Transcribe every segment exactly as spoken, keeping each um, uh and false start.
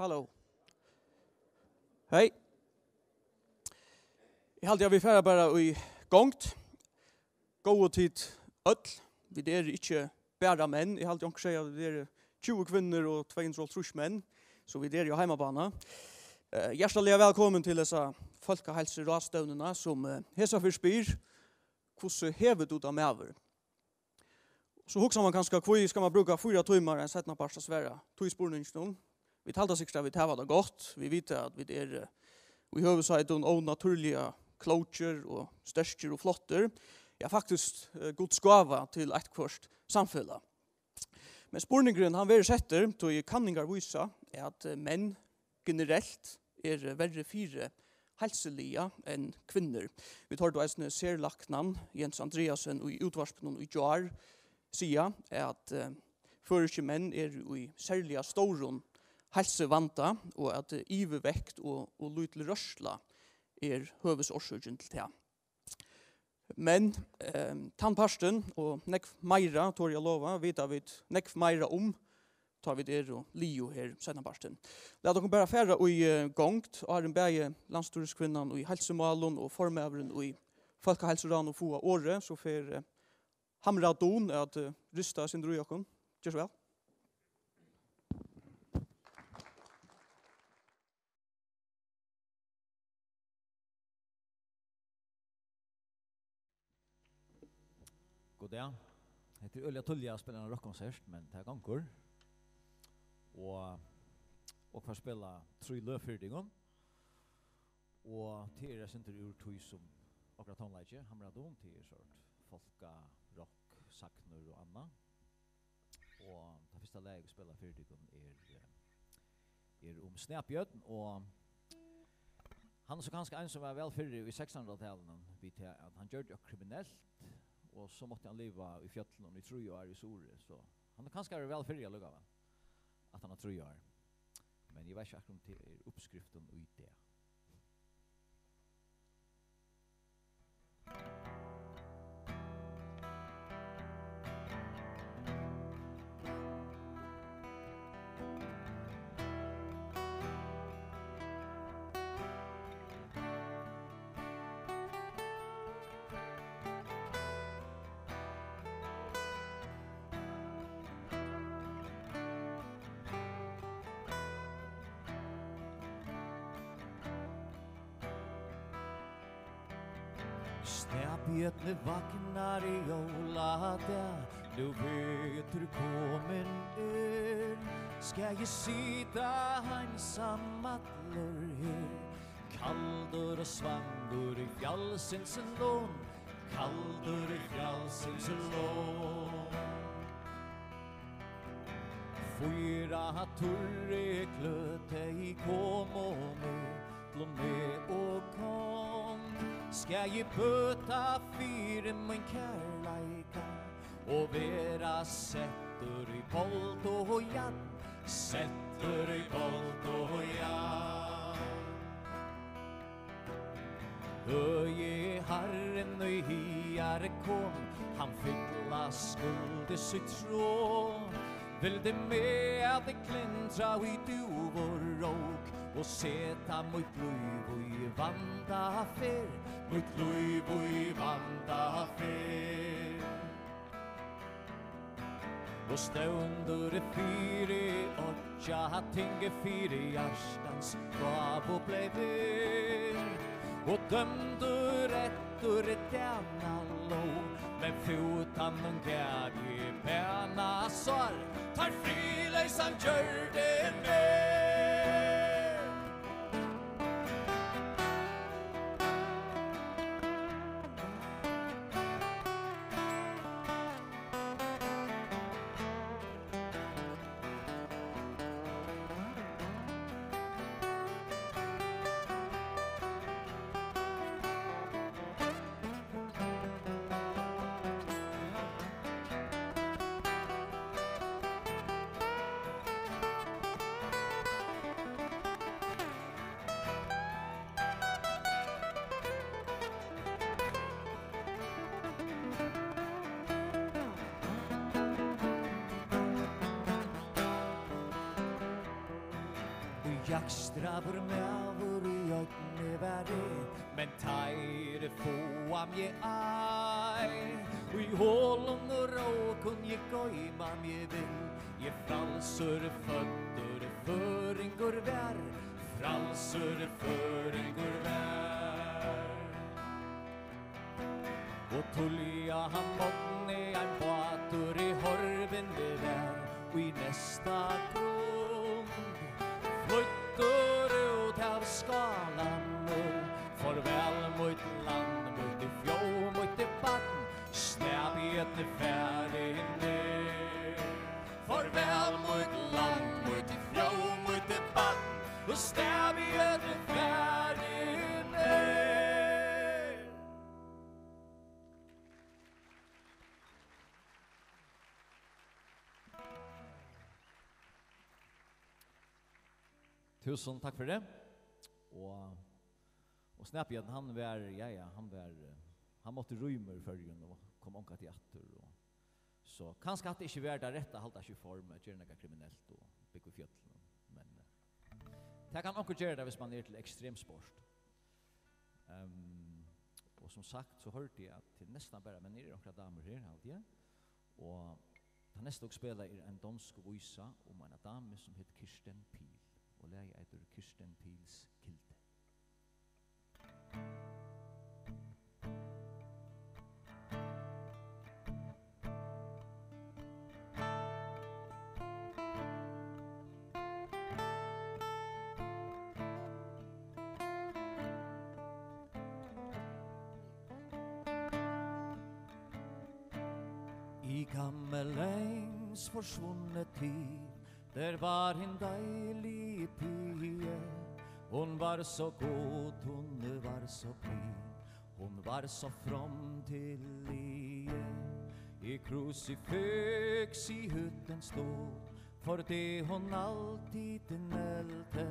Halló. Hey. Eg haldi, at vit fara bara í gongd. Góðu tit øll. Vit eru ikki bara menn. Eg haldi, onkur segði, at vit eru tjúgu kvinnur og tvey hundrað og hálvtrýss menn. So vit eru á heimabana. Eh, hjartaliga vælkomin til hesa fólkaheilsuráðstevnuna, sum, eh, hesa ferð spyr: "Hvussu hevur tú tað, maður?" So hugsar man kanska, hví skal man brúka fýra tímar ein seinnapart at svara tí spurninginum? Vit halda sikkurt, at vit hava tað gott. Vit vita, at vit eru, eh, í høvuðsheitum ónatúrliga klókir og sterkir og flottir. Ja, faktiskt, eh, Guds gáva til eitthvørt samfelag. Men spurningurin, hann verður settur, tí kanningar vísa, at, eh, menn generelt eru verri fyri heilsuliga enn kvinnur. Vit hoyrdu eisini serlæknan Jens Andreasen í útvarpinum í gjár siga, at, eh, føroyskir menn eru í serliga stórum heilsuvanda, og at, eh, yvirvekt og, og lítil rørsla er høvuðsorsøkin til tað. Men, eh, tann partin og nógv meira, tori eg at lova, vita vit nógv meira um, tá vit eru liðug her seinnapartin. Lat okkum bara fara í, eh, gongd, áðrenn bæði landsstýriskvinnan í heilsumálum og formaðurin í Fólkaheilsuráðnum fáa orðið, so fer, eh, Hamra Dun at, eh, rista eitt sindur í okkum. Ger so væl. God dag. Hetta er øgiliga tíðliga at spæla eina rokkkonsert, men tað gongur. Og, og fara at spæla trý løg fyri tykkum. Og tað er eitt sindur úr tí sum okkara tónleiki, Hamra Dun, tað er sort fólkarokk, sagnir og annað. Og tað fyrsta lagið, vit spæla fyri tykkum, er, eh, er um Snæbjørn, og hann er so kanska ein, sum var væl fyri í sekstanhundraðtalinum, við tað, at hann gjørdi okkurt kriminelt, og so mátti hann liva í fjøllunum í trý ár í Suðuroy, so hann er kanska verið væl fyri allíkavæl, at hann er trý ár. Men eg veit ikki akkurát, um tað er uppskriftin í dag. Snæbjørn vaknar jóladag, nú vetur komin er. Skal eg sita einsamallur her, kaldur og svangur í fjallsins lón, kaldur í fjallsins lón. Fýra turr klø, tey komu millum meg og kom. Skal eg bøta fyri mín kærleika og vera settur í bold og jarn, settur í bold og jarn. Høgi Harrin í higar kom, hann fylla skuldir sítt trá. Vildi meg at klintra í dúvurók og seta mítt lív í vandaferð, mítt lív í vandaferð. Og stevndur fyri oyggjating, fyri hjartans gávu bleiv eg, og dømdur eftir danalóg, men fútanum gav eg banasár, teir friðleysan gjørdi meg. Jakstraður maður í oynni var eg, men teir fáa meg ei. Í holum og rókum eg goyma meg vil, eg frælsur føddur, føroyingur var, frælsur føroyingur var. Og tíðliga hann morgni ein bátur í horvin var í næsta grund. Flýttur út av skálanum, farvæl mítt land, mítt fjó, mítt barn, snæbjørn farin er. Farvæl mítt land, mítt fjó, mítt barn, og snæbjørn farin er. Túsund takk fyri tað. Og, og Snæbjørn, hann var, ja, ja, hann var, eh, hann mátti rýma úr Føroyum og kom ongantíð aftur. Og, so kanska hatta ikki var tað rætta at halda seg í form, at gera nakað kriminelt og búgva í fjøllunum. Men, eh, tað kann onkur gera tað, hvis man er til ekstremsport. Ehm, og sum sagt, so hoyrdi eg, at tað er næstan bara menn, eru onkrar damur her, haldi eg. Og tað næsta, okur spæla, er ein donsk vísa um eina damu, sum hét Kirsten Pihl, og lagið eitur Kirsten Pihls Kilde. I gammeldags forsvundne tid, der var en dejlig pige. Hun var så god, hun var så blid, hun var så from til lige. Et krucifiks i hytten stod, for det hun altid nælte,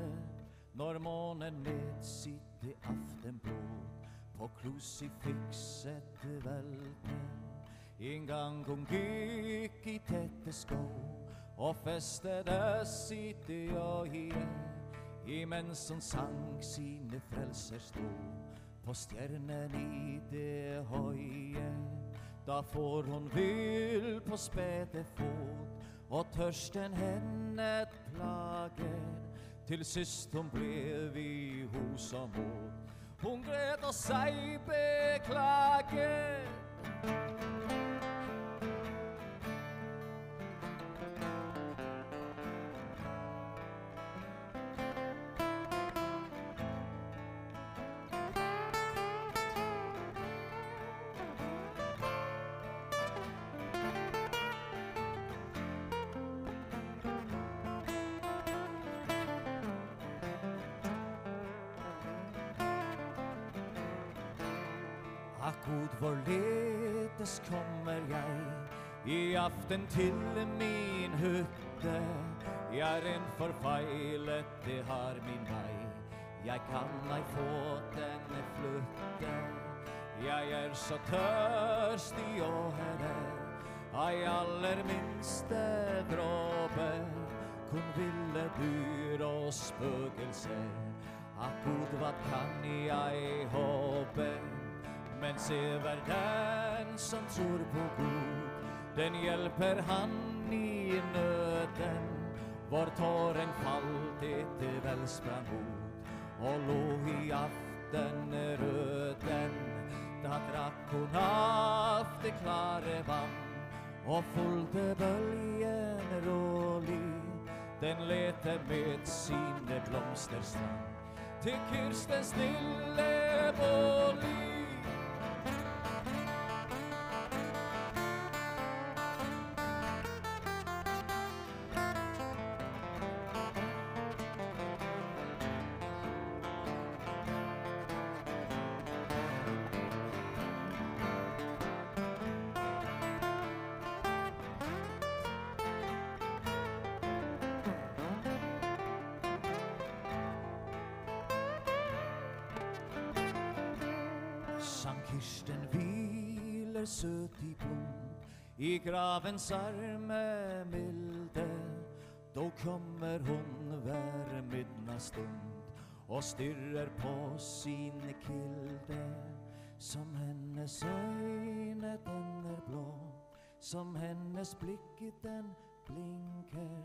når månen med sit aftenblod på krucifikset vælte. En gang hun gik i tætte sko og festede sit øje, imens hun sang sine frelsers lov på stjernen i det høje. Da for hun vill på spæde fod, og tørsten henne plager. Til sidst hun blev i hus og mod, hun græd og sig beklage. Ach Gud, hvorledes kommer jeg i aften til min hytte? Jeg er en forfejlet, det har min vej, jeg kan ej få denne flytte. Jeg er så tørstig, og her er ej allermindste dråbe, kun vilde dyr og spøgelser. Ach Gud, hvad kan jeg håbe? Men se, hver den, som tror på Gud, den hjælper han i nøden. Hvor tåren faldt et væld sprang ud og lå i aftenrøden, da drak hun af det klare vand og fulgte bølgen rolig. Den ledte med sine blomsterstrand til Kirstens lille bolig. Sankt Kirsten hviler sødt i blod i gravens arme milde. Dog kommer hun hver midnatsstund og stirrer på sine kilder, som hennes øjne, den er blå, som hennes blikket, den blinker.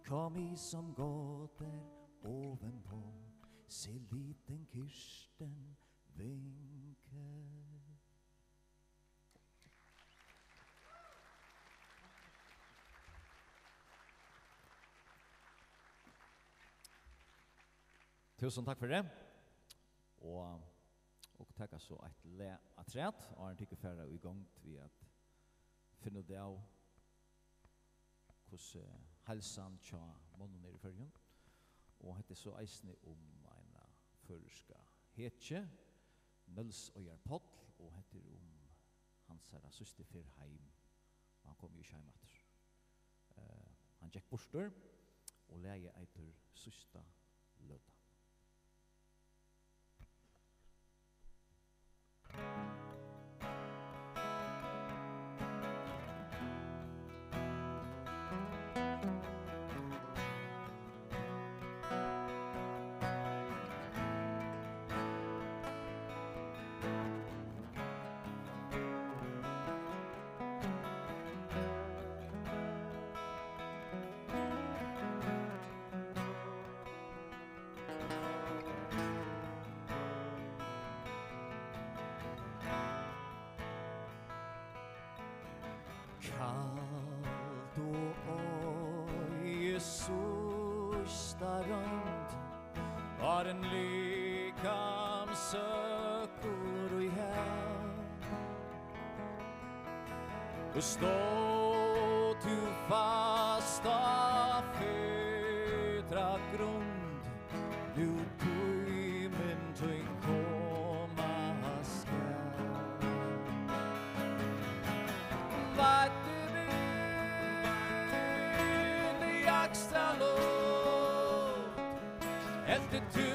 Kom, I som gåder ovenpå, se, liten Kirsten vinker. Túsund takk fyri tað. Og, og taka so eitt lag afturat, áðrenn tykur fara í gongd við at finna út av, hvussu heilsan hjá monnum er í Føroyum. Og hetta er so eisini um eina føroyska hetju, Nólsoyar Páll, og hetta er um hansara síðstu ferð heim, og hann kom jo ikki heim aftur. Eh, hann gekk burtur, og lagið eitur Síðsta løta. Kald og øy, síðsta roynd, áðrenn likam søkkur í hav. Og stóð tú fast á fitra grund, nú tíminn tín koma skal. Veiddu vit í Akstrarluft, heldur tú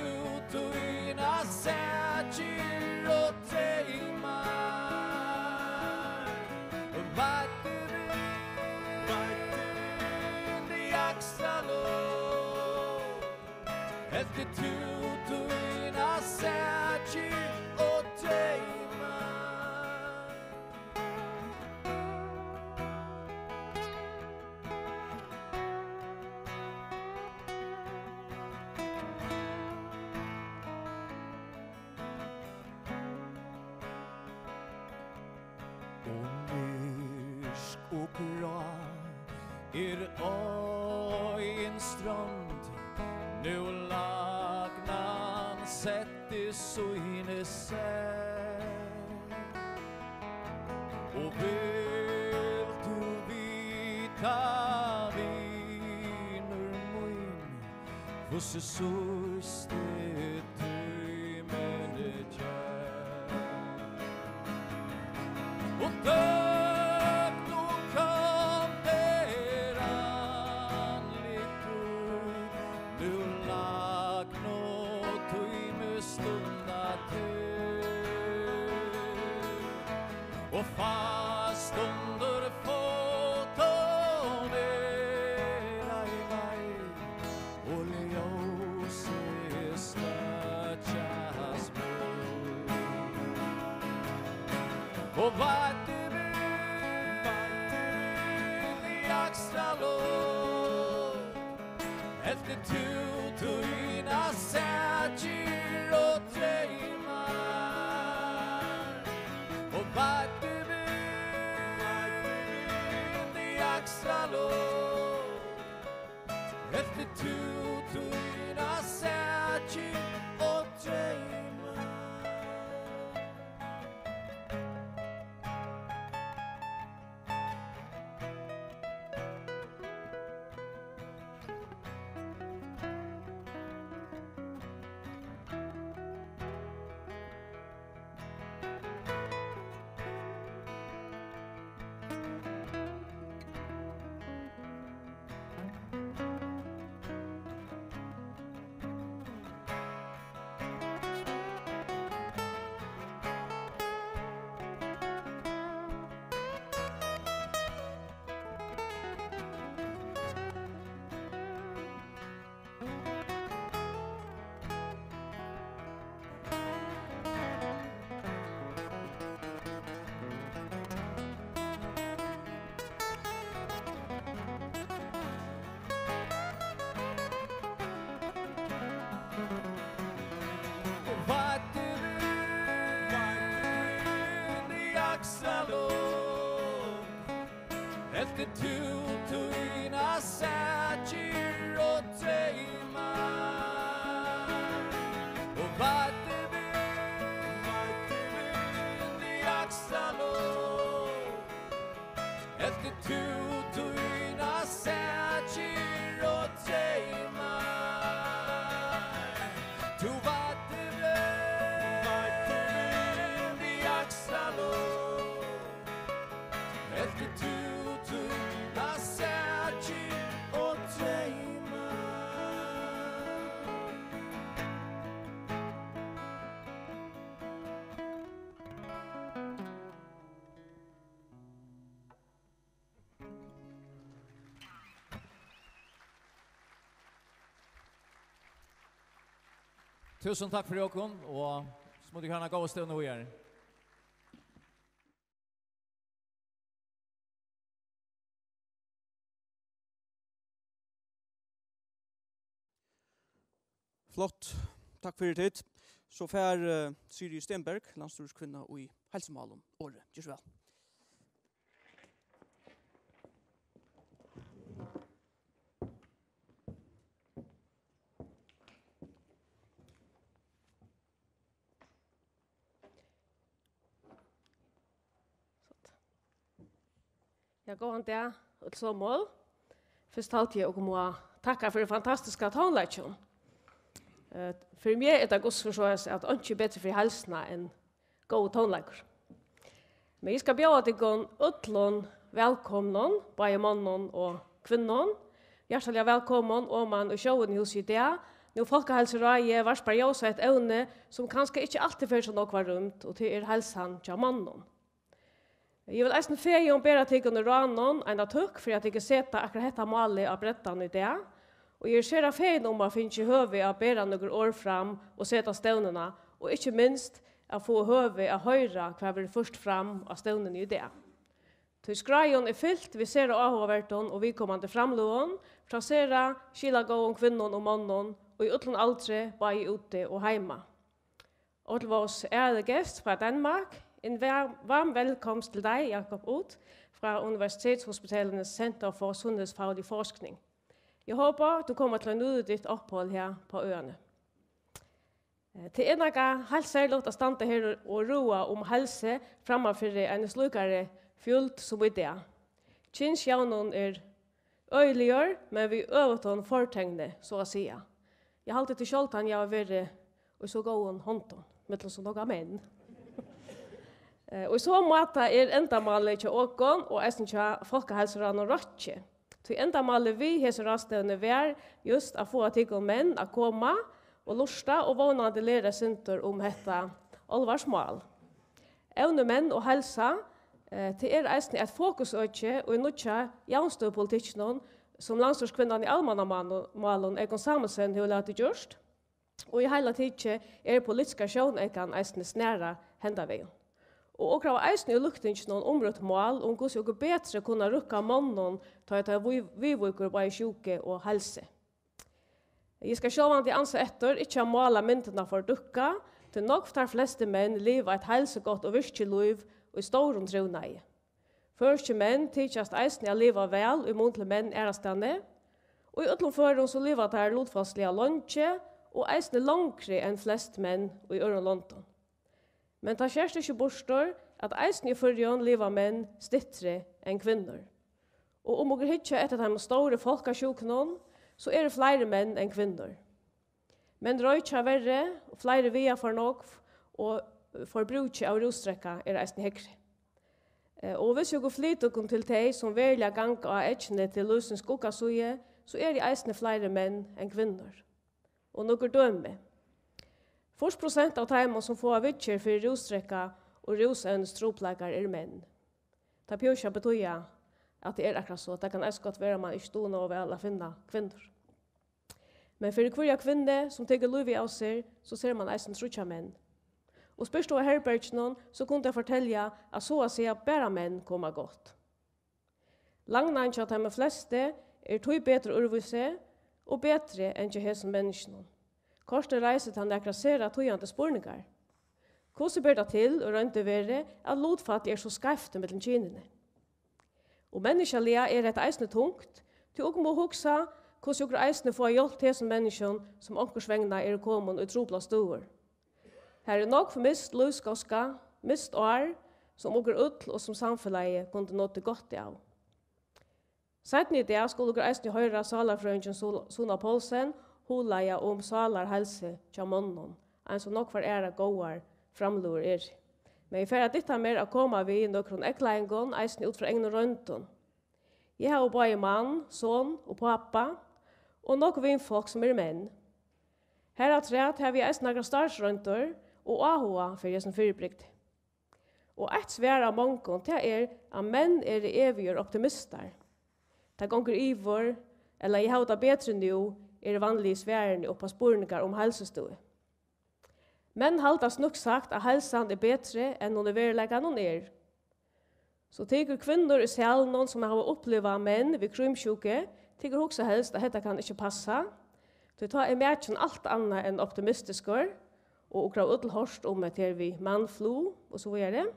tínar sakir og dreymar. Veiddu vit í Akstrarluft, heldur tú tínar sakir og dreymar. Og myrk og grá er øgin strond, nú lagnan setti síni sær. Og vilt tú vita, vinur mín, hvussu síðsti tímin gekk? Og tøgn og kald er andlit tín, nú lagnu tími stunda til. Og fast undir fótum er ei vei, og ljósið støkjast burt. Og veiddu vit í Akstrarluft, heldur tú tínar sakir og dreymar. Og veiddu vit í Akstrarluft, heldur tú tínar sakir og dreymar. Heldur tú tínar sakir og dreymar og veitir vind, veitir vind í aksaluft? Heldur tú tínar sakir og dreymar? Tú veitir vind, veitir vind í aksaluft. Heldur tú tínar sakir og dreymar? Túsund takk fyri okkum, og so mugu tit hava eina góða stund víðari. Flott. Takk fyri tit. So fær, eh, Siri Stenberg, landsstýriskvinna í heilsumálum, orðið. Ger so væl. Ja, góðan dag, øll somul. Fyrst haldi eg, okur mugu takka fyri fantastiska tónleikin. Eh, fyri meg er tað gott fyri so at, at einki er betri fyri heilsuna enn góður tónleikur. Men eg skal bjóða tykkum øllum vælkomnum, bæði monnum og kvinnum. Hjartaliga vælkomin oman í Sjóvinnuhúsið í dag. Nú Fólkaheilsuráðið varpar ljós á eitt evni, sum kanska ikki altíð fær so nógva rúmd, og tað er heilsan hjá monnum. Eg vil eisini fegin bera tykkum í ráðnum eina tøkk fyri, at tykkum seta akkurát hetta málið á breddan í dag, og eg eri sera fegin um at fingið høvi at bera nøkur orð fram og seta stevnuna, og ikki minst at fáa høvi at hoyra, hvat verður ført fram á stevnuni í dag. Tí skráin er fylt við sera áhugaverdum og viðkomandi framløgum frá sera skilagóðum kvinnum og monnum í øllum aldri, bæði úti og heima. Og til vores ærede gæst fra Danmark, en vær-, varm velkomst til dig, Jakob Ut, fra Universitetshospitalernes Center for Sundhedsfaglig Forskning. Jeg håber, du kommer til at nyde dit ophold her på øerne. Eh, tað er nakað heilt serligt at standa her og, og ráða um heilsu framman fyri eini slíkari fjøld sum í dag. Kynsjavnin er øgiligur, men við øvutum fortegni, so at siga. Eg haldi, tað er sjáldan, eg havi verið í so góðum hondum, millum so nógvar menn. Eh, og í so máta er endamálið hjá okum og eisini hjá Fólkaheilsuráðnum rokkið. Tí endamálið við hesi ráðstevnu var júst at fáa tykkum menn at koma og lurta og vónandi læra eitt sindur um hetta álvarsmál. Evnið menn og heilsa, eh, tað er eisini eitt fokusøki í nýggja javnstøðupolitikkinum, sum landsstýriskvinnan í almannamálum, Egon Samuelsen, hevur latið gjørt. Og í heila tikið er politiska sjóneykan eisini snarað henda vegin. Og okur hava eisini í løgtinginum umrøtt mál um, hvussu okur betri kunna røkka monnum, tá ið tað vi-, viðvíkur bæði sjúku og heilsu. Eg skal sjálvandi ansa eftir ikki at mála myndina for dúkka, tí nógv teir flestu menn liva eitt heilsugott og virkið lív í stórum trivnaði. Føroyskir menn tykjast eisini at liva væl í mun til menn aðrastaðni. Og í øllum førum so liva teir lutfalsliga leingi og eisini longri enn flest menn í øðrum londum. Men tað skert ikki burtur, at eisini í Føroyum liva menn styttri enn kvinnur. Og um okur hyggja eftir teimum stóru fólkasjúkunum, so eru fleiri menn enn kvinnur. Menn roykja verri, og fleiri viga for nógv, og forbrúkið av rúsdrekka er eisini hægri. Eh, og hvis okur flyta okum til tey, sum veruliga ganga á eggini til lívsins skuggasíðu, so eru eisini fleiri menn enn kvinnur. Og nøkur dømi. Fýrs prosent av teimum, sum fáa viðgerð fyri rúsdrekka og rúsevnistrupulleikar, eru menn. Tað behøvir ikki at betýða, at tað er akkurát so. Tað kann eisini gott vera, at mann ikki dugir nóg væl at finna kvinnur. Men fyri hvørja kvinnu, sum tekur lívið av sær, so sær mann eisini tríggjar menn. Og spyrt tú á herbergjunum, so kunnu tey fortelja, at so at siga bara menn koma gott. Langnan hjá teimum flestu er tíbetur øðrvísi og betri enn hjá hesum menniskjunum. Kortini reisir tað nakrar sera týðandi spurningar. Hvussu ber tað til í roynd og veru, at lutfallið er so skeivt ímillum kynini? Og menniskjaliga er hetta eisini tungt, tí okur mugu hugsa, hvussu okur eisini fáa hjálpt hesum menniskjum, sum onkursvegna eru komin í truplar støður. Har er nógv mist lívsgáska, mist ár, sum okur øll og sum samfelagið kundu notið gott av. Seinni í dag skulu okur eisini hoyra sálarfrøðingin Sul-, Suna Poulsen hugleiða um sálarheilsu hjá monnum, eins og nógvar aðrar góðar framløgur eru. Men eg fari at dytta mær at koma við nøkrum eygleiðingum, eisini út frá egnum royndum. Eg havi bæði mann, son og pápa, og nógv vinfólk, sum eru menn. Harafturat havi eg eisini nakrar starvsroyndir og áhuga fyri hesum fyribrigdi. Og eitt svar av mongum, tað er, at menn eru evigir optimistar. Tað gongur yvir, ella eg havi tað betri nú, eru vanligu svarini upp á spurningar um heilsustøðu. Menn halda snøgt sagt, at heilsan er betri, enn hon í veruleikanum er. So tykur kvinnur í salinum, sum hava upplivað menn við krímsjúku, tykur hugsa helst, at hetta kann ikki passa, tí tá er makin alt annað enn optimistiskur, og okur hava øll hoyrt um hetta her við mannflu og so víðari.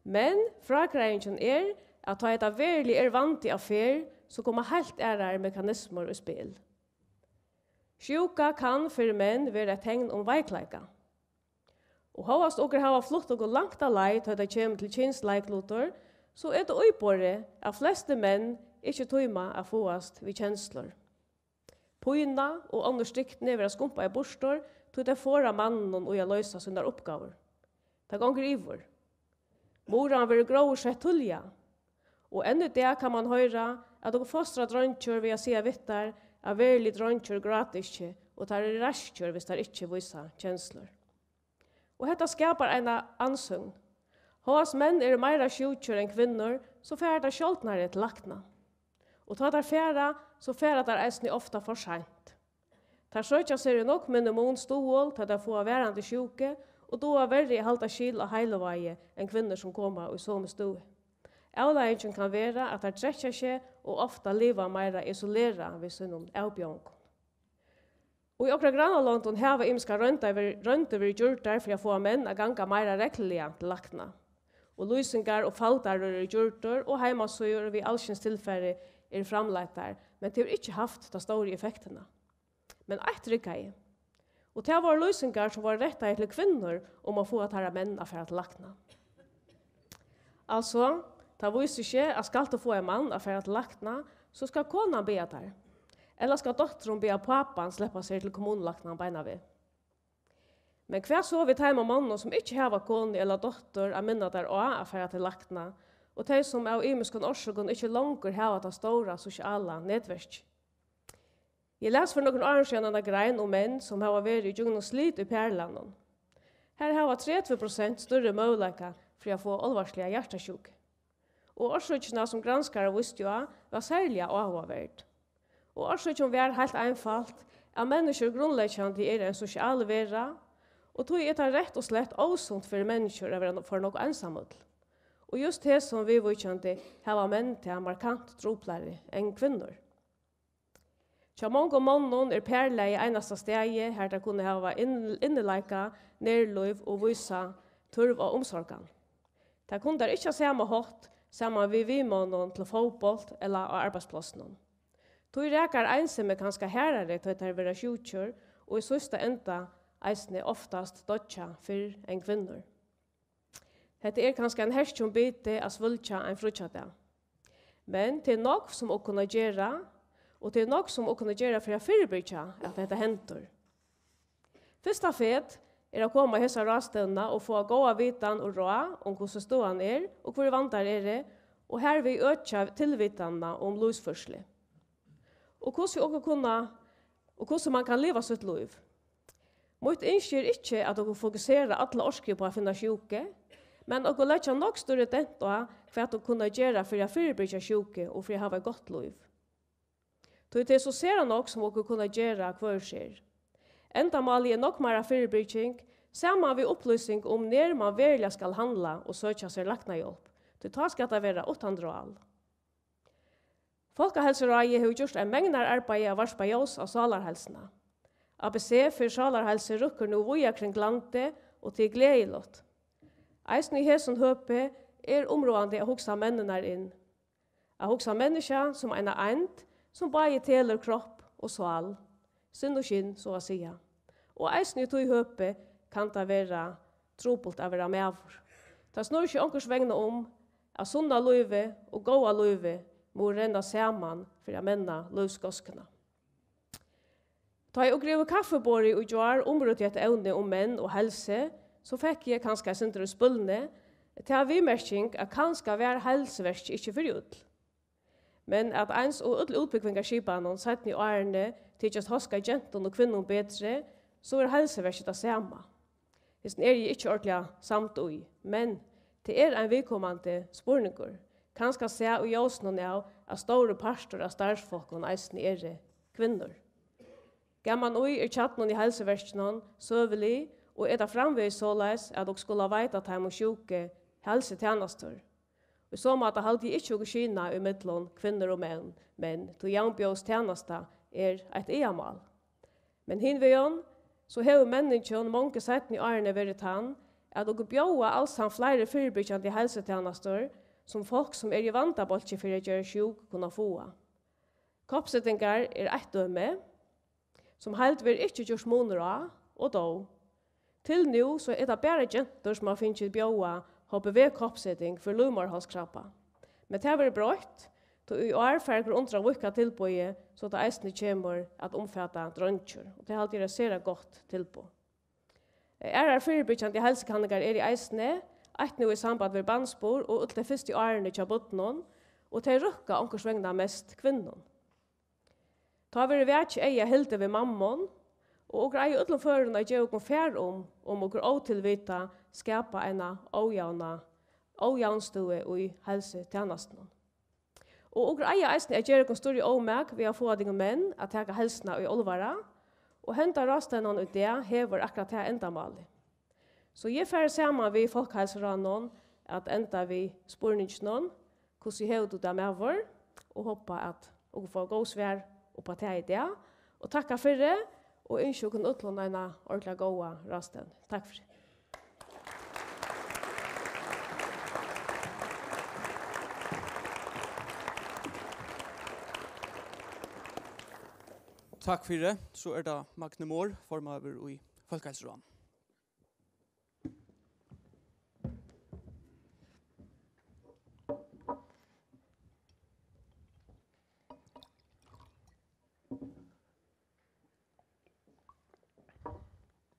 Men frágreiðingin er, at tá hetta veruliga er vandi á ferð, so koma heilt aðrar mekanismur í spæl. Sjúka kann fyri menn vera eitt tekn um veikleika. Og hóast okur hava flutt okum langt á leið, tá tað kemur til kynsleiklutir, so er tað íborið, at flestu menn ikki tíma at fáast við kenslur. Pína og onnur stikni verða skumpaði burtur, tí tey forða manninum í at loysa sínar uppgávur. Tað gongur yvir. Muran verður gróðursett tíðliga. Og enn í dag kann mann hoyra, at okur fostra dreingir við at siga við teir, at veruligir dreingir gráta ikki, og teir eru raskir, hvis teir ikki vísa kenslur. Og hetta skapar eina annsøgn. Hóast menn eru meira sjúkir enn kvinnur, so fara teir sjáldsnari til lækna. Og tá teir fara, so fara teir eisini ofta for seint. Teir søkja sær í nógv minni mun stuðul, tá teir fáa varandi sjúku, og duga verri at halda skil á heilivági enn kvinnur, sum koma í somu støðu. Avleiðingin kann vera, at teir trekkja seg og ofta liva meira isolerað við sínum avbjóðingum. Og í okra grannalondum hava ymiskar royndar verið, royndir verið gjørdar fyri at fáa menn at ganga meira regluliga til lækna. Og lýsingar og faldarar eru gjørdir, og heimasíður við alskyns tilfari eru framleiddar, men tað hevur ikki havt ta stóru effektina. Men eitt riggaði. Og tað vóru lýsingar, sum vóru rettaðar til kvinnur um at fáa teirra menn at fara til lækna. Altso, tað vísir seg, at skalt tú fáa ein mann at fara til lækna, so skal konan biðja tær. Ella skal dóttirin biðja pápan sleppa sær til kommunulæknan beinan veg. Men hvat so við teimum monnum, sum ikki hava konu ella dóttur at minna tær á at fara til lækna, og tey, sum av ymiskum orsøkum ikki longur hava tað stóra sosiala netverkið? Eg las fyri nøkrum árum síðan eina grein um menn, sum hava verið ígjøgnum slit í parlagnum. Har hava tretivu prosent størri møguleika fyri at fáa álvarsliga hjartasjúku. Og orsøkina, sum granskarar vístu á, var serliga áhugaverd. Og orsøkin var heilt einfalt, at menniskjur grundleggjandi eru ein sosial vera, og tí er tað rætt og slætt ósunt fyri menniskjur at vera for nógv einsamøll. Og júst hesum viðvíkjandi hava menn tað markant truplari enn kvinnur. Hjá mongum monnum er parlagið einasta staðið, har teir kunnu hava inn-, innileika, nærlív og vísa tørv á umsorgan. Tað kunnu teir ikki á sama hátt saman við vinmonnum til fótbólt ella á arbeiðsplássinum. Tí rakar einsemi kanska harðari, tá teir verða sjúkir og í síðsta enda eisini oftast doyggja fyrr enn kvinnur. Hetta er kanska ein herkjum biti at svølgja ein fríggjadag. Men tað er nógv, sum okur kunnu gera, og tað er nógv, sum okur kunnu gera fyri at fyribyrgja, at hetta hendir. Fyrsta fet er at koma á hesa ráðstevnuna og fáa góða vitan og ráð um, hvussu støðan er og hvørji vandar eru, og harvið økja tilvitanina um lívsførslu. Og hvussu okur kunna, og hvussu mann kann liva sítt lív. Mítt ynski er ikki, at okur fokusera alla orku upp á at finna sjúku, men okur leggja nógv størri dent á, hvat okur kunna gera fyri at fyribyrgja sjúku og fyri at hava eitt gott lív. Tí tað er so sera nógv, sum okur kunna gera hvør sær. Endamálið er nógv meira fyribyrging, saman við upplýsing um, nær mann veruliga skal handla og søkja sær læknahjálp, tí tá skal tað vera uttan drál. Fólkaheilsuráðið hevur gjørt ein megnar arbeiði at varpa ljós á sálarheilsuna. A B C fyri sálarheilsu røkkur nú víða kring landið, og tað er gleðiligt. Eisini í hesum høpi er umráðandi at hugsa menninar inn. At hugsa menniskja sum eina eind, sum bæði telur kropp og sál, sinn og skinn, so at siga. Og eisini í tí høpi kann tað vera trupult at vera maður. Tað snýr seg onkursvegna um, at sunna lívið og góða lívið mugu renna saman fyri at menna lívsgóðskuna. Tá eg okur yvir kaffiborðið í gjár umrøddi hetta evni um menn og heilsu, so fekk eg, kanska eitt sindur í spølni, ta viðmerking, at kanska var heilsuverkið ikki fyri øll. Men at eins og øll útbúgvingarskipanin seinnu árini tykist hóska gentum og kvinnum betri, so er heilsuverkið tað sama. Hesin eri eg ikki ordiliga samd í, men tað er ein viðkomandi spurningur, kanska sæð í ljósinum av, at stórur partur av starvsfólkum eisini eru kvinnur. Gaman í er kjarnin í heilsuverkinum søgulig, og er tað framvegis soleiðis, at okur skula veita teimum sjúku heilsutænastur. Í so máta haldi eg ikki, okur skyna ímillum kvinnur og menn, men tí javnbjóðstænasta er eitt aðalmál. Men hin vegin, so hevur menningin mongu seinnu árini verið tann, at okur bjóða alsamt fleiri fyribyrgjandi heilsutænastur, sum fólk, sum eru í vandabólki fyri at gerast sjúk, kunna fáa. Koppsetingar er eitt dømi, sum heild verður ikki gjørt munur á, og tó. Til nú, so er tað bara gentur, sum hava fingið bjóðað H P V-koppseting fyri lívmorhalskrabba. Men tað verður broytt, tí í ár fara okur undir at víðka tilboðið, so tað eisini kemur at umfata dreingir. Og tað haldi eg er eitt sera gott tilboð. Aðrar fyribyrgjandi heilsukanningar eru eisini, eitt nú í samband við barnsburð og øll tey fyrstu árini hjá børnum, og tey røkka onkursvegna mest kvinnum. Tá verður vakið eyga hildið við mammum, og okur eiga í øllum førum at geva okum far um, um okur ótilvitað skapa eina ójavna, ójavnstøðu í heilsutænastunum. Og okur eiga eisini at gera okum størri ómak við at fáa tykkum menn at taka heilsuna í álvara, og henda ráðstevnan í dag hevur akkurát tað endamálið. So eg fari saman við Fólkaheilsuráðnum at enda við spurninginum: Hvussu hevur tú tað, maður? Og hopi, at okur fáa góð svar upp á tað í dag. Og takka fyri, og ynski okum øllum eina ordiliga góða ráðstevnu. Takk fyri. Takk fyri. So er tað Magni Mohr, formaður í Fólkaheilsuráðnum.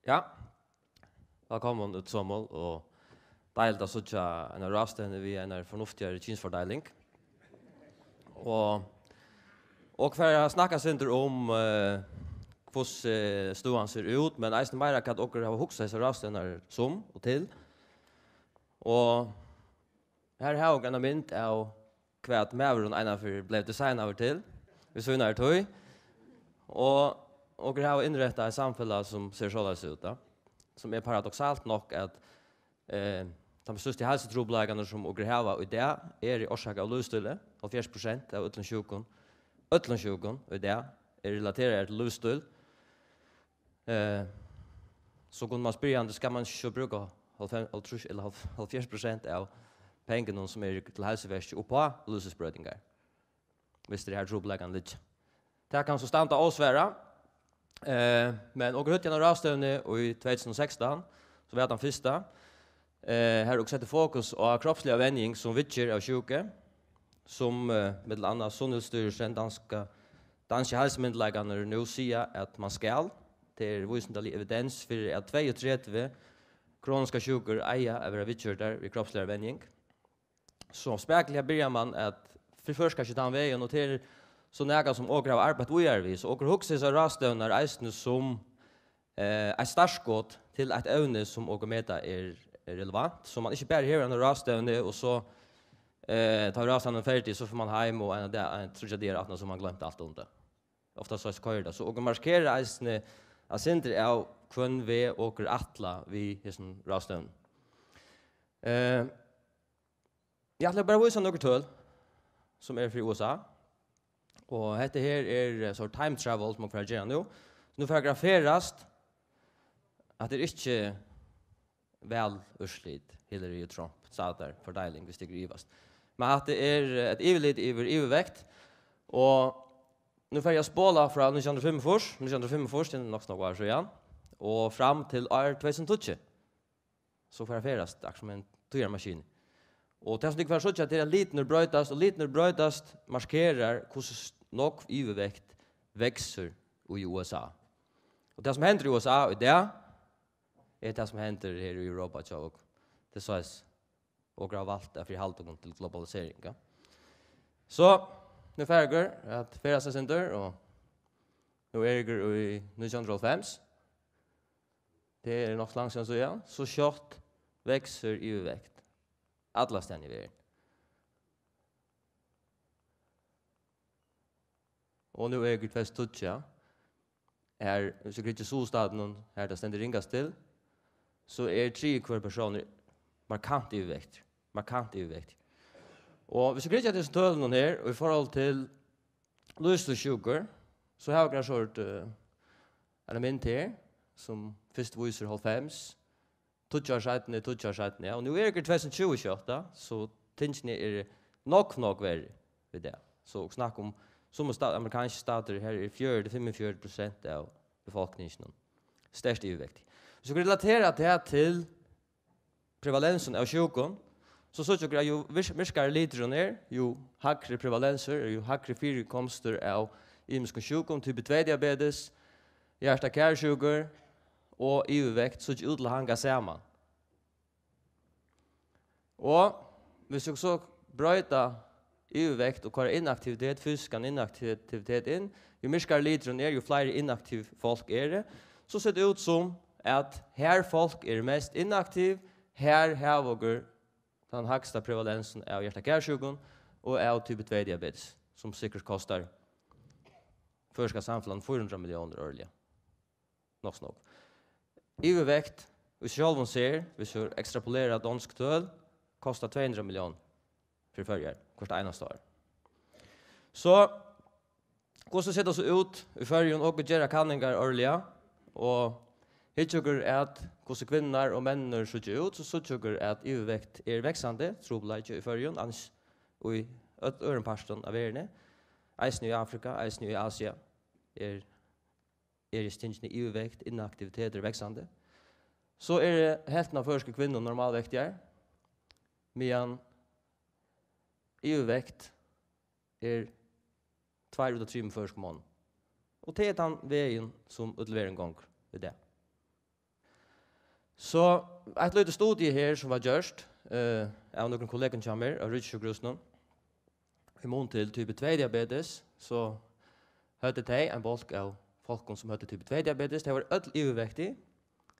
Ja, vælkomin út, Sámal, og deiligt at síggja eina ráðstevnu við einari fornuftigari kynsfordeiling. Og, og fara at snakka eitt sindur um, eh, hvussu støðan sær út, men eisini meira hvat okur hava hugsað hesar ráðstevnurnar sum og til. Og her hava okur eina mynd av hvat maðurin einaferð bleiv designaður til í sínari tíð. Og okur hava innrættað eitt samfelag sum sær soleiðis út, tá, sum er paradoksalt nokk, at, eh, teir størstu heilsutrupulleikarnir sum okur hava í dag, eru orsakað av lívsstíli. Hálvfjerðs prosent av øllum sjúkum, øllum sjúkum í dag, eru relateraðir til lívsstíl. Eh, so kundi mann spyrja, skal mann ikki so brúka hálvfems, hálvtrýss ella hálv-, hálvfjerðs prosent av pengunum, sum eru til heilsuverkið, upp á lívsstílsbroytingar, viss tað er har trupulleikarnir liggja? Tað kann so standa ósvarað, eh, men okur høvdu eina ráðstevnu í tvey túsund og sekstan, sum var tann fyrsta, eh, har okur settu fokus á kropsliga venjing sum viðgerð av sjúku, sum, eh, millum annað Sundhedsstyrelsen, danska, danski heilsumyndugleikarnir nú siga, at mann skal. Tað er vísindalig evidens fyri, at tveyogtretivu kroniskar sjúkur eiga at vera viðgjørdar við kropsligari venjing. So spakuliga byrjar mann at fyriførka seg tann vegin, og tað er so nakað, sum okur hava arbeitt víðari við. So okur hugsa hesar ráðstevnurnar eisini sum, eh, eitt startskot til eitt evni, sum okur meta er, er relevant, so mann ikki bara hevur eina ráðstevnu, og so, eh, tá ráðstevnan er ferdig, so fer mann heim, og ein dag, ein, tríggjar dagar aftaná, so hevur mann gloymt alt um tað. Ofta so koyrir tað. So okur markera eisini eitt sindur av, hvønn veg okur ætla við hesum ráðstevnum. Eh, eg ætli bara at vísa nøkur tøl, sum eru fyri U S A. Og hetta her er, eh, sort time travel, sum okur fara at gera nú. So nú fer at graferast, at tað er ikki valúrslit, Hillary og Trump, sadar fordeiling, viss tykkur ivast. Men hatta er, eh, eitt yvirlit yvir yvirvekt, og nú fari eg at spola frá nítjan hundrað og fimmogfýrs, nítjan hundrað og fimmogfýrs, tað er nokk so nógv ár síðan, og fram til ár tvey túsund og tíggju. So fer at ferðast, akkurát sum ein tíðarmaskina. Og tað, sum tit fara at síggja, tað er, at litirnir broytast, og litirnir broytast, markerar, hvussu s-, nógv yvirvekt veksur í U S A. Og tað, sum hendir í U S A í dag, er tað, sum hendir her í Europa hjá okkum. Tað er soleiðis, okur hava valt at forhalda okkum til globalisering, ja. So, nú fara okur at ferðast eitt sindur, og nú eru okur í nítjan hundrað og hálvfems. Tað er nokk so langt síðan síðan. So skjótt veksur yvirvekt allastaðni í verðini. Og nú eru okur í tvey túsund og tíggju, ja. Her, viss okur hyggja í Suðurstatunum, har tað stendur ringast til, so er triði hvør persónur markant yvirvektur. Markant yvirvektur. Og viss okur hyggja at hesum tølunum her, og í forhold til lívsstílssjúkur, so hava okur so eitt, eh, eina mynd her, sum fyrst vísir hálvfems, tíggju ár seinni, tíggju ár seinni, ja. Og nú eru okur í tvey túsund og tjúgu skjótt, ja, so tingini eru nógv, nógv verri við tað. So, og snakk um, sum stat-, amerikanskir statir, har er fjøruti, fimmogfjøruti prosent av befolkninginum sterkt yvirvektig. So, okur relatera tað til prevalensin av sjúkum, so síggja okur, at jú vir-, myrkari liturin er, jú hægri prevalensur, jú hægri fyrikomstur av ymiskum sjúkum, type tvey diabetes, hjarta-, karsjúkur og yvirvekt síggja út til at hanga saman. Og viss okur so broyta yvirvekt og koyra inaktivitet, fysiskan inaktivitet inn, jú myrkari liturin er, jú fleiri inaktiv fólk eru, so sær tað út sum, at har fólk eru mest inaktiv, har hava okur tann hægsta prevalensin av hjarta-, karsjúkum og av type tvey diabetes, sum sikkurt kostar føroyska samfelagnum fýra hundrað milliónir árliga. Nokk so nógv. Yvirvekt, í sjálvum sær, viss vit ekstrapolera donsk tøl, kostar tvey hundrað milliónir fyri Føroyar hvørt einasta ár. So, hvussu sær tað so út í Føroyum? Okur gera kanningar árliga, og hyggja okur at, hvussu kvinnur og menn síggja út, so síggja okur, at yvirvekt er vaksandi trupulleiki í Føroyum, annars í øll-, øðrum partum av verðini, eisini í Afrika, eisini í Asia, er, eru tingini yvirvekt, inaktivitet er vaksandi. So er helvtin av føroyskum kvinnum normalvektigar, meðan yvirvekt er tveir út av trimum føroyskum monnum. Og tað er tann vegin, sum øll verðin gongur í dag. So eitt lítið studie her, sum var gjørt, eh, av nøkrum kollegum hjá mær á Ríkissjúkrahúsinum, í mun til type tvey diabetes, so høvdu tey ein bólk av fólkum, sum høvdu type tvey diabetes. Tey vóru øll yvirvektig.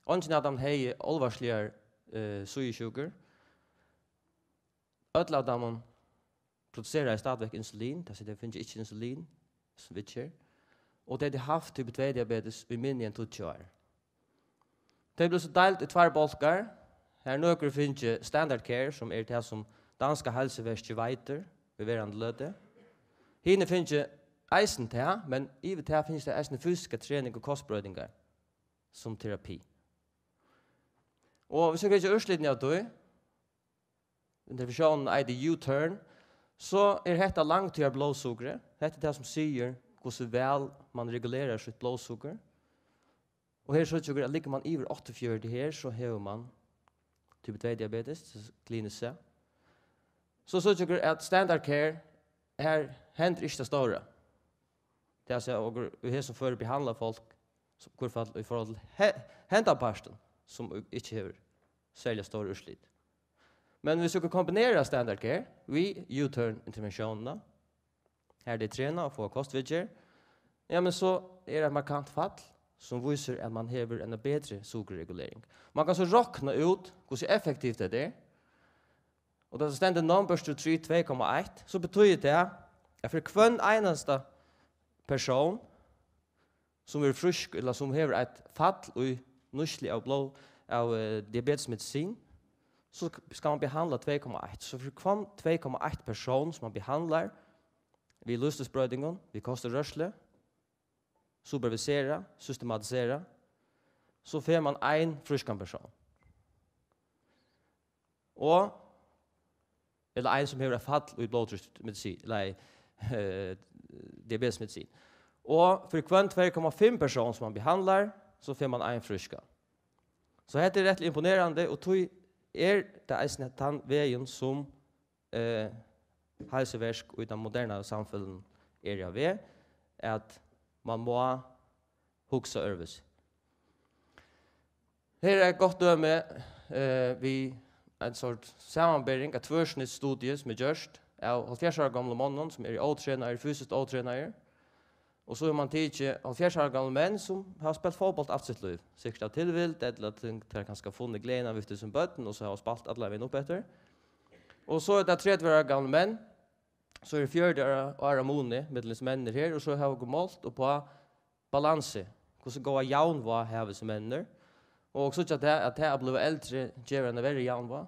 Eingin av teimum hevði álvarsligar, eh, síðusjúkur. Øll av teimum produseraðu stadigvæk insulin, tað sigur, tey fingu ikki insulin, sum vit gera. Og tey høvdu havt type tvey diabetes í minni enn tíggju ár. Tey blivu so deild í tveir bólkar. Har nøkur fingu standard care, sum er tað, sum danska heilsuverkið veitir í verandi løtu. Hini fingu eisini tað, men yvir tað fingu tey eisini fysiska trening og kostbroytingar sum terapi. Og viss vit hyggja úrslitini av tí, interventiónin eitur U-turn, so er hetta langtíðarblóðsukrið. Hetta er tað, sum sigur, hvussu væl mann regulerar sítt blóðsukur. Og her síggja okur, at liggur mann yvir áttaogfjøruti her, so hevur mann type tvey diabetes, kliniskt sæð. So síggja okur, at standard care, har hendir ikki tað stóra. Tað er at siga, okur í hesum føri behandla fólk, sum, hvørfall í forhold til he-, henda partin, sum ikki hevur serliga stór úrslit. Men viss okur kombinera standard care við U-turn interventiónina, har tey trena og fáa kostviðgerð, ja, men so er eitt markant fall, sum vísir, at mann hevur eina betri sukurregulering. Mann kann so rokna út, hvussu effektivt hetta er. Og tá tað stendur numbers to three tvey komma eitt, so betýðir tað, at fyri hvønn einasta persón, sum er frískur, ella sum hevur eitt fall í nýtslu av blóð, av, eh, diabetesmedisin, so skal mann behandla tvey komma eitt. So fyri hvønn tvey komma eitt persón, sum mann behandlar við lívsstílsbroytingum, við kost og rørslu, supervisera, systematisera, so fær mann ein frískan persón. Og ella ein, sum hevur eitt fall í blóðtrýstimedisin, ella í, eh, diabetesmedisin. Og fyri hvønn tvey komma fimm persón, sum man behandlar, so fær man ein frískan. So hetta er rættiliga imponerandi, og tí er tað eisini tann vegin, sum, eh, heilsuverk í teimum modernaðu samfeløgum er á veg, at man má hugsa øðrvísi. Her er eitt gott dømi, eh, við ein sort samanbering av tvørsnittsstudie, sum er gjørt av hálvfjerðs ára gomlum monnum, sum eru ótrenaðir, fysiskt ótrenaðir. Og so hevur man tikið hálvfjerðs ára gamlar menn, sum hava spælt fótbólt alt sítt lív, sikkurt av tilvild, ella at teir kanska funnu gleðina við tí sum børn, og so hava spælt allan vegin upp eftir. Og so er tað tretivu ára gamlir menn, so er fjøruti ára, ára muni millum hesir menninir her, og so hava okur mált upp á balansi, hvussu góða javnvág hava hesir menninir, og síggja tað, at tað at blíva eldri gevur eina verri javnvág,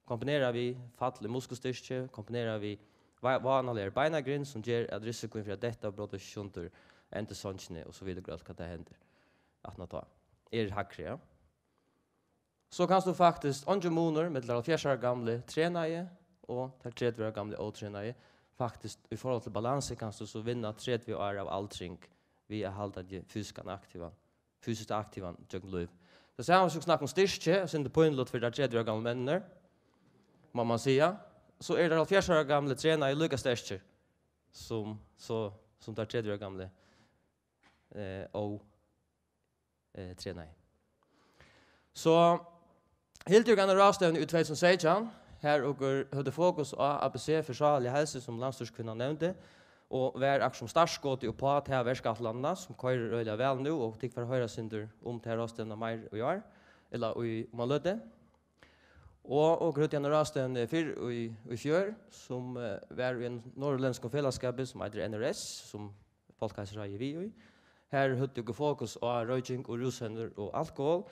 kombinerað við fall í muskulstyrki, kombinerað við va-, vánaligari beinagrind, sum ger, at risikoin fyri at detta og brotna seg sundur, enda í songini og so víðari, alt hvat tað hendir aftan á tá, er hægri, ja. So kanst tú faktiskt, eingin munur millum hálvfjerðs ára gamli trenaði og teir tretivu ára gamli ótrenaði, faktiskt í forhold til balansi kanst tú so vinna tretivu ár av aldring við at halda teg fysiskan aktivan, fysiskt aktivan gjøgnum lív. Tað sama, sum snakka um styrki, og sindur pínuligt fyri teir tretivu ára gamlu menninir, má man siga, so eru teir hálvfjerðs ára gamli trenaði líka sterkir sum, so, sum teir tretivu ára gamli, eh, ó, eh, trenaði. So hildu okur eina ráðstevnu í tvey túsund og seytjan, har okur høvdu fokus á A B C fyri sálarliga heilsu, sum landsstýriskvinnan nevndi, og var akkurát sum startskotið uppá ta verkætlanina, sum koyrir øgiliga væl nú, og tit fara at hoyra sindur um ta ráðstevnuna meir í ár, ella í, um eina løtu. Og okur høvdu eina ráðstevnu fyrr í, í fjør, sum, eh, var í einum norðurlendskum felagsskapi, sum eitur N R S, sum Fólkaheilsuráðið er við í. Har høvdu okur fokus á royking og rúsevnir og alkohol.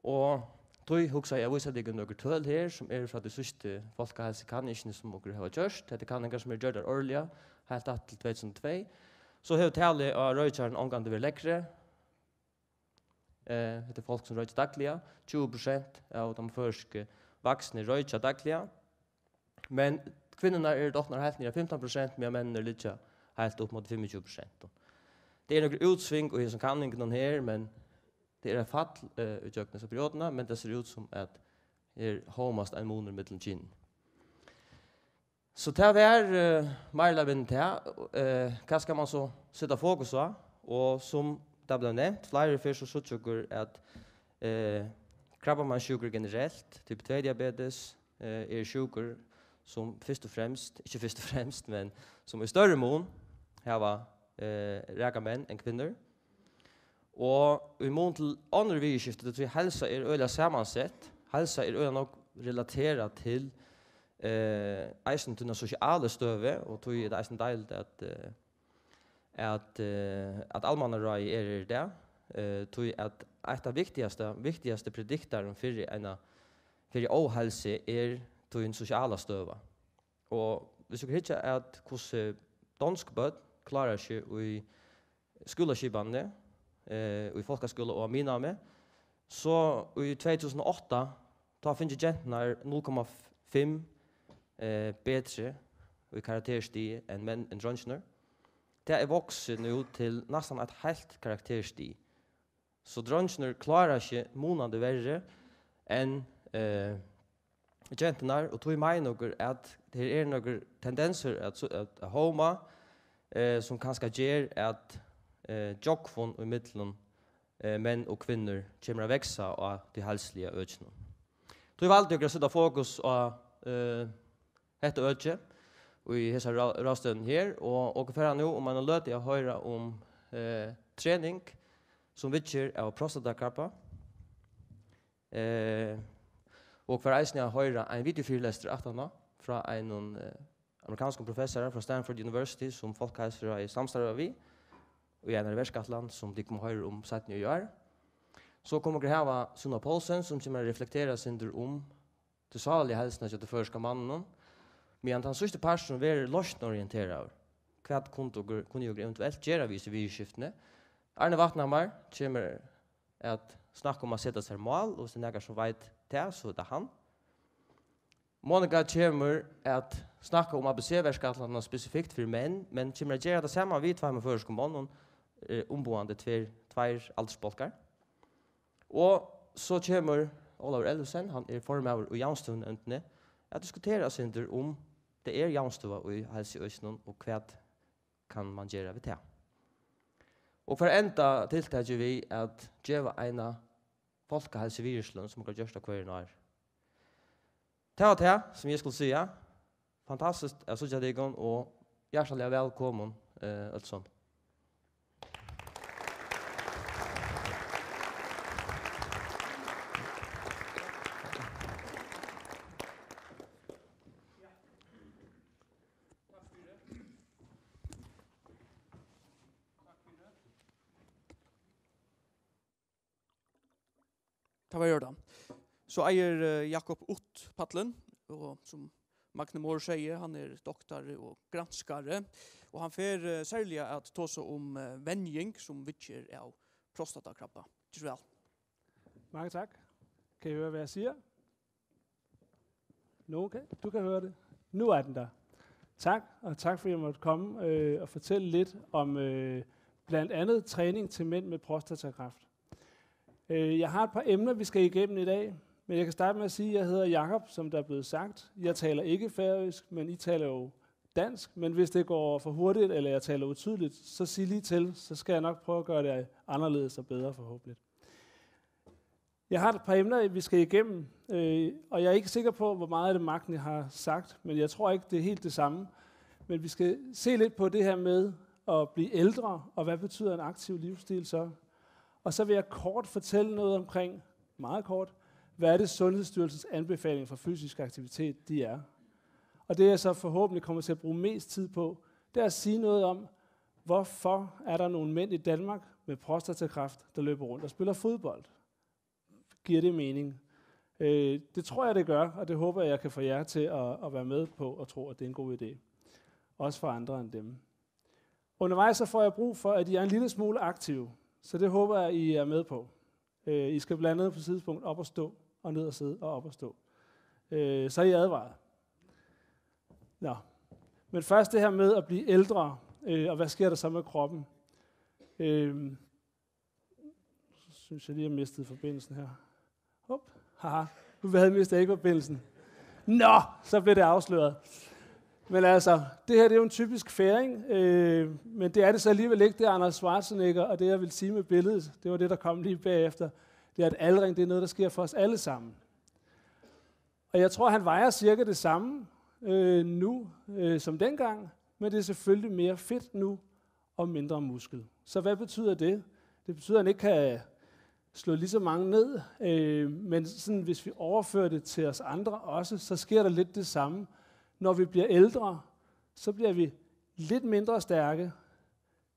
Og tí hugsaði eg at vísa tykkum nøkur tøl her, sum eru frá tí síðstu fólkaheilsukanningini, sum okur hava gjørt. Hetta eru kanningar, sum eru gjørdar árliga, heilt aftur til tvey túsund og tvey. So hevur talið á roykjarum ongantíð verið lægri. Eh, hetta eru fólk, sum roykja dagliga. Tjúgu prosent av teimum føroysku vaksnu roykja dagliga. Men kvinnurnar eru dotnar heilt niður á fimtan prosent, meðan menninir liggja heilt upp móti fimmogtjúgu prosent. Tað eru nøkur útsving í hesum kanningunum her, men tað er eitt fall, eh, ígjøgnum hesa perioduna, men tað sær út sum, at her hómast ein munur millum kynin. So tað var, eh, meir ella minni tað. Eh, hvat skal man so seta fokus á? Og sum tað bleiv nevnt fleiri ferð, so síggja okur, at, eh, krabbameinssjúkur generelt, type tvey diabetes, eh, er sjúkur, sum fyrst og fremst, ikki fyrst og fremst, men sum í størri mun hava, eh, nakað menn enn kvinnur. Og í mun til onnur viðurskifti, tí tí heilsa er øgiliga samansett. Heilsa er øgiliga nógv relaterað til, eh, eisini tína sosialu støðu, og tí er tað eisini deiligt at, eh, at, eh, at almannaráðið er her í dag, eh, tí at eitt av viktigastu, viktigastu prediktorum fyri eina, fyri óheilsu er tín sosiala støða. Og hvis okur hyggja at hvussu donsk børn klára seg í skúlaskipanini, eh, í fólkaskúla og á miðnámi, so í tvey túsund og átta, tá fingu genturnar null komma fimm, eh, betri í karakterstigi enn menn, enn dreingirnir. Tað er vaksið nú til næstan eitt heilt karakterstig. So dreingirnir klára seg munandi verri enn, eh, genturnar, og tí meina okur, at her eru nøkur tendensir at, at, at hóma, eh, sum kanska ger, at, eh, gjógvin ímillum, eh, menn og kvinnur kemur at vaksa á tí heilsuliga økinum. Tí valdu okur at seta fokus á, eh, hetta økið í hesa rá-, ráðstevnuni her, og okur fara nú um eina løtu at hoyra um, eh, trening sum viðgerð av prostatakrabba. Eh, og fara eisini at hoyra ein videofyrilestur aftaná frá einum, eh, amerikanskum professara frá Stanford University, sum Fólkaheilsuráðið samstarvar við, og í einari verkætlan, sum tit koma at hoyra um seinni í ár. So koma okur at hava Sunna Poulsen, sum kemur at reflektera eitt sindur um tí sálarligu heilsuna hjá tí føroyska manninum, meðan tann síðsti parturin verður loysnarorienteraður. Hvat kundu okur, kunnu okur eventuelt gera við hesi viðurskiftini? Arne Vatnhamar kemur at snakka um at seta sær mál, og hvis tað er nakar, sum veit tað, so er tað hann. Monika kemur at snakka um A B C-verkætlanina spesifikt fyri menn, men kemur at gera tað saman við tveimum føroyskum monnum, eh, umboðandi tveir, tveir aldursbólkar. Og so kemur Ólavur Ellefsen, hann er formaður í javnstøðunevndini, at diskutera eitt sindur um tað er javnstøða í heilsuøkinum og hvat kann man gera við tað. Og fyri at enda tiltakið við at geva eina fólkaheilsuvirðisløn, sum okur gjørt á hvørjum ár. Tað var tað, sum eg skuldi siga. Fantastiskt at síggja tykkum og hjartaliga vælkomin, eh, øll somul. Tað var í ordan. So eigur, eh, Jakob Uth pallin, og sum Magni Mohr segði, hann er doktari og granskari, og hann fer, eh, serliga at tosa um, eh, venjing sum viðgerð av prostatakrabba. Ger so væl. Mange tak. Kan I høre, hvad jeg siger? Nogen kan? Du kan høre det. Nu er den der. Tak, og tak fordi jeg måtte komme, øh, og fortælle lidt om, øh, blandt andet træning til mænd med prostatakræft. Øh, jeg har et par emner, vi skal igennem i dag, men jeg kan starte med at sige, at jeg hedder Jakob, som der er blevet sagt. Jeg taler ikke færøsk, men I taler jo dansk, men hvis det går for hurtigt, eller jeg taler utydeligt, så sig lige til, så skal jeg nok prøve at gøre det anderledes og bedre forhåbentlig. Jeg har et par emner, vi skal igennem, øh, og jeg er ikke sikker på, hvor meget af det Magni har sagt, men jeg tror ikke, det er helt det samme. Men vi skal se lidt på det her med at blive ældre, og hvad betyder en aktiv livsstil så? Og så vil jeg kort fortælle noget omkring, meget kort, hvad er det Sundhedsstyrelsens anbefaling for fysisk aktivitet, de er. Og det jeg så forhåbentlig kommer til at bruge mest tid på, det er at sige noget om, hvorfor er der nogle mænd i Danmark med prostatakræft, der løber rundt og spiller fodbold? Giver det mening? Øh, det tror jeg, det gør, og det håber jeg, jeg kan få jer til at, at være med på og tro, at det er en god idé. Også for andre end dem. Undervejs så får jeg brug for, at I er en lille smule aktive, så det håber jeg, I er med på. Øh, I skal blandt andet på et tidspunkt op og stå, og ned og sidde, og op og stå. Øh, så er I advaret. Nå. Men først det her med at blive ældre, øh, og hvad sker der så med kroppen? Øh, så synes jeg lige, jeg mistede forbindelsen her. Hop, haha, nu havde jeg mistet ikke forbindelsen. Nå, så blev det afsløret. Men altså, det her, det er jo en typisk færing, øh, men det er det så alligevel ikke. Det er Arnold Schwarzenegger, og det, jeg vil sige med billedet, det var det, der kom lige bagefter, det er, at aldring, det er noget, der sker for os alle sammen. Og jeg tror, han vejer cirka det samme, øh, nu, øh, som dengang, men det er selvfølgelig mere fedt nu og mindre muskel. Så hvad betyder det? Det betyder, at han ikke kan slå lige så mange ned, øh, men sådan, hvis vi overfører det til os andre også, så sker der lidt det samme. Når vi bliver ældre, så bliver vi lidt mindre stærke,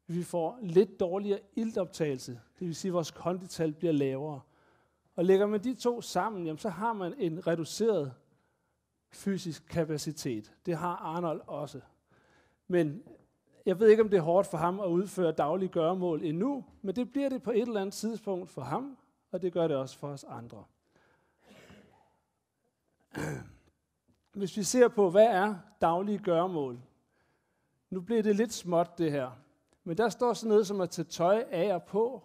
vi får lidt dårligere iltoptagelse, det vil sige, at vores kondital bliver lavere. Og lægger man de to sammen, jamen, så har man en reduceret fysisk kapacitet. Det har Arnold også. Men jeg ved ikke, om det er hårdt for ham at udføre daglige gøremål endnu, men det bliver det på et eller andet tidspunkt for ham, og det gør det også for os andre. Hvis vi ser på, hvad er daglige gøremål? Nu bliver det lidt småt, det her. Men der står sådan noget som at tage tøj af og på,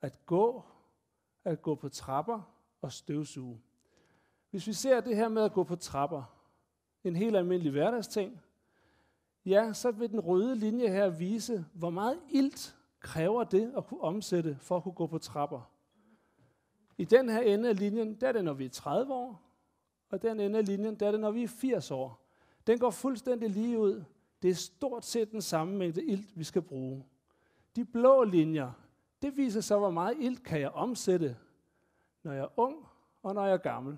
at gå, at gå på trapper og støvsuge. Hvis vi ser det her med at gå på trapper, en helt almindelig hverdagsting, ja, så vil den røde linje her vise, hvor meget ilt kræver det at kunne omsætte for at kunne gå på trapper. I den her ende af linjen, der er det, når vi er tredive år, og den ende af linjen, der er det, når vi er firs år. Den går fuldstændig lige ud. Det er stort set den samme mængde ilt, vi skal bruge. De blå linjer, det viser så, hvor meget ilt kan jeg omsætte, når jeg er ung og når jeg er gammel.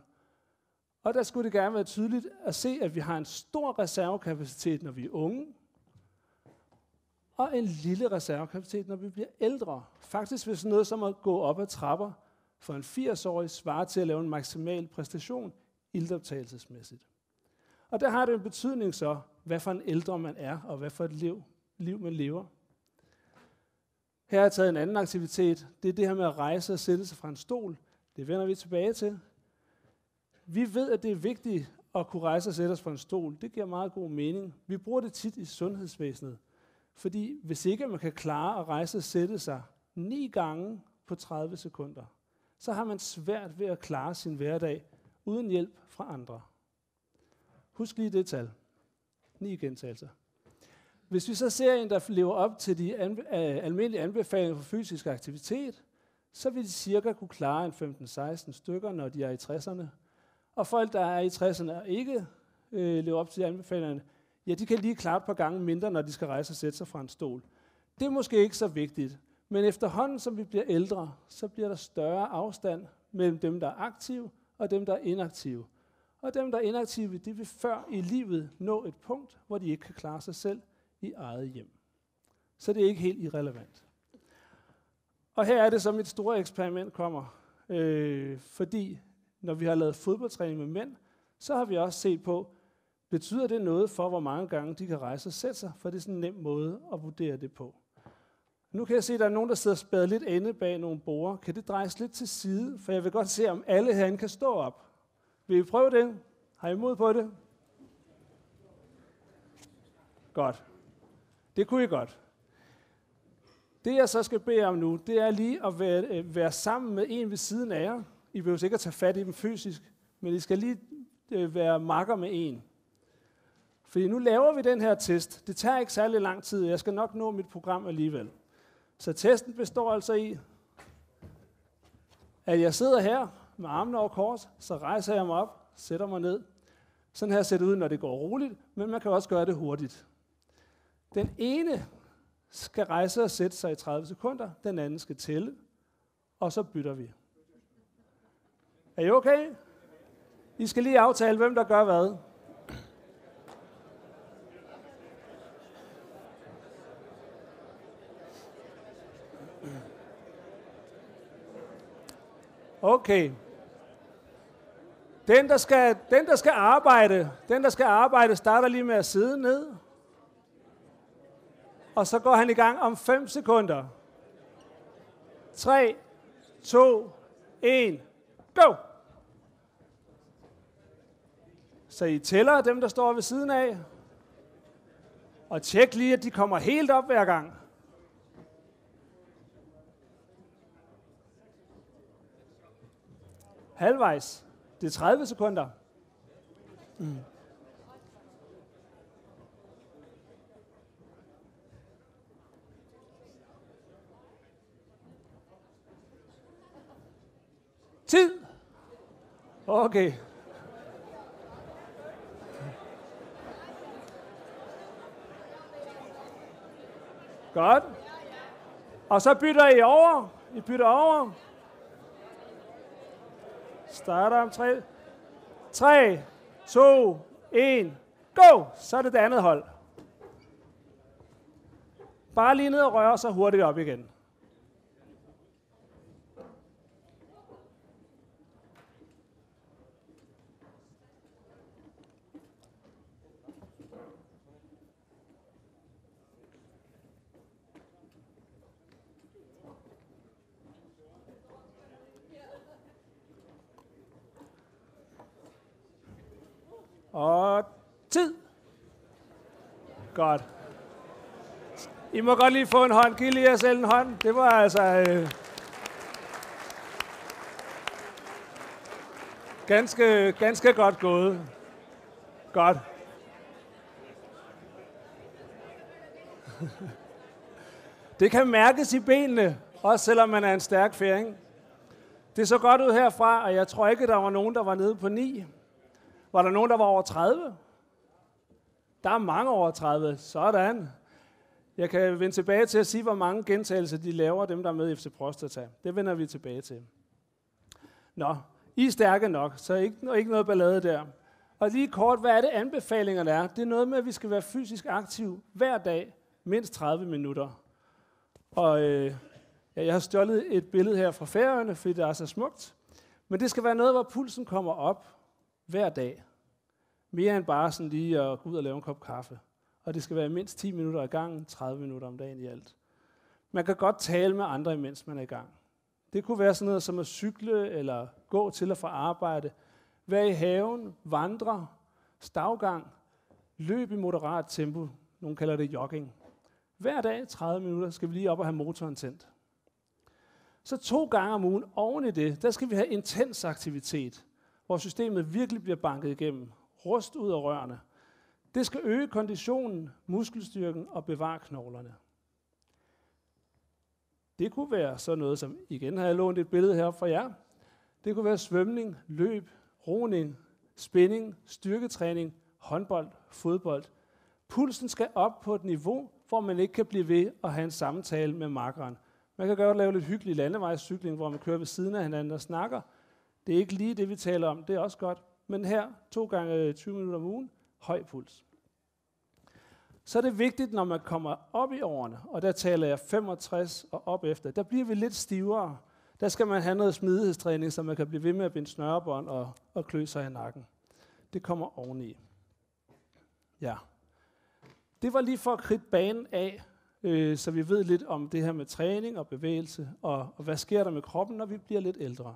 Og der skulle det gerne være tydeligt at se, at vi har en stor reservekapacitet, når vi er unge, og en lille reservekapacitet, når vi bliver ældre. Faktisk vil sådan noget som at gå op ad trapper for en firs-årig svare til at lave en maksimal præstation iltoptagelsesmæssigt. Og der har det en betydning så, hvad for en ældre man er, og hvad for et liv, liv man lever. Her har jeg taget en anden aktivitet. Det er det her med at rejse og sætte sig fra en stol. Det vender vi tilbage til. Vi ved, at det er vigtigt at kunne rejse og sætte os fra en stol. Det giver meget god mening. Vi bruger det tit i sundhedsvæsenet, fordi hvis ikke man kan klare at rejse og sætte sig ni gange på tredive sekunder, så har man svært ved at klare sin hverdag uden hjælp fra andre. Husk lige det tal. Ni gentagelser. Hvis vi så ser en, der lever op til de anbe- øh, almindelige anbefalinger for fysisk aktivitet, så vil de cirka kunne klare en femten seksten stykker, når de er i tresserne. Og folk, der er i tresserne og ikke øh, lever op til anbefalingerne, ja, de kan lige klare et par gange mindre, når de skal rejse og sætte sig fra en stol. Det er måske ikke så vigtigt, men efterhånden, som vi bliver ældre, så bliver der større afstand mellem dem, der er aktive, og dem, der er inaktive. Og dem, der er inaktive, de vil før i livet nå et punkt, hvor de ikke kan klare sig selv i eget hjem. Så det er ikke helt irrelevant. Og her er det så, mit store eksperiment kommer. Øh, fordi når vi har lavet fodboldtræning med mænd, så har vi også set på, betyder det noget for, hvor mange gange de kan rejse og sætte sig? For det er sådan en nem måde at vurdere det på. Nu kan jeg se, at der er nogen, der sidder spærret lidt inde bag nogle borde. Kan det drejes lidt til side? For jeg vil godt se, om alle herinde kan stå op. Vil I prøve det? Har I mod på det? Godt. Det kunne I godt. Det, jeg så skal bede om nu, det er lige at være, øh, være sammen med en ved siden af jer. I behøver ikke at tage fat i dem fysisk, men I skal lige øh, være makker med en. Fordi nu laver vi den her test. Det tager ikke særlig lang tid. Jeg skal nok nå mit program alligevel. Så testen består altså i, at jeg sidder her med armene over kors, så rejser jeg mig op, sætter mig ned. Sådan her ser det ud, når det går roligt, men man kan også gøre det hurtigt. Den ene skal rejse og sætte sig i tredive sekunder, den anden skal tælle, og så bytter vi. Er I okay? I skal lige aftale, hvem der gør hvad. Okay. Den, der skal, den, der skal arbejde, den, der skal arbejde, starter lige med at sidde ned. Og så går han i gang om fem sekunder. Tre, to, en, go! Så I tæller dem, der står ved siden af. Og tjek lige, at de kommer helt op hver gang. Halvvejs. Det er tredive sekunder. Mm. Tid. Okay. Godt. Og så bytter I over. I bytter over. Starter om tre. Tre, to, en, go! Så er det det andet hold. Bare lige ned og røre sig hurtigt op igen. Og tid. Godt. I må godt lige få en hånd. Giv lige jer selv en hånd. Det var altså øh, ganske, ganske godt gået. Godt. Det kan mærkes i benene, også selvom man er en stærk færing. Det så godt ud herfra, og jeg tror ikke, der var nogen, der var nede på ni. Var der nogen, der var over tredive? Der er mange over tredive. Sådan. Jeg kan vende tilbage til at sige, hvor mange gentagelser de laver, dem der er med i F C Prostata. Det vender vi tilbage til. Nå, I er stærke nok, så ikke, ikke noget ballade der. Og lige kort, hvad er det anbefalingerne er? Det er noget med, at vi skal være fysisk aktive hver dag, mindst tredive minutter. Og øh, ja, jeg har stjålet et billede her fra Færøerne, fordi det er så smukt. Men det skal være noget, hvor pulsen kommer op hver dag. Mere end bare sådan lige at gå ud og lave en kop kaffe. Og det skal være mindst ti minutter ad gangen, tredive minutter om dagen i alt. Man kan godt tale med andre, imens man er i gang. Det kunne være sådan noget som at cykle eller gå til og fra arbejde. Være i haven, vandre, stavgang, løb i moderat tempo, nogle kalder det jogging. Hver dag tredive minutter skal vi lige op og have motoren tændt. Så to gange om ugen oven i det, der skal vi have intens aktivitet, hvor systemet virkelig bliver banket igennem, rust ud af rørene. Det skal øge konditionen, muskelstyrken og bevare knoglerne. Det kunne være sådan noget som, igen har jeg lånt et billede her fra jer. Det kunne være svømning, løb, roning, spinning, styrketræning, håndbold, fodbold. Pulsen skal op på et niveau, hvor man ikke kan blive ved at have en samtale med makkeren. Man kan godt lave lidt hyggelig landevejscykling, hvor man kører ved siden af hinanden og snakker. Det er ikke lige det, vi taler om. Det er også godt. Men her, to gange tyve minutter om ugen, høj puls. Så er det vigtigt, når man kommer op i årene, og der taler jeg femogtres og op efter, der bliver vi lidt stivere. Der skal man have noget smidighedstræning, så man kan blive ved med at binde snørebånd og, og klø sig i nakken. Det kommer oveni. Ja. Det var lige for at kridte banen af, øh, så vi ved lidt om det her med træning og bevægelse, og, og hvad sker der med kroppen, når vi bliver lidt ældre.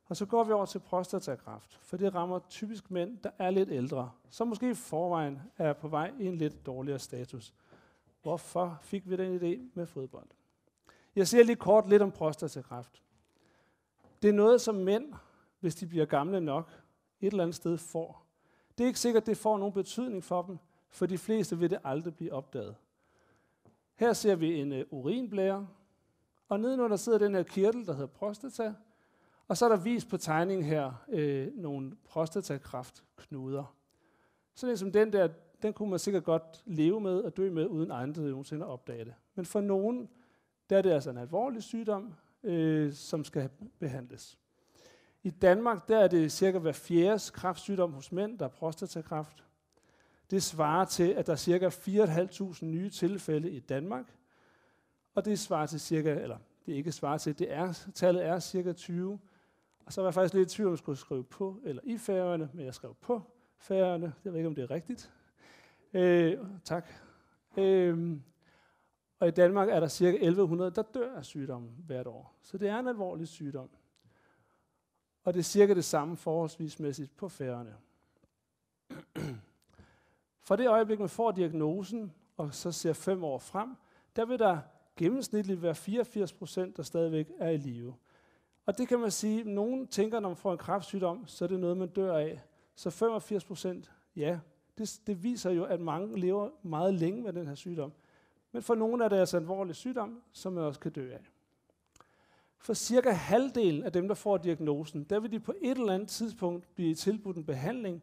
Og så går vi over til prostatakræft, for det rammer typisk mænd, der er lidt ældre, som måske i forvejen er på vej i en lidt dårligere status. Hvorfor fik vi den idé med fodbold? Jeg siger lige kort lidt om prostatakræft. Det er noget, som mænd, hvis de bliver gamle nok, et eller andet sted får. Det er ikke sikkert, det får nogen betydning for dem, for de fleste vil det aldrig blive opdaget. Her ser vi en øh, urinblære, og nedenunder sidder den her kirtel, der hedder prostata, og så er der vist på tegningen her øh, nogle prostatakræftknuder. Sådan en som den der, den kunne man sikkert godt leve med og dø med, uden andre nogensinde at opdage det. Men for nogen, der er det altså en alvorlig sygdom, øh, som skal behandles. I Danmark, der er det cirka hver fjerde kræftsygdom hos mænd, der er prostatakræft. Det svarer til, at der er cirka fire tusind fem hundrede nye tilfælde i Danmark. Og det svarer til cirka, eller det er ikke svarer til, det er, tallet er cirka tyve. Og så var jeg faktisk lidt i tvivl, om jeg skulle skrive på eller i Færøerne, men jeg skrev på Færøerne. Jeg ved ikke, om det er rigtigt. Øh, tak. Øh, og i Danmark er der cirka elleve hundrede, der dør af sygdommen hvert år. Så det er en alvorlig sygdom. Og det er cirka det samme forholdsvismæssigt på Færøerne. Fra det øjeblik, man får diagnosen, og så ser fem år frem, der vil der gennemsnitligt være fireogfirs procent, der stadigvæk er i live. Og det kan man sige, nogen tænker, når man får en kræftsygdom, så er det noget, man dør af. Så femogfirs procent, ja, det, det viser jo, at mange lever meget længe med den her sygdom. Men for nogle er det altså en alvorlig sygdom, som man også kan dø af. For cirka halvdelen af dem, der får diagnosen, der vil de på et eller andet tidspunkt blive tilbudt en behandling,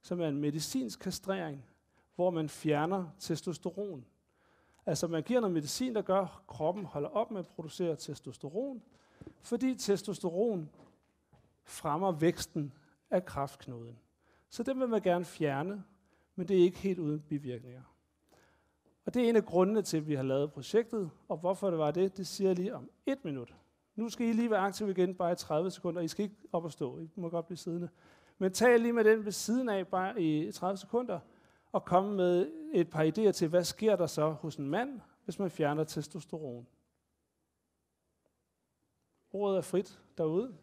som er en medicinsk kastrering, hvor man fjerner testosteron. Altså man giver noget medicin, der gør, at kroppen holder op med at producere testosteron, fordi testosteron fremmer væksten af kræftknuden. Så den vil man gerne fjerne, men det er ikke helt uden bivirkninger. Og det er en af grundene til, at vi har lavet projektet, og hvorfor det var det, det siger jeg lige om et minut. Nu skal I lige være aktive igen, bare i tredive sekunder. I skal ikke op og stå. I må godt blive siddende. Men tal lige med den ved siden af, bare i tredive sekunder, og komme med et par idéer til, hvad sker der så hos en mand, hvis man fjerner testosteron. Ordet er frit derude.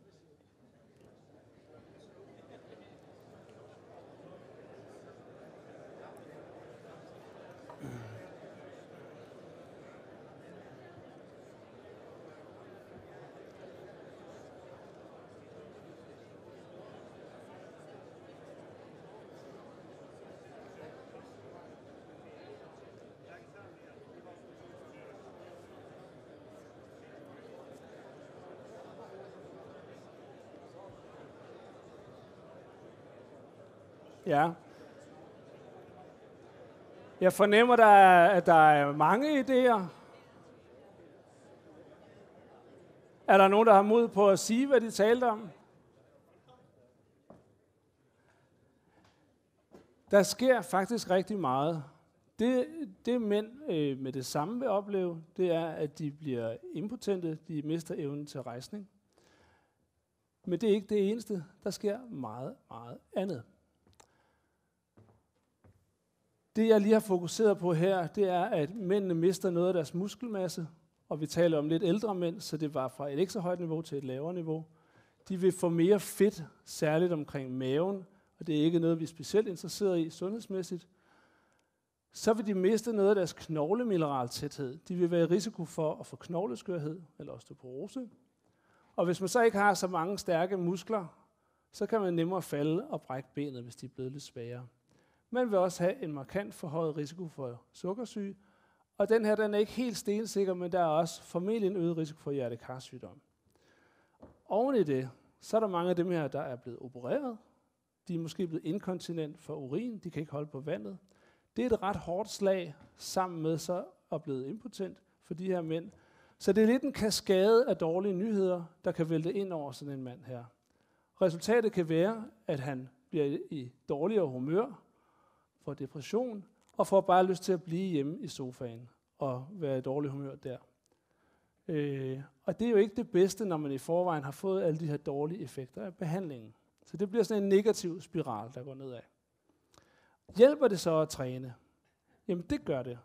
Ja. Jeg fornemmer, der er, at der er mange idéer. Er der nogen, der har mod på at sige, hvad de talte om? Der sker faktisk rigtig meget. Det, det mænd øh, med det samme vil opleve, det er, at de bliver impotente, de mister evnen til rejsning. Men det er ikke det eneste. Der sker meget, meget andet. Det, jeg lige har fokuseret på her, det er, at mændene mister noget af deres muskelmasse, og vi taler om lidt ældre mænd, så det var fra et ikke så højt niveau til et lavere niveau. De vil få mere fedt, særligt omkring maven, og det er ikke noget, vi er specielt interesseret i sundhedsmæssigt, så vil de miste noget af deres knoglemineraltæthed. De vil være i risiko for at få knogleskørhed eller osteoporose. Og hvis man så ikke har så mange stærke muskler, så kan man nemmere falde og brække benet, hvis de er blevet lidt svagere. Man vil også have en markant forhøjet risiko for sukkersyge, og den her, den er ikke helt stensikker, men der er også formentlig en øget risiko for hjertekarsygdom. Oven i det, så er der mange af dem her, der er blevet opereret. De er måske blevet inkontinent for urin, de kan ikke holde på vandet. Det er et ret hårdt slag, sammen med så at blive impotent for de her mænd. Så det er lidt en kaskade af dårlige nyheder, der kan vælte ind over sådan en mand her. Resultatet kan være, at han bliver i dårligere humør, får depression og får bare lyst til at blive hjemme i sofaen og være i dårlig humør der. Øh, og det er jo ikke det bedste, når man i forvejen har fået alle de her dårlige effekter af behandlingen. Så det bliver sådan en negativ spiral, der går nedad. Hjælper det så at træne? Jamen det gør det.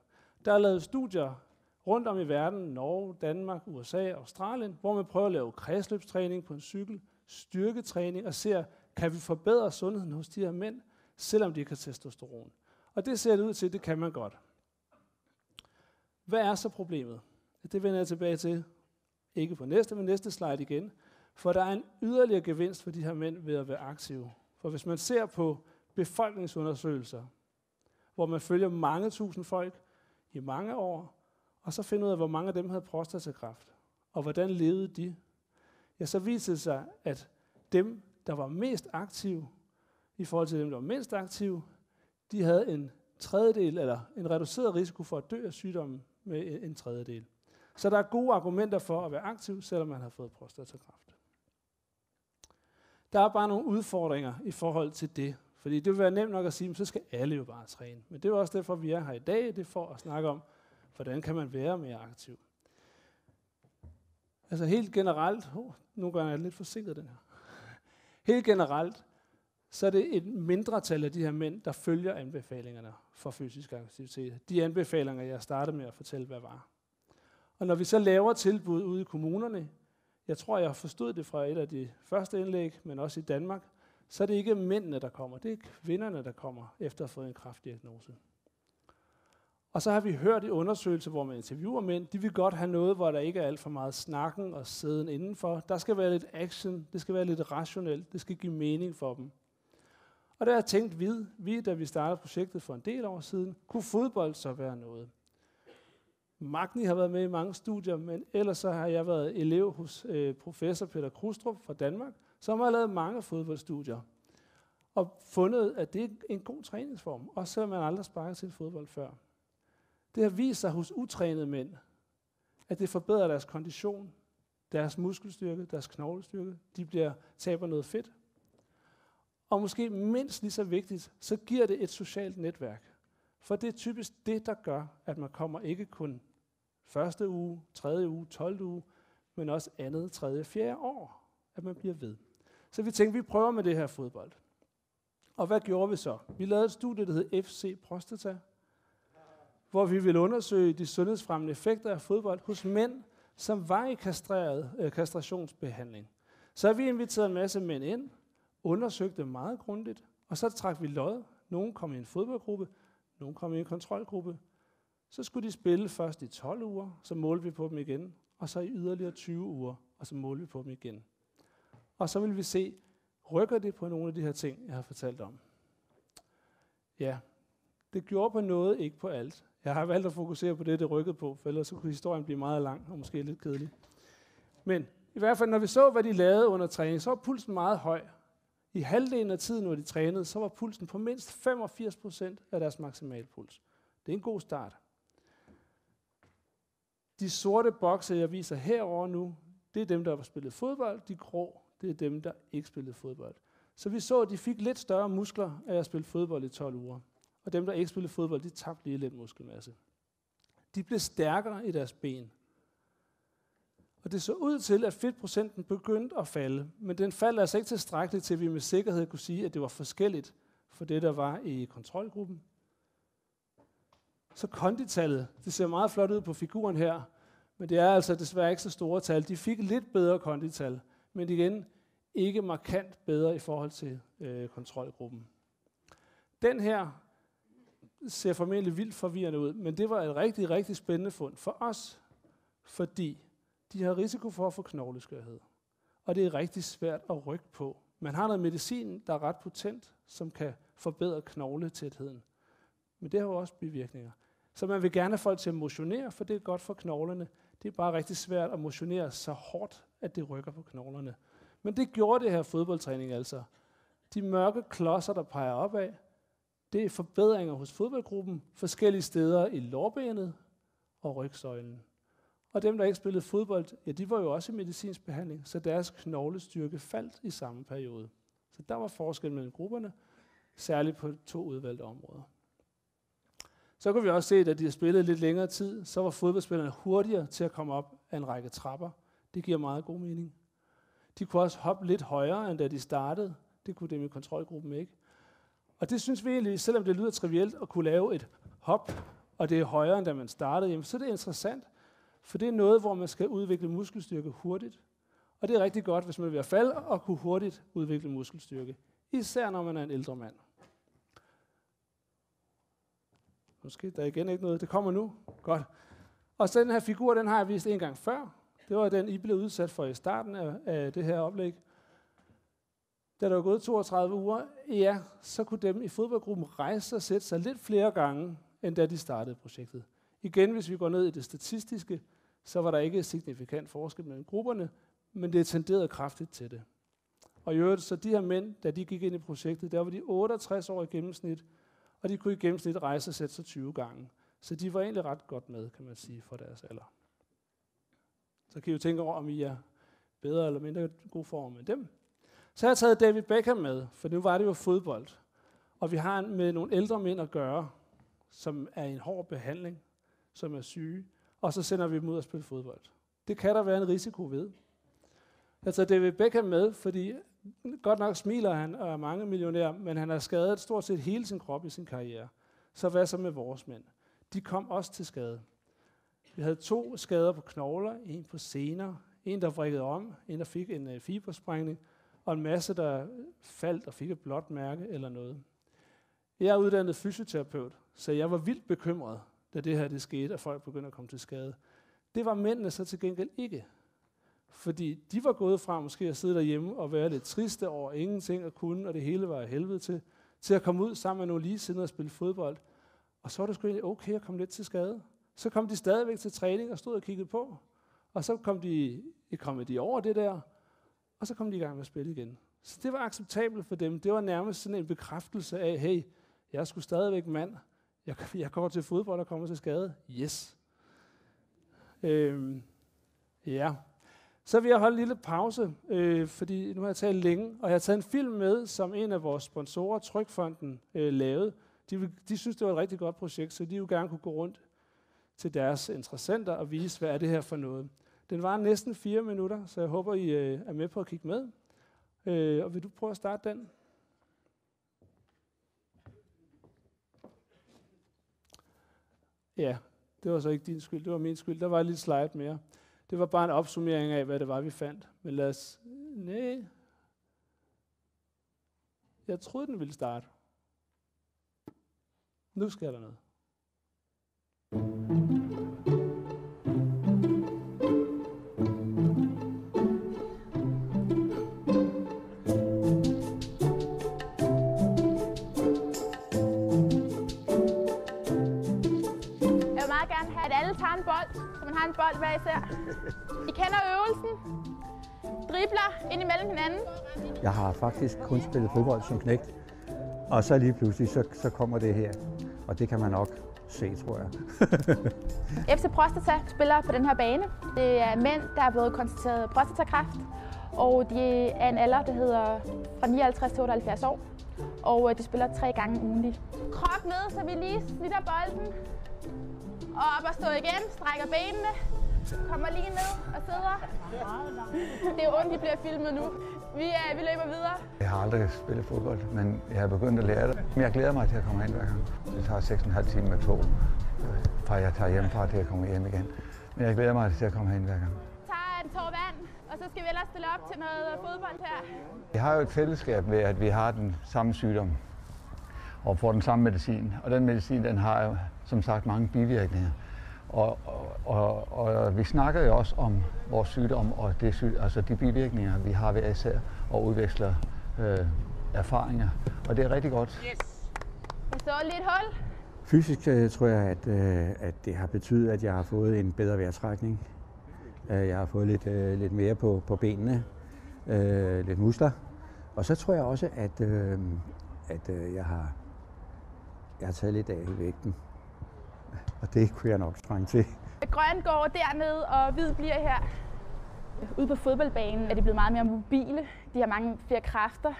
Der er lavet studier rundt om i verden, Norge, Danmark, U S A, Australien, hvor man prøver at lave kredsløbstræning på en cykel, styrketræning og ser, kan vi forbedre sundheden hos de her mænd, selvom de ikke har testosteron. Og det ser det ud til, det kan man godt. Hvad er så problemet? Det vender jeg tilbage til, ikke på næste, men næste slide igen. For der er en yderligere gevinst for de her mænd ved at være aktive. For hvis man ser på befolkningsundersøgelser, hvor man følger mange tusind folk i mange år, og så finder ud af, hvor mange af dem havde prostatakræft, og hvordan levede de, ja, så viser det sig, at dem, der var mest aktive, i forhold til dem, der var mindst aktive, de havde en tredjedel, eller en reduceret risiko for at dø af sygdommen med en tredjedel. Så der er gode argumenter for at være aktiv, selvom man har fået prostatakræft. Der er bare nogle udfordringer i forhold til det. Fordi det vil være nemt nok at sige, så skal alle jo bare træne. Men det er jo også derfor, vi er her i dag, det er for at snakke om, hvordan kan man være mere aktiv. Altså helt generelt, oh, nogle gange er det lidt forsinket den her. Helt generelt, så er det et mindretal af de her mænd, der følger anbefalingerne for fysisk aktivitet. De anbefalinger, jeg startede med at fortælle, hvad var. Og når vi så laver tilbud ude i kommunerne, jeg tror, jeg forstod det fra et af de første indlæg, men også i Danmark, så er det ikke mændene, der kommer. Det er kvinderne, der kommer efter at have fået en kræftdiagnose. Og så har vi hørt i undersøgelser, hvor man interviewer mænd, de vil godt have noget, hvor der ikke er alt for meget snakken og sidden indenfor. Der skal være lidt action, det skal være lidt rationelt, det skal give mening for dem. Og der har jeg tænkt, vi, vi, da vi startede projektet for en del år siden, kunne fodbold så være noget? Magni har været med i mange studier, men ellers så har jeg været elev hos øh, professor Peter Krustrup fra Danmark, som har lavet mange fodboldstudier og fundet, at det er en god træningsform, også selvom man aldrig har sparket til en fodbold før. Det har vist sig hos utrænede mænd, at det forbedrer deres kondition, deres muskelstyrke, deres knoglestyrke. De bliver, taber noget fedt. Og måske mindst lige så vigtigt, så giver det et socialt netværk. For det er typisk det, der gør, at man kommer ikke kun første uge, tredje uge, tolvte uge, men også andet, tredje, fjerde år, at man bliver ved. Så vi tænkte, vi prøver med det her fodbold. Og hvad gjorde vi så? Vi lavede et studie, der hed F C Prostata, hvor vi ville undersøge de sundhedsfremmende effekter af fodbold hos mænd, som var i kastreret, øh, kastrationsbehandling. Så har vi inviteret en masse mænd ind, undersøgt dem meget grundigt, og så trak vi lod. Nogle kom i en fodboldgruppe, nogle kom i en kontrolgruppe. Så skulle de spille først i tolv uger, så målte vi på dem igen, og så i yderligere tyve uger, og så målte vi på dem igen. Og så ville vi se, rykker det på nogle af de her ting, jeg har fortalt om? Ja, det gjorde på noget, ikke på alt. Jeg har valgt at fokusere på det, det rykkede på, for ellers så kunne historien blive meget lang og måske lidt kedelig. Men i hvert fald, når vi så, hvad de lavede under træning, så var pulsen meget høj. I halvdelen af tiden, hvor de trænede, så var pulsen på mindst femogfirs procent af deres maksimalpuls. Det er en god start. De sorte bokse, jeg viser herover nu, det er dem, der har spillet fodbold. De grå, det er dem, der ikke spillede fodbold. Så vi så, at de fik lidt større muskler af at spille fodbold i tolv uger. Og dem, der ikke spillede fodbold, de tabte lige lidt muskelmasse. De blev stærkere i deres ben. Og det så ud til, at fedtprocenten begyndte at falde, men den faldt altså ikke tilstrækkeligt til, at vi med sikkerhed kunne sige, at det var forskelligt for det, der var i kontrolgruppen. Så konditallet, det ser meget flot ud på figuren her, men det er altså desværre ikke så store tal. De fik lidt bedre kondital, men igen, ikke markant bedre i forhold til øh, kontrolgruppen. Den her ser formentlig vildt forvirrende ud, men det var et rigtig, rigtig spændende fund for os, fordi de har risiko for at få knogleskørhed, og det er rigtig svært at rykke på. Man har noget medicin, der er ret potent, som kan forbedre knogletætheden. Men det har jo også bivirkninger. Så man vil gerne have folk til at motionere, for det er godt for knoglerne. Det er bare rigtig svært at motionere så hårdt, at det rykker på knoglerne. Men det gjorde det her fodboldtræning altså. De mørke klodser, der peger opad, det er forbedringer hos fodboldgruppen forskellige steder i lårbenet og rygsøjlen. Og dem, der ikke spillede fodbold, ja, de var jo også i medicinsk behandling, så deres knoglestyrke faldt i samme periode. Så der var forskel mellem grupperne, særligt på to udvalgte områder. Så kunne vi også se, at de har spillet lidt længere tid, så var fodboldspillerne hurtigere til at komme op ad en række trapper. Det giver meget god mening. De kunne også hoppe lidt højere, end da de startede. Det kunne dem i kontrolgruppen ikke. Og det synes vi egentlig, selvom det lyder trivielt at kunne lave et hop, og det er højere, end da man startede, jamen, så er det interessant, for det er noget, hvor man skal udvikle muskelstyrke hurtigt. Og det er rigtig godt, hvis man vil falde og kunne hurtigt udvikle muskelstyrke. Især når man er en ældre mand. Nu skete der igen ikke noget. Det kommer nu. Godt. Og så den her figur, den har jeg vist en gang før. Det var den, I blev udsat for i starten af, af det her oplæg. Da der var gået toogtredive uger, ja, så kunne dem i fodboldgruppen rejse sig og sætte sig lidt flere gange, end da de startede projektet. Igen, hvis vi går ned i det statistiske, så var der ikke signifikant forskel mellem grupperne, men det tenderede kraftigt til det. Og i øvrigt, så de her mænd, da de gik ind i projektet, der var de otteogtres år i gennemsnit, og de kunne i gennemsnit rejse sig seksogtyve gange. Så de var egentlig ret godt med, kan man sige, for deres alder. Så kan I jo tænke over, om I er bedre eller mindre god form end dem. Så har jeg taget David Beckham med, for nu var det jo fodbold. Og vi har med nogle ældre mænd at gøre, som er i en hård behandling, som er syge, og så sender vi dem ud og spille fodbold. Det kan der være en risiko ved. Jeg har taget David Beckham med, fordi godt nok smiler han og er mange millionær, men han har skadet stort set hele sin krop i sin karriere. Så hvad så med vores mænd? De kom også til skade. Vi havde to skader på knogler, en på sener, en der vrikkede om, en der fik en øh, fibersprængning, og en masse der faldt og fik et blåt mærke eller noget. Jeg er uddannet fysioterapeut, så jeg var vildt bekymret, da det her det skete, at folk begyndte at komme til skade. Det var mændene så til gengæld ikke. Fordi de var gået fra måske at sidde derhjemme og være lidt triste over ingenting at kunne, og det hele var af helvede til, til at komme ud sammen med nogle ligesinnede og spille fodbold. Og så var det sgu egentlig okay at komme lidt til skade. Så kom de stadigvæk til træning og stod og kiggede på. Og så kom de, kom de over det der, og så kom de i gang med at spille igen. Så det var acceptabelt for dem. Det var nærmest sådan en bekræftelse af, hey, jeg er sgu stadigvæk mand. Jeg, jeg går til fodbold og kommer til skade. Yes. Øhm, ja. Så vil jeg holde en lille pause, øh, fordi nu har jeg talt længe, og jeg har taget en film med, som en af vores sponsorer, Trygfonden, øh, lavede. De, vil, de synes, det var et rigtig godt projekt, så de vil gerne kunne gå rundt til deres interessenter og vise, hvad er det her for noget. Den var næsten fire minutter, så jeg håber, I øh, er med på at kigge med. Øh, og vil du prøve at starte den? Ja, det var så ikke din skyld, det var min skyld. Der var et lille slide mere. Det var bare en opsummering af, hvad det var, vi fandt. Men lad os... Nej. Jeg troede, den ville starte. Nu sker der noget. Jeg vil meget gerne have, at alle tager en bold, så man har en bold hver især. I kender øvelsen. Dribler ind imellem hinanden. Jeg har faktisk kun spillet fodbold som knægt, og så lige pludselig, så, så kommer det her, og det kan man nok se, tror jeg. F C Prostata spiller på den her bane. Det er mænd, der er blevet konstateret prostatakræft, og de er en alder, der hedder fra nioghalvtreds til otteoghalvfjerds år, og øh, de spiller tre gange ugentligt. Krop ned, så vi lige snitter bolden. Og op og stå igen, strækker benene, kommer lige ned og sidder. Det er ondt, I bliver filmet nu. Vi, øh, vi løber videre. Jeg har aldrig spillet fodbold, men jeg er begyndt at lære det. Men jeg glæder mig til at komme hen hver gang. Det tager seks og en halv time med tog, øh, fra jeg tager hjemmefra til jeg kommer hjem igen. Men jeg glæder mig til at komme hen hver gang. Tager en tår vand, Og så skal vi ellers stille op til noget fodbold her. Vi har jo et fællesskab ved, at vi har den samme sygdom og får den samme medicin. Og den medicin, den har jo som sagt mange bivirkninger. Og, og, og, og vi snakker jo også om vores sygdom og det syg, altså de bivirkninger, vi har ved at sidde og udveksler øh, erfaringer. Og det er rigtig godt. Jeg så lige et hul. Fysisk øh, tror jeg, at, øh, at det har betydet, at jeg har fået en bedre vejrtrækning. Øh, Jeg har fået lidt, øh, lidt mere på, på benene, øh, lidt muskler. Og så tror jeg også, at, øh, at øh, jeg, har, jeg har taget lidt af i vægten. Og det kunne jeg nok trænge til. Grøn går derned, og hvid bliver her. Ude på fodboldbanen er de blevet meget mere mobile. De har mange flere kræfter,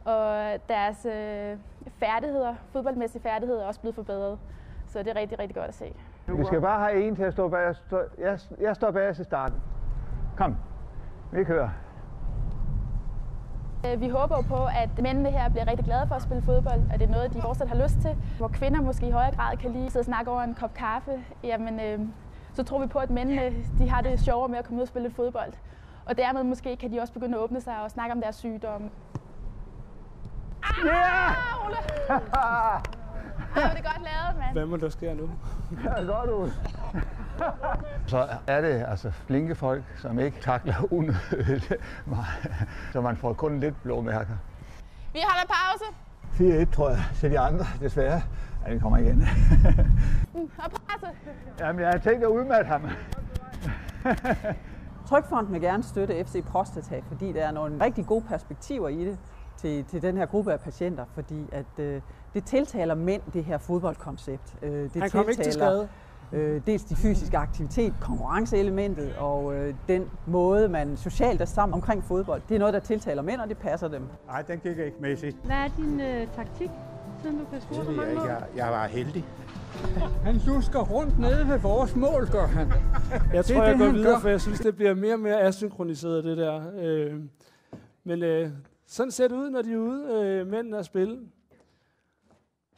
og deres øh, færdigheder, fodboldmæssige færdigheder, er også blevet forbedret. Så det er rigtig, rigtig godt at se. Vi skal bare have en til at stå bag. Jeg, jeg står bag os i starten. Kom, vi kører. Øh, Vi håber jo på, at mændene her bliver rigtig glade for at spille fodbold, og det er noget, de fortsat har lyst til. Hvor kvinder måske i højere grad kan lide at sidde og snakke over en kop kaffe, jamen, øh, så tror vi på, at mændene de har det sjovere med at komme ud og spille lidt fodbold. Og dermed måske kan de også begynde at åbne sig og snakke om deres sygdomme. Ja! Ole! Ej, hvor er det godt lavet, mand. Hvad må der sker nu? Ja, godt ud. Så er det altså flinke folk, som ikke takler unødigt meget. Så man får kun lidt blåmærker. Vi holder pause. fire et, tror jeg, til de andre, desværre. Ja, den kommer igen. Og presse. Jamen, jeg har tænkt at udmatte ham. Trygfonden vil gerne støtte F C Prostata, fordi der er nogle rigtig gode perspektiver i det til, til den her gruppe af patienter, fordi at, øh, det tiltaler mænd, det her fodboldkoncept. Øh, det Han kom ikke til tiltaler, skade. Øh, dels de fysiske aktivitet, konkurrenceelementet og øh, den måde, man socialt er sammen omkring fodbold. Det er noget, der tiltaler mænd, og det passer dem. Nej, den gik ikke, Messi. Hvad er din øh, taktik, siden du kan score så Det ved jeg mange ikke. mål? Jeg, jeg var heldig. Han lusker rundt nede ved vores mål, gør han. Jeg Det er tror, jeg det, går han videre, gør. For jeg synes, det bliver mere og mere asynkroniseret, det der. Øh, men øh, sådan ser det ud, når de er ude, øh, mændene, at spille.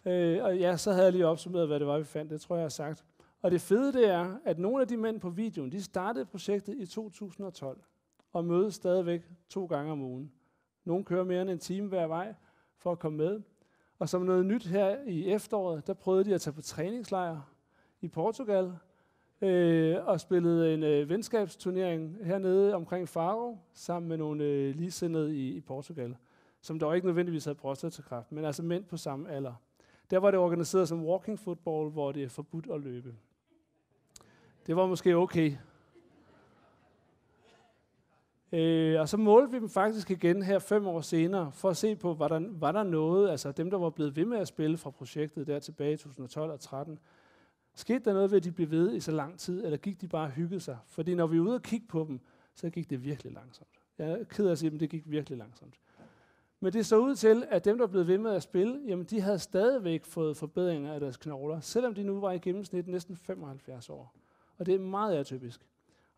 Øh, og ja, så havde jeg lige opsummeret, hvad det var, vi fandt. Det tror jeg, jeg har sagt. Og det fede, det er, at nogle af de mænd på videoen, de startede projektet i to tusind og tolv, og mødes stadigvæk to gange om ugen. Nogle kører mere end en time hver vej for at komme med. Og som noget nyt her i efteråret, der prøvede de at tage på træningslejr i Portugal, øh, og spillede en øh, venskabsturnering hernede omkring Faro, sammen med nogle øh, ligesinnede i, i Portugal, som dog ikke nødvendigvis havde prostatakræft, men altså mænd på samme alder. Der var det organiseret som walking football, hvor det er forbudt at løbe. Det var måske okay. Øh, og så målte vi dem faktisk igen her fem år senere, for at se på, var der, var der noget, altså dem, der var blevet ved med at spille fra projektet der tilbage i to tusind og tolv og tretten, skete der noget ved, at de blev ved i så lang tid, eller gik de bare og hyggede sig? Fordi når vi er ude og kigge på dem, så gik det virkelig langsomt. Jeg er ked af at sige, men det gik virkelig langsomt. Men det så ud til, at dem, der blev ved med at spille, jamen de havde stadigvæk fået forbedringer af deres knogler, selvom de nu var i gennemsnit næsten femoghalvfjerds år. Og det er meget atypisk.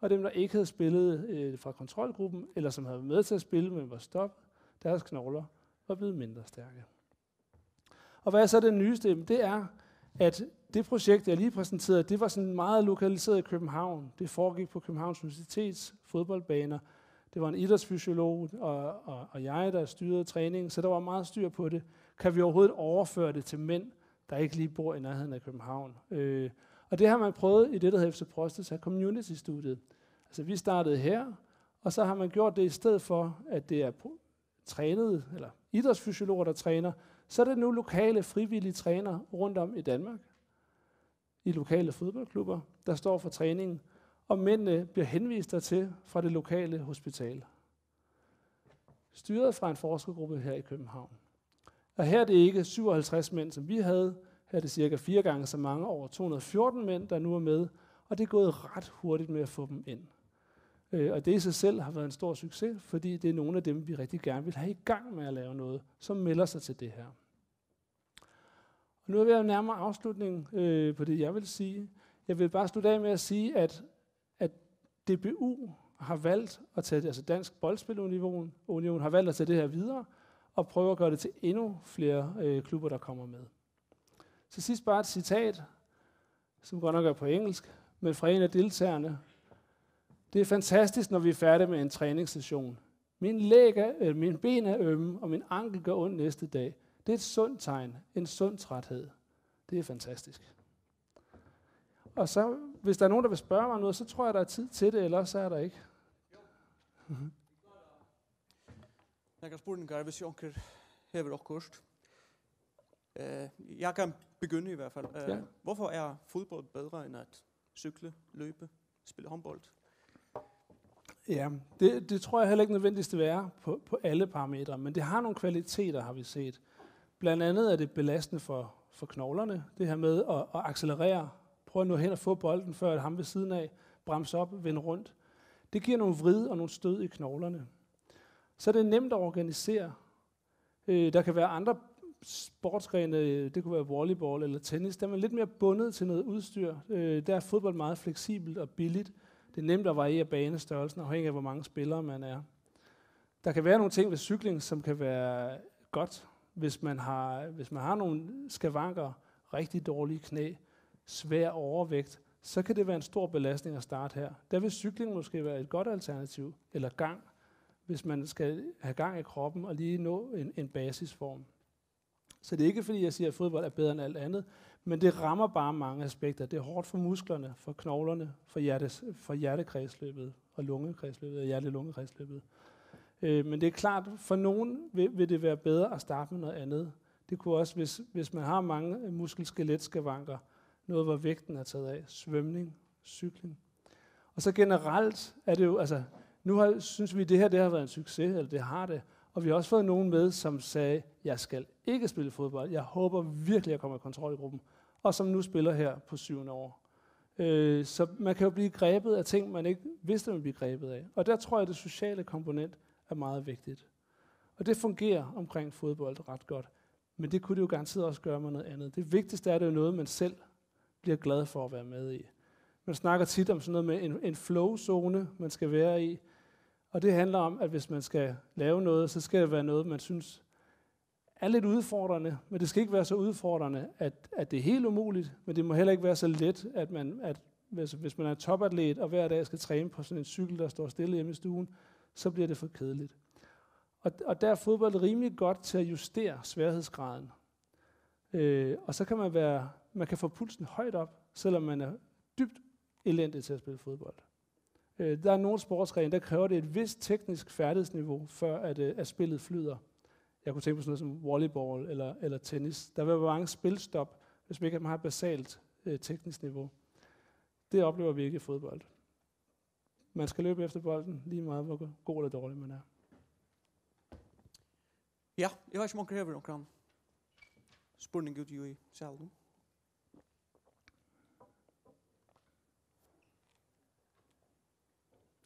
Og dem, der ikke havde spillet øh, fra kontrolgruppen, eller som havde været med til at spille, men var stoppet, deres knogler var blevet mindre stærke. Og hvad er så det nyeste? Jamen, det er, at det projekt, jeg lige præsenterede, det var sådan meget lokaliseret i København. Det foregik på Københavns Universitets fodboldbaner. Det var en idrætsfysiolog og, og, og jeg, der styrede træningen, så der var meget styr på det. Kan vi overhovedet overføre det til mænd, der ikke lige bor i nærheden af København? Øh, og det har man prøvet i det, der hedder F C Prostata Community Studiet. Altså, vi startede her, og så har man gjort det i stedet for, at det er pro- trænede, eller idrætsfysiologer, der træner, så er det nu lokale frivillige trænere rundt om i Danmark, i lokale fodboldklubber, der står for træningen, og mændene bliver henvist dertil fra det lokale hospital. Styret fra en forskergruppe her i København. Og her er det ikke syvoghalvtreds mænd, som vi havde. Her er det cirka fire gange så mange, over to hundrede fjorten mænd, der nu er med, og det er gået ret hurtigt med at få dem ind. Øh, og det i sig selv har været en stor succes, fordi det er nogle af dem, vi rigtig gerne vil have i gang med at lave noget, som melder sig til det her. Og nu er vi ved at nærme afslutningen øh, på det, jeg vil sige. Jeg vil bare slutte af med at sige, at, at D B U har valgt at tage, altså Dansk Boldspilunion Union har valgt at tage det her videre og prøve at gøre det til endnu flere øh, klubber, der kommer med. Til sidst bare et citat, som godt nok er på engelsk, men fra en af deltagerne. Det er fantastisk, når vi er færdige med en træningssession. Min læg er, øh, mine ben er ømme, og min ankel gør ondt næste dag. Det er et sundt tegn, en sund træthed. Det er fantastisk. Og så, hvis der er nogen, der vil spørge mig noget, så tror jeg, der er tid til det, ellers er der ikke. Nakrar spurningar, hvis onkur hevur okkurt. Eh, jeg kan begynde i hvert fald. Eh, Ja. Hvorfor er fodbold bedre end at cykle, løbe, spille håndbold? Ja, det, det tror jeg heller ikke nødvendigvis, det vil være på, på alle parametre, men det har nogle kvaliteter, har vi set. Blandt andet er det belastende for, for knoglerne, det her med at, at accelerere. Prøve at nå hen og få bolden, før at ham ved siden af bremser op, vende rundt. Det giver nogle vrid og nogle stød i knoglerne. Så er det nemt at organisere. Øh, der kan være andre sportsgrene, øh, det kunne være volleyball eller tennis, der er man lidt mere bundet til noget udstyr. Øh, der er fodbold meget fleksibelt og billigt. Det er nemt at variere banestørrelsen, afhængig af, hvor mange spillere man er. Der kan være nogle ting ved cykling, som kan være godt, hvis man har, hvis man har nogle skavanker, rigtig dårlige knæ, svær overvægt, så kan det være en stor belastning at starte her. Der vil cykling måske være et godt alternativ, eller gang, hvis man skal have gang i kroppen og lige nå en, en basisform. Så det er ikke, fordi jeg siger, at fodbold er bedre end alt andet, men det rammer bare mange aspekter. Det er hårdt for musklerne, for knoglerne, for, hjertes, for hjertekredsløbet og lungekredsløbet, og hjerte-lungekredsløbet. Øh, men det er klart, for nogen vil, vil det være bedre at starte med noget andet. Det kunne også, hvis, hvis man har mange muskel-skeletskavanker, noget, hvor vægten er taget af, svømning, cykling. Og så generelt er det jo, altså, nu har, synes vi, det her, det har været en succes, eller det har det, og vi har også fået nogen med, som sagde, jeg skal ikke spille fodbold, jeg håber virkelig, jeg kommer i kontrolgruppen, og som nu spiller her på syvende år. Øh, så man kan jo blive grebet af ting, man ikke vidste, man blev grebet af. Og der tror jeg, at det sociale komponent er meget vigtigt. Og det fungerer omkring fodbold ret godt. Men det kunne det jo garanteret også gøre med noget andet. Det vigtigste er, at det er noget, man selv bliver glad for at være med i. Man snakker tit om sådan noget med en, en flow-zone, man skal være i. Og det handler om, at hvis man skal lave noget, så skal det være noget, man synes er lidt udfordrende, men det skal ikke være så udfordrende, at, at det er helt umuligt, men det må heller ikke være så let, at man, at hvis, hvis man er topatlet og hver dag skal træne på sådan en cykel, der står stille hjemme i stuen, så bliver det for kedeligt. Og, og der er fodbold rimelig godt til at justere sværhedsgraden. Øh, og så kan man være, man kan få pulsen højt op, selvom man er dybt elendig til at spille fodbold. Øh, der er nogle sportsgrene, der kræver det et vist teknisk færdighedsniveau, før at, øh, at spillet flyder. Jeg kunne tænke på sådan noget som volleyball eller, eller tennis. Der vil være mange spilstop, hvis man ikke har et basalt, øh, teknisk niveau. Det oplever vi ikke i fodbold. Man skal løbe efter bolden, lige meget hvor god eller dårlig man er. Ja, eg veit ikki um onkur hevur onkran spurning út í salen.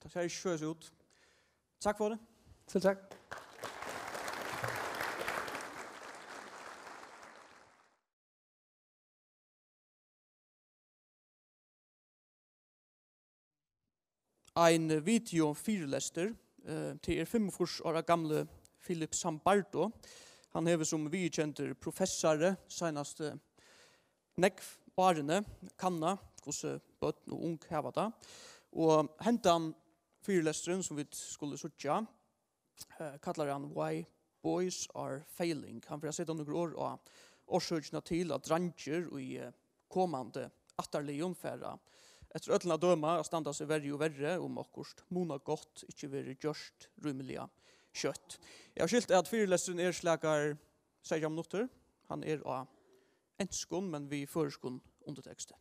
Tað sær ikki soleiðis út. Takk fyri. Selv tak. Ein videofyrilestur, eh, til er fimmogfýrs ára gamli Philip Zimbardo. Hann hevur sum viðurkendur professari seinastu nógv árini kannað, hvussu børn og ung hava tað. Og hendan fyrilesturin, sum vit skulu síggja, eh, kallar hann Why Boys Are Failing. Hann fer at seta nøkur orð á orsøkina til, at dreingir í, eh, komandi ættarliðum fara, eftir øllum at døma, at standa seg verri og verri, um okkurt munagott ikki verður gjørt rímiliga skjótt. Eg havi skilt, at fyrilesturin er slakar seytjan minuttir. Hann er á enskum, men við føroyskum undirteksti.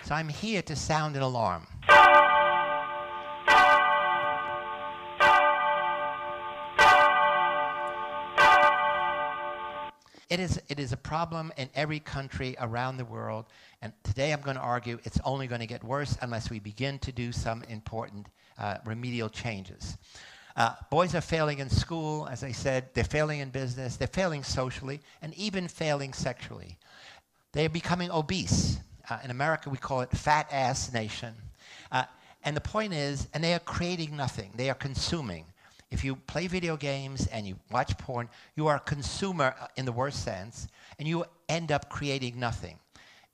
So I'm here to sound an alarm. It is, it is a problem in every country around the world, and today I'm gonna argue it's only gonna get worse unless we begin to do some important, uh, remedial changes. Uh, boys are failing in school, as I said, they're failing in business, they're failing socially, and even failing sexually. They are becoming obese. Uh, in America, we call it fat ass nation. Uh, and the point is, and they are creating nothing, they are consuming. If you play video games and you watch porn, you are a consumer, uh, in the worst sense, and you end up creating nothing.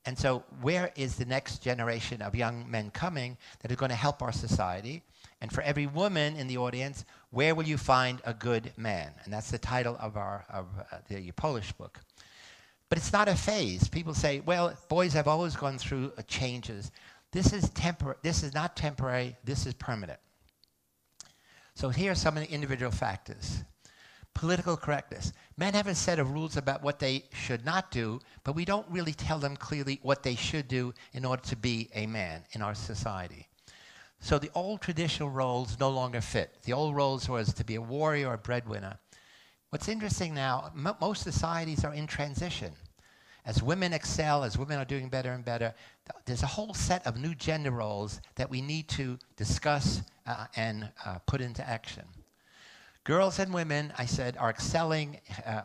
And so, where is the next generation of young men coming that are gonna help our society? And for every woman in the audience, where will you find a good man? And that's the title of our, of, uh, the Polish book. But it's not a phase. People say, "Well, boys have always gone through, uh, changes." This is tempor-, this is not temporary, this is permanent. So here are some of the individual factors. Political correctness. Men have a set of rules about what they should not do, but we don't really tell them clearly what they should do in order to be a man in our society. So the old traditional roles no longer fit. The old roles was to be a warrior or a breadwinner. What's interesting now, mo-, most societies are in transition. As women excel, as women are doing better and better, th-, there's a whole set of new gender roles that we need to discuss, uh, and, uh, put into action. Girls and women, I said, are excelling, uh,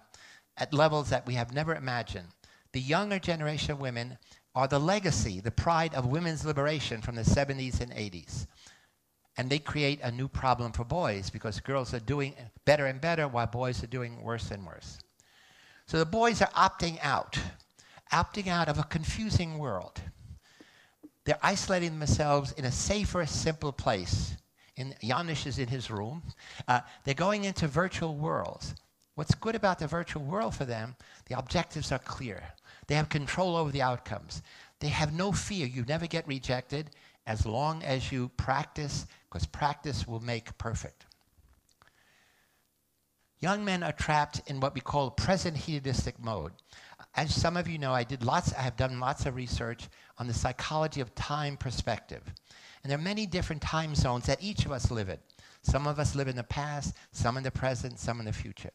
at levels that we have never imagined. The younger generation of women are the legacy, the pride of women's liberation from the seventies and eighties. And they create a new problem for boys because girls are doing better and better while boys are doing worse and worse. So the boys are opting out, opting out of a confusing world. They're isolating themselves in a safer, simple place. In, Janusz is in his room. Uh, they're going into virtual worlds. What's good about the virtual world for them, the objectives are clear. They have control over the outcomes. They have no fear. You never get rejected as long as you practice, 'cause practice will make perfect. Young men are trapped in what we call present hedonistic mode. As some of you know, I did lots, I have done lots of research on the psychology of time perspective. And there are many different time zones that each of us live in. Some of us live in the past, some in the present, some in the future.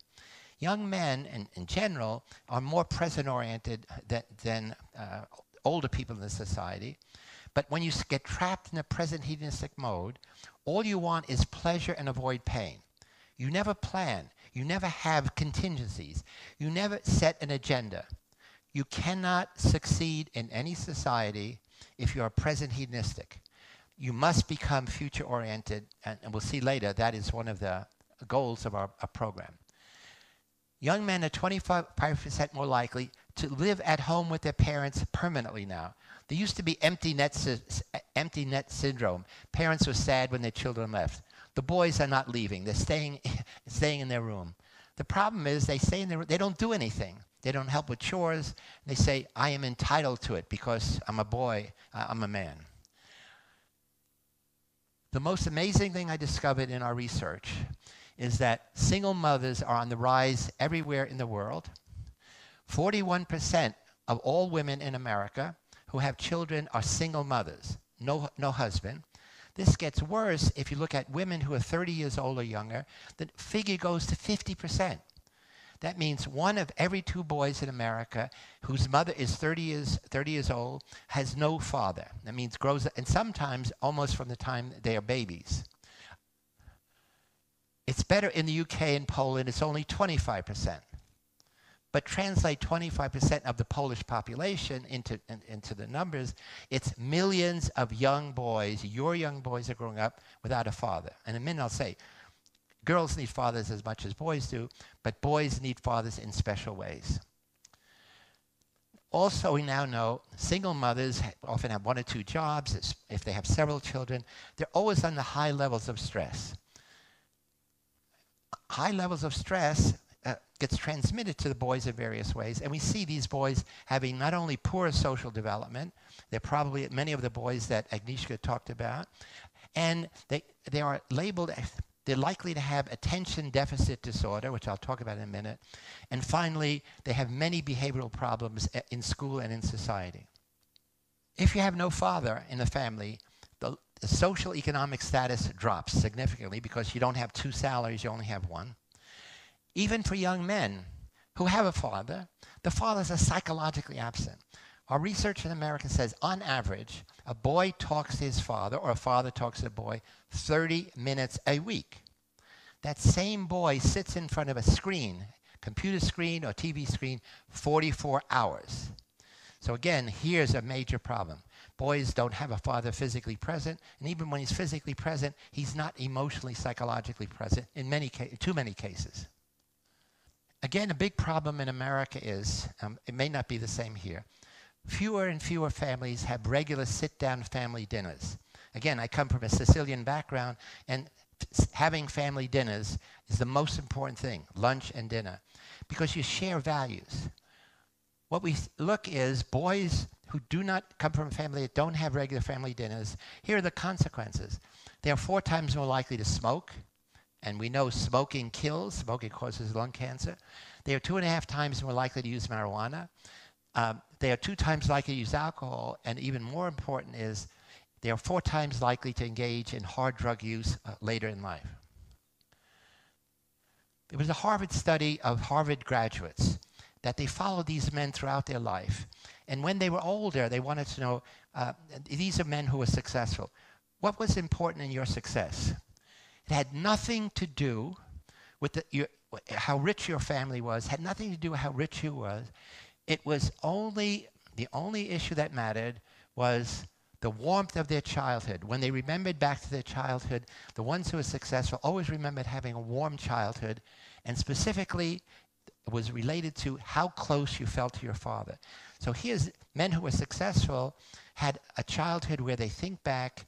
Young men, in, in general, are more present-oriented than, than, uh, older people in the society. But when you s-, get trapped in a present hedonistic mode, all you want is pleasure and avoid pain. You never plan. You never have contingencies. You never set an agenda. You cannot succeed in any society if you are present hedonistic. You must become future-oriented, and, and we'll see later, that is one of the goals of our, our program. Young men are twenty-five percent more likely to live at home with their parents permanently now. There used to be empty net sy-, s-, empty net syndrome. Parents were sad when their children left. The boys are not leaving. They're staying, staying in their room. The problem is they stay in their, they don't do anything. They don't help with chores. They say, "I am entitled to it because I'm a boy, uh, I'm a man." The most amazing thing I discovered in our research is that single mothers are on the rise everywhere in the world. Forty-one percent of all women in America who have children are single mothers, no, no husband. This gets worse if you look at women who are thirty years old or younger. The figure goes to fifty percent. That means one of every two boys in America whose mother is thirty years, thirty years old has no father. That means grows, and sometimes almost from the time they are babies. It's better in the U K and Poland, it's only twenty-five percent. But translate twenty-five percent of the Polish population into, in, into the numbers, it's millions of young boys, your young boys are growing up without a father. And in a minute I'll say, girls need fathers as much as boys do, but boys need fathers in special ways. Also, we now know single mothers ha-, often have one or two jobs. It's, if they have several children, they're always under high levels of stress. High levels of stress, uh, gets transmitted to the boys in various ways, and we see these boys having not only poor social development, they're probably many of the boys that Agnieszka talked about, and they, they are labeled as, they're likely to have attention deficit disorder, which I'll talk about in a minute, and finally, they have many behavioral problems, uh, in school and in society. If you have no father in the family, the, the social economic status drops significantly because you don't have two salaries, you only have one. Even for young men who have a father, the fathers are psychologically absent. Our research in America says, on average, a boy talks to his father or a father talks to a boy thirty minutes a week. That same boy sits in front of a screen, computer screen or T V screen, forty-four hours. So again, here's a major problem. Boys don't have a father physically present, and even when he's physically present, he's not emotionally, psychologically present in many ca-, too many cases. Again, a big problem in America is, um, it may not be the same here, fewer and fewer families have regular sit-down family dinners. Again, I come from a Sicilian background, and s-, having family dinners is the most important thing, lunch and dinner, because you share values. What we s-, look is boys who do not come from a family that don't have regular family dinners, here are the consequences. They are four times more likely to smoke, and we know smoking kills, smoking causes lung cancer. They are two and a half times more likely to use marijuana. Um, they are two times likely to use alcohol, and even more important is they are four times likely to engage in hard drug use, uh, later in life. There was a Harvard study of Harvard graduates that they followed these men throughout their life. And when they were older, they wanted to know, uh, these are men who were successful. What was important in your success? It had nothing to do with the, your, how rich your family was, had nothing to do with how rich you was. It was only, the only issue that mattered was the warmth of their childhood. When they remembered back to their childhood, the ones who were successful always remembered having a warm childhood, and specifically it was related to how close you felt to your father. So here's men who were successful, had a childhood where they think back,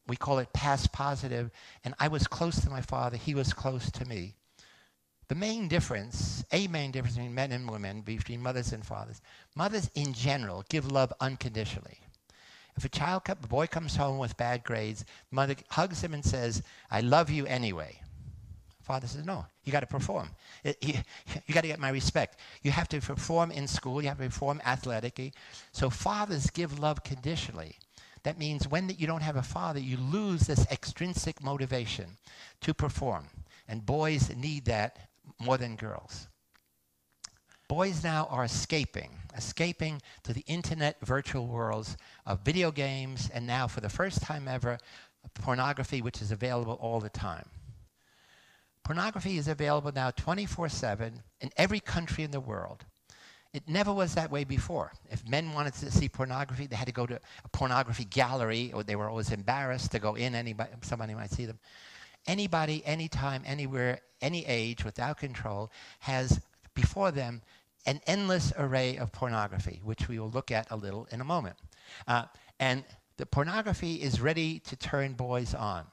we call it past positive, and I was close to my father, he was close to me. The main difference, a main difference between men and women, between mothers and fathers, mothers in general give love unconditionally. If a child, co-, a boy comes home with bad grades, mother hugs him and says, "I love you anyway." Father says, "No, you gotta perform. It, you, you gotta get my respect. You have to perform in school, you have to perform athletically." So fathers give love conditionally. That means when you don't have a father, you lose this extrinsic motivation to perform. And boys need that more than girls. Boys now are escaping, escaping to the internet virtual worlds of video games, and now for the first time ever, pornography, which is available all the time. Pornography is available now twenty-four seven in every country in the world. It never was that way before. If men wanted to see pornography, they had to go to a pornography gallery, or they were always embarrassed to go in, anybody, somebody might see them. Anybody, anytime, anywhere, any age, without control, has before them an endless array of pornography, which we will look at a little in a moment. Uh, and the pornography is ready to turn boys on.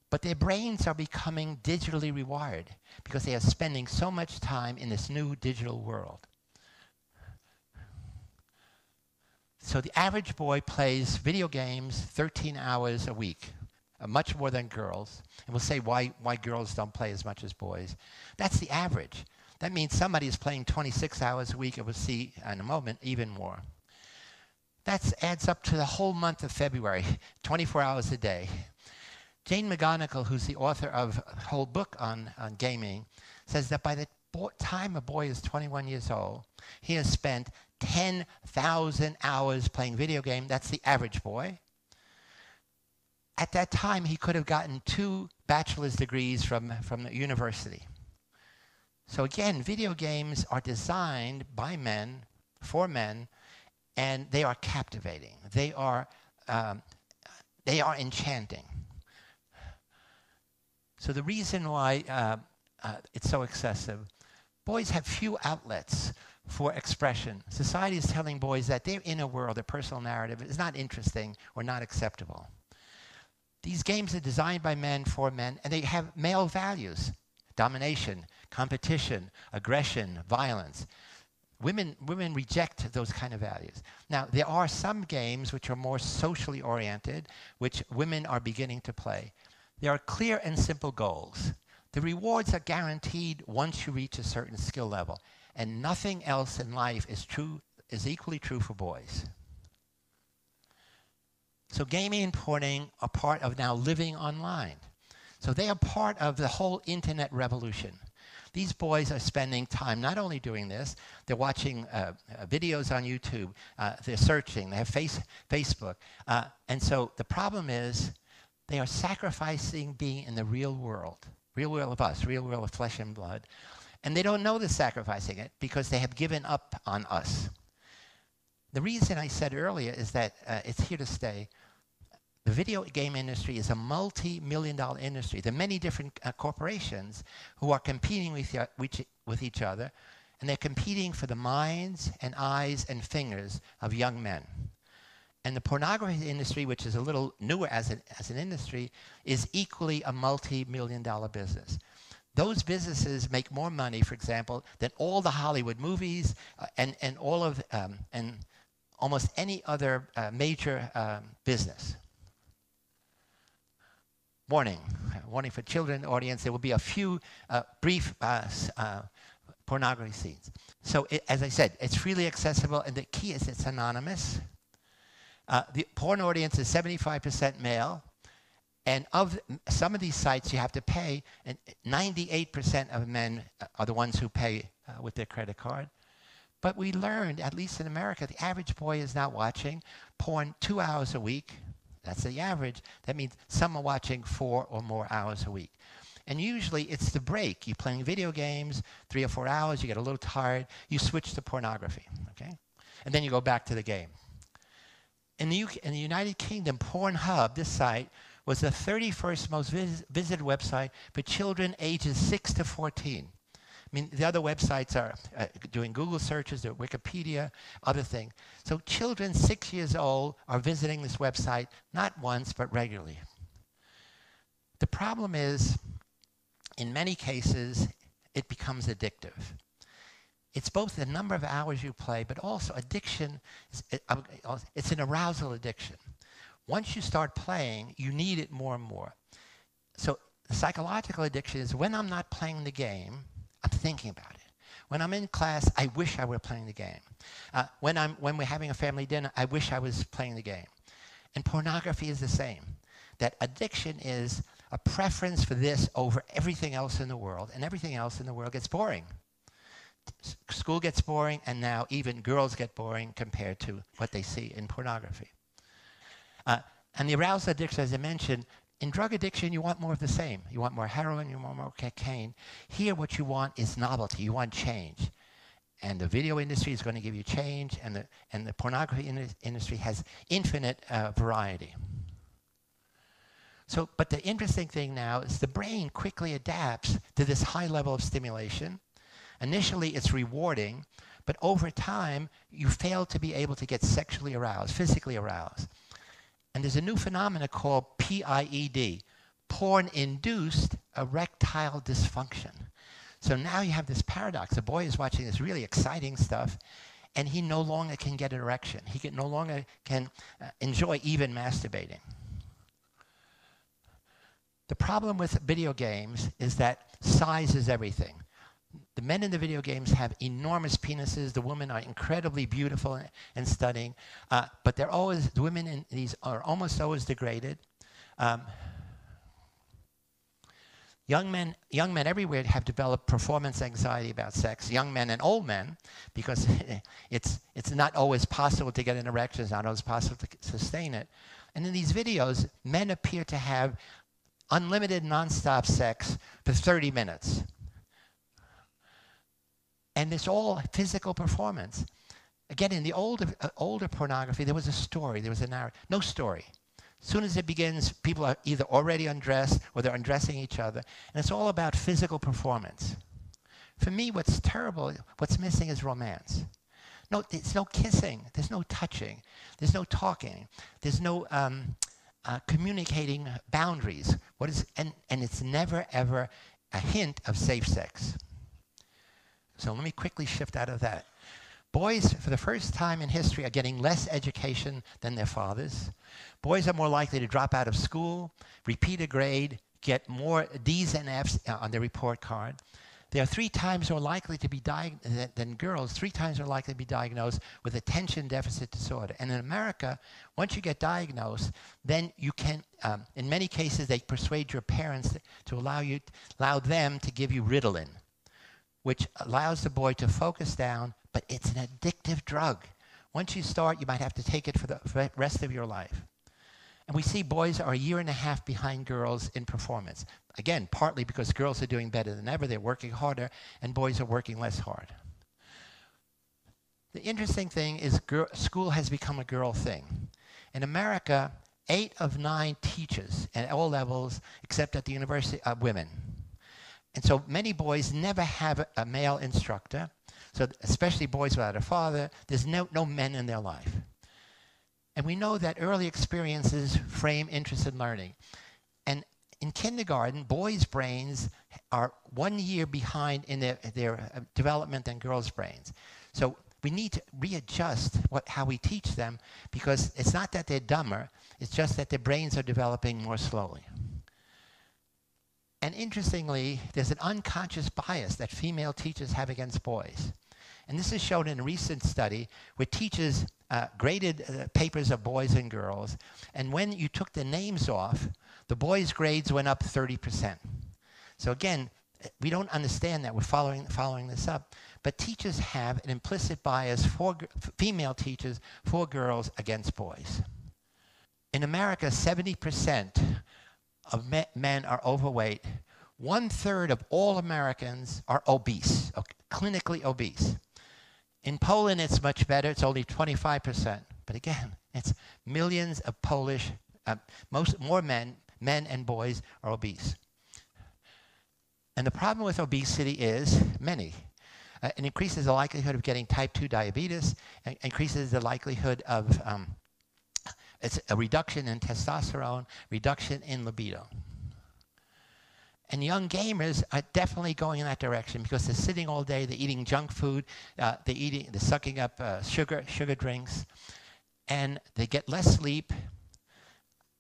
But their brains are becoming digitally rewired because they are spending so much time in this new digital world. So the average boy plays video games thirteen hours a week, uh, much more than girls. And we'll say why, why girls don't play as much as boys. That's the average. That means somebody is playing twenty-six hours a week, and we'll see in a moment even more. That adds up to the whole month of February, twenty-four hours a day. Jane McGonigal, who's the author of a whole book on, on gaming, says that by the bo-, time a boy is twenty-one years old, he has spent ten thousand hours playing video game. That's the average boy. At that time, he could have gotten two bachelor's degrees from, from the university. So again, video games are designed by men, for men, and they are captivating. They are, um, they are enchanting. So the reason why, uh, uh, it's so excessive, boys have few outlets for expression. Society is telling boys that their inner world, their personal narrative, is not interesting or not acceptable. These games are designed by men for men, and they have male values: domination, competition, aggression, violence. Women, women reject those kind of values. Now, there are some games which are more socially oriented, which women are beginning to play. There are clear and simple goals. The rewards are guaranteed once you reach a certain skill level, and nothing else in life is true, is equally true for boys. So gaming and porning are part of now living online. So they are part of the whole internet revolution. These boys are spending time not only doing this, they're watching, uh, uh, videos on YouTube, uh, they're searching, they have face-, Facebook. Uh, and so the problem is they are sacrificing being in the real world, real world of us, real world of flesh and blood. And they don't know they're sacrificing it because they have given up on us. The reason I said earlier is that uh, it's here to stay. The video game industry is a multi-million dollar industry. There are many different uh, corporations who are competing with, e- with, e- with each other, and they're competing for the minds and eyes and fingers of young men. And the pornography industry, which is a little newer as an, as an industry, is equally a multi-million dollar business. Those businesses make more money, for example, than all the Hollywood movies uh, and, and all of um, and almost any other uh, major um, business. Warning, warning for children in the audience. There will be a few uh, brief uh, s- uh, pornography scenes. So, it, as I said, it's freely accessible, and the key is it's anonymous. Uh, the porn audience is seventy-five percent male, and of some of these sites you have to pay, and ninety-eight percent of men uh, are the ones who pay uh, with their credit card. But we learned, at least in America, the average boy is now watching porn two hours a week. That's the average. That means some are watching four or more hours a week. And usually it's the break. You're playing video games, three or four hours, you get a little tired, you switch to pornography, okay? And then you go back to the game. In the, U K, in the United Kingdom, Pornhub, this site, was the thirty-first most vis- visited website for children ages six to fourteen. I mean, the other websites are uh, doing Google searches, there's Wikipedia, other things. So children six years old are visiting this website not once, but regularly. The problem is, in many cases, it becomes addictive. It's both the number of hours you play, but also addiction, is- uh, uh, it's an arousal addiction. Once you start playing, you need it more and more. So the psychological addiction is when I'm not playing the game, I'm thinking about it. When I'm in class, I wish I were playing the game. Uh, when, I'm, when we're having a family dinner, I wish I was playing the game. And pornography is the same. That addiction is a preference for this over everything else in the world, and everything else in the world gets boring. S- School gets boring, and now even girls get boring compared to what they see in pornography. Uh, and the arousal addiction, as I mentioned, in drug addiction, you want more of the same. You want more heroin, you want more cocaine. Here, what you want is novelty. You want change. And the video industry is going to give you change, and the, and the pornography in- industry has infinite uh, variety. So, but the interesting thing now is the brain quickly adapts to this high level of stimulation. Initially, it's rewarding, but over time, you fail to be able to get sexually aroused, physically aroused. And there's a new phenomena called P I E D, porn induced erectile dysfunction. So now you have this paradox. A boy is watching this really exciting stuff, and he no longer can get an erection. He can no longer can uh, enjoy even masturbating. The problem with video games is that size is everything. The men in the video games have enormous penises. The women are incredibly beautiful and stunning, uh, but they're always the women in these are almost always degraded. Um, young men, young men everywhere have developed performance anxiety about sex. Young men and old men, because it's it's not always possible to get an erection. It's not always possible to sustain it. And in these videos, men appear to have unlimited nonstop sex for thirty minutes. And it's all physical performance. Again, in the older, uh, older pornography, there was a story, there was a narrative. No story. As soon as it begins, people are either already undressed or they're undressing each other. And it's all about physical performance. For me, what's terrible, what's missing is romance. No, there's no kissing, there's no touching, there's no talking, there's no um, uh, communicating boundaries. What is and, and it's never ever a hint of safe sex. So let me quickly shift out of that. Boys, for the first time in history, are getting less education than their fathers. Boys are more likely to drop out of school, repeat a grade, get more D's and F's uh, on their report card. They are three times more likely to be diagnosed than girls, three times more likely to be diagnosed with attention deficit disorder. And in America, once you get diagnosed, then you can, um, in many cases, they persuade your parents to allow you, allow them to give you Ritalin, which allows the boy to focus down, but it's an addictive drug. Once you start, you might have to take it for the rest of your life. And we see boys are a year and a half behind girls in performance. Again, partly because girls are doing better than ever, they're working harder, and boys are working less hard. The interesting thing is gir-, school has become a girl thing. In America, eight of nine teachers at all levels, except at the university, are women. And so many boys never have a male instructor. So especially boys without a father, there's no, no men in their life. And we know that early experiences frame interest in learning. And in kindergarten, boys' brains are one year behind in their, their, uh, development than girls' brains. So we need to readjust what, how we teach them, because it's not that they're dumber, it's just that their brains are developing more slowly. And interestingly, there's an unconscious bias that female teachers have against boys. And this is shown in a recent study where teachers, uh, graded, uh, papers of boys and girls. And when you took the names off, the boys' grades went up thirty percent. So again, we don't understand that. We're following, following this up. But teachers have an implicit bias for g-, f-, female teachers, for girls against boys. In America, seventy percent of me-, men are overweight. One third of all Americans are obese, okay, clinically obese. In Poland, it's much better. It's only twenty-five percent. But again, it's millions of Polish, uh, most, more men, men and boys are obese. And the problem with obesity is many. Uh, it increases the likelihood of getting type two diabetes, and increases the likelihood of, um, it's a reduction in testosterone, reduction in libido. And young gamers are definitely going in that direction because they're sitting all day, they're eating junk food, uh, they're eating, they're sucking up, uh, sugar, sugar drinks, and they get less sleep,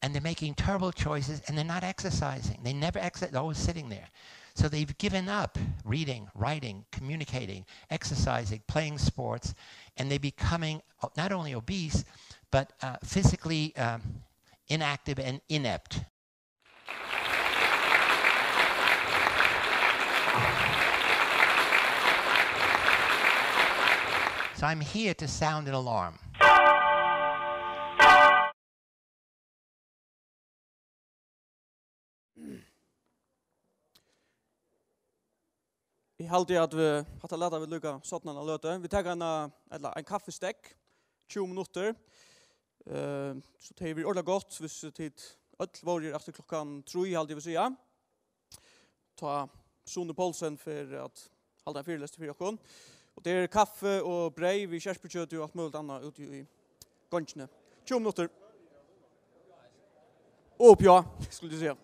and they're making terrible choices, and they're not exercising. They never exercise, they're always sitting there. So they've given up reading, writing, communicating, exercising, playing sports, and they're becoming, uh, not only obese, but, uh, physically, um, inactive and inept. So I'm here to sound an alarm. Eg haldi, at vit, hatta lata vit líka soddan eina løtu. Vit taka eina, ella ein kaffistekk, tjúgu minuttir. Eh, so tað hevði verið ordiliga gott, hvis tit øll vóru her aftur klokkan trý, haldi eg vil siga. Tá Sune Poulsen fer at halda ein fyrilestur fyri okkum. Og tað er kaffi og breyð við skerpikjøti og alt møguligt annað úti í gongini. Tjúgu minuttir. Upp, ja, skulle du säga.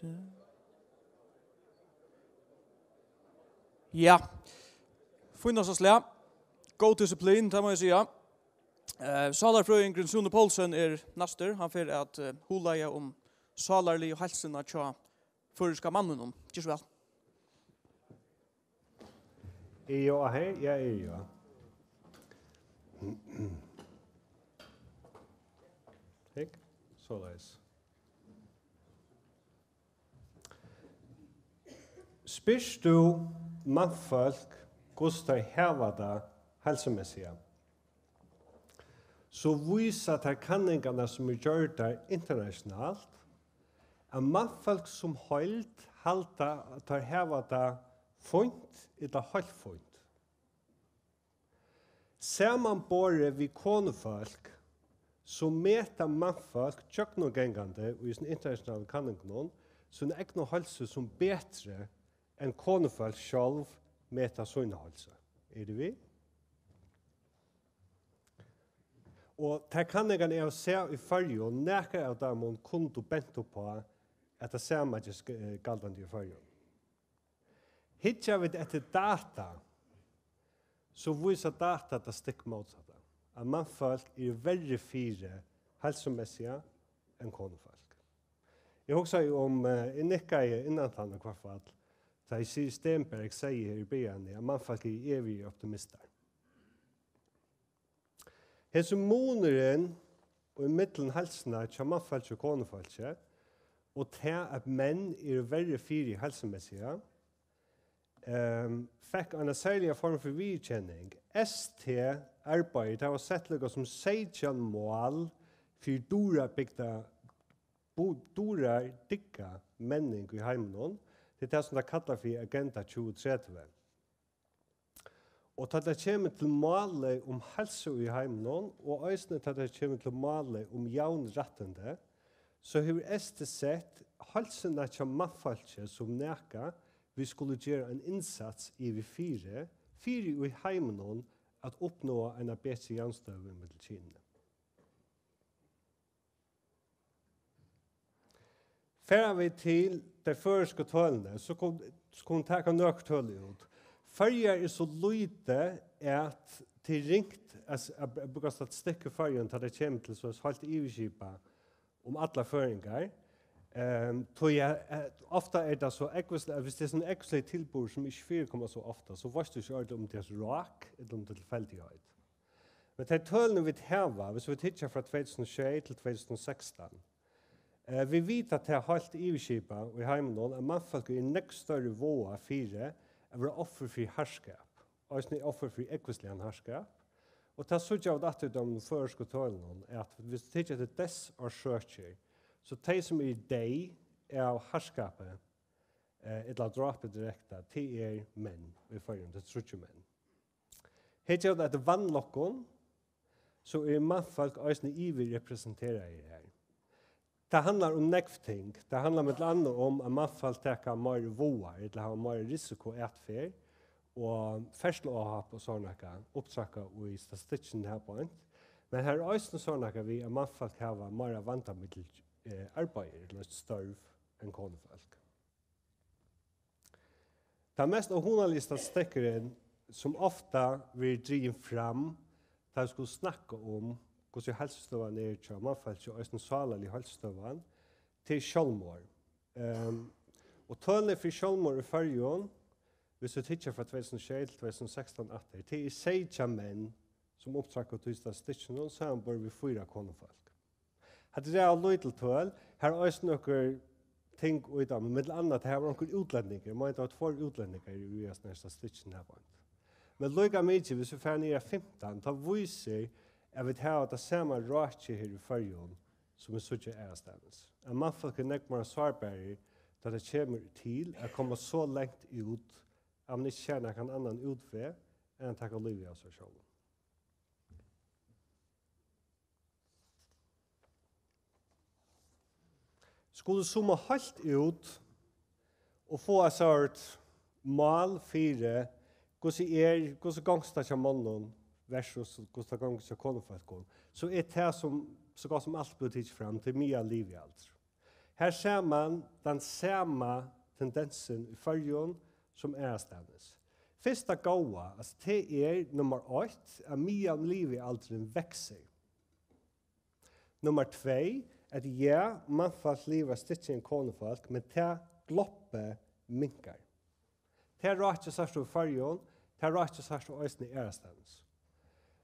Eh. Ja. Fínasta slag. Góð disiplin, tað má eg siga. Eh, sálarfrøðingurin Súni Poulsen er næstur. Hann fer at, eh, hugleiða um sálarligu heilsuna hjá føroyska manninum. Ger so væl. Eg eri her, ja, eg eri her. Hygg, soleiðis. Spyrt tú mannfólk, hvussu tey hava tað heilsumessiga, so vísa tær kanningarnar, sum eru gjørdar internationalt, at mannfólk sum heild halda, at teir hava tað fínt ella heilt fínt. Samanborið við konufólk, so meta mannfólk gjøgnumgangandi í hesum internationalu kanningunum sína egnu heilsu sum betri enn konufólk sjálv meta sína heilsu. Eru tit við? Og tær kanningarnar eg havi sæð í Føroyum, nakrar av teimum kundu bent upp á, at tað sama ger sk-, eh, galdandi í Føroyum. Hyggja vit eftir data, so vísa data tað stikk mótsatta, at mannfólk eru verri fyri heilsumessiga enn konufólk. Eg hugsaði um, eh, eg nikkaði innanfyri í hvørt fall, tá eg Siri Stenberg segði her í byrjanini, at mannfólk eru evigir optimistar. Hesin munurin í millum heilsuna hjá mannfólki og konufólki, og tað, at menn eru verri fyri heilsumessiga, ehm, fekk eina serliga form fyri viðurkenning. S T arbeiðir, tað var sett líka sum seytjan mál fyri dýrabygda, bu-, dýrabygda menning í heiminum. Tað er tað, sum tað kallar fyri Agenda tjúgu tretivu. Og tá tað kemur til málið um heilsu í heiminum, og eisini tá tað kemur til málið um javnrættindi, so hevur S T sett heilsuna hjá mannfólki sum nakað, vit skulu gera ein innsats yvir fyri, fyri í heiminum at uppnáa eina betri javnstøðu millum kynini. Fara vit til tey føroysku tølini, so kun-, skulu vit taka nøkur tøl út. Føroyar er so lítið, at tað er ringt at s-, at b-, brúka statistikk í Føroyum, tá tað kemur til so heilt yvirskipað um allar føroyingar. Ehm, tí eg, eh, ofta er tað so ógvusligt, at viss tað er sovorðin ógvusligur tilburður, sum ikki fyrikomur so ofta, so veitst tú ikki ordiliga, um tað er rák ella um tað er tilfeldigheit. Men tey tølini, vit hava, viss vit hyggja frá tvey túsund og sjey til tvey túsund og sekstan, eh, vit vita, at tað heilt yvirskipað í heiminum, at mannfólk eru í nógv størri váða fyri at vera offur fyri harðskap, eisini offur fyri ógvusligan harðskap. Og tað síggja vit aftur í teimum føroysku tølunum, at viss vit hyggja til deyðsorsøkir, so tey, sum eru deyð av harðskapi, eh, ella drápi direkta, tað eru menn í Føroyum, tað eru tríggir menn. Hyggja vit eftir vanlukkum, so eru mannfólk eisini yvirrepresenteraðir her. Tað handlar um nógv ting. Tað handlar millum annað um, at mannfólk taka meiri váðar, ella hava meiri risikoatferð, og ferðsluóhapp og sovorðið nakað, upptraðkað í statistikkini her beint. Men har er eisini sovorðið nakað við, at mannfólk hava meira vandamikil, eh, arbeiði, ella størv, enn konufólk. Tann mest óhugnaligi statistikkurin, sum ofta verður drigin fram, tá vit skulu snakka um, hvussu heilsustøðan er hjá mannfólki, og eisini sálarliga heilsustøðan, tað er sjálvmorð. Ehm, og tølini fyri sjálvmorð í Føroyum, viss vit hyggja frá tvey túsund og sjey til tvey túsund og sekstan aftur, tað er seytjan menn, sum upptraðka í tí statistikkinum, samanborið við fýra konufólk. Hatta er av lítil tøl. Har er eisini nøkur ting í teimum, millum annað, at har var onkur útlendingur. Eg meini, tað var tveir útlendingar í hasum her statistikkini her beint. Men líka mikið, viss vit fara niður á fimtan, tá vísir, at vit hava tað sama rákið her í Føroyum, sum vit síggja aðrastaðnis. At mannfólk eru nógv meira sárbærir, tá tað kemur til at koma so langt út, at man ikki sær nakran annan útveg enn at taka lívið av sær sjálvum. Skulu zooma heilt út og fáa eitt sort mál fyri, hvussu er, hvussu gongst tað hjá monnum versus hvussu tað gongur hjá konufólkum, so er tað, sum so gott sum altíð blívur tikið fram, tað er miðal livialdur. Her sær mann tann sama tendensin í Føroyum sum aðrastaðnis. Fyrsta góða, altso, tað er nummar eitt, at miðallivialdurin veksur. Nummar tvey, at ja, mannfólk liva styttri enn konufólk, men tað gloppið minkar. Tað rákið sært tú í Føroyum, tað rákið sært tú eisini aðrastaðnis.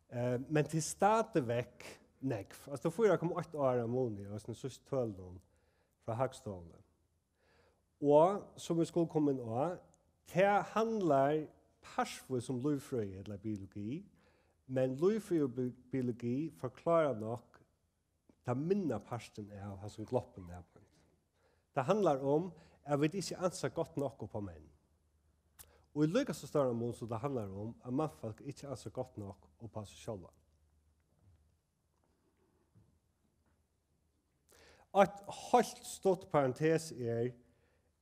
Eh, men tað er stadigvæk nógv. Altso, tað er fýra komma eitt ár av muni, og síðstu tølunum frá Hagstovuni. Og sum vit skulu koma inn á, tað handlar partvís um lívfrøði ella biologi, men lívfrøði og bi-, biologi forklára nokk tað minna partin av hasum gloppinum her. Tað handlar um, at vit ikki ansa gott nokk upp á menn. Og í líka so stóran mun, sum tað handlar um, at mannfólk ikki ansa gott nokk upp á seg sjálvan. Eitt heilt stutt parentes er,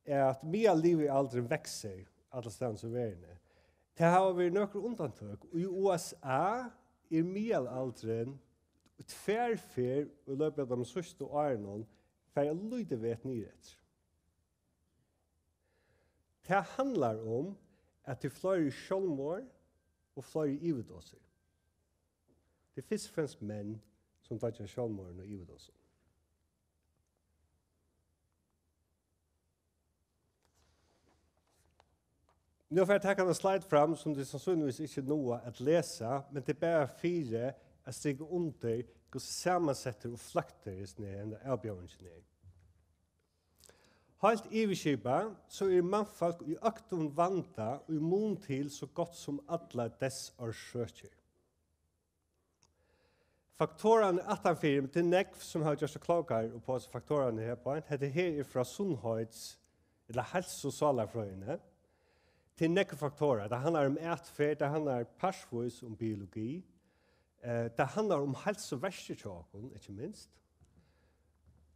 at miðallivialdurin veksur allastaðni í verðini. Tað hava verið nøkur undantøk. Í U S A er miðalaldurin tvær ferð í løpið av teimum síðstu árunum farið lítið vekk niður eftir. Tað handlar um, at tað er fleiri sjálvmorð og fleiri yvirdosir. Tað er fyrst og fremst menn, sum doyggja av sjálvmorðum og yvirdosum. Nú fari eg at taka eina slide fram, sum tit sannsynligvis ikki náa at lesa, men tað er bara fyri at strika undir, hvussu samansettur og fløktur hesin her, henda avbjóðingin er. Heilt yvirskipað, so eru mannfólk í øktum vanda í mun til so gott sum allar deyðsorsøkir. Faktorarnir aftanfyri, men tað er nógv, sum hava gjørt seg klókari upp á hesar faktorarnar her beint. Hetta her er frá sunnheits-, ella heilsu- og sálarfrøðini. Tað er nógvir faktorar. Tað handlar um atferð, tað handlar partvís um biologi. Eh, tað handlar um heilsuverkir hjá okkum, ikki minst.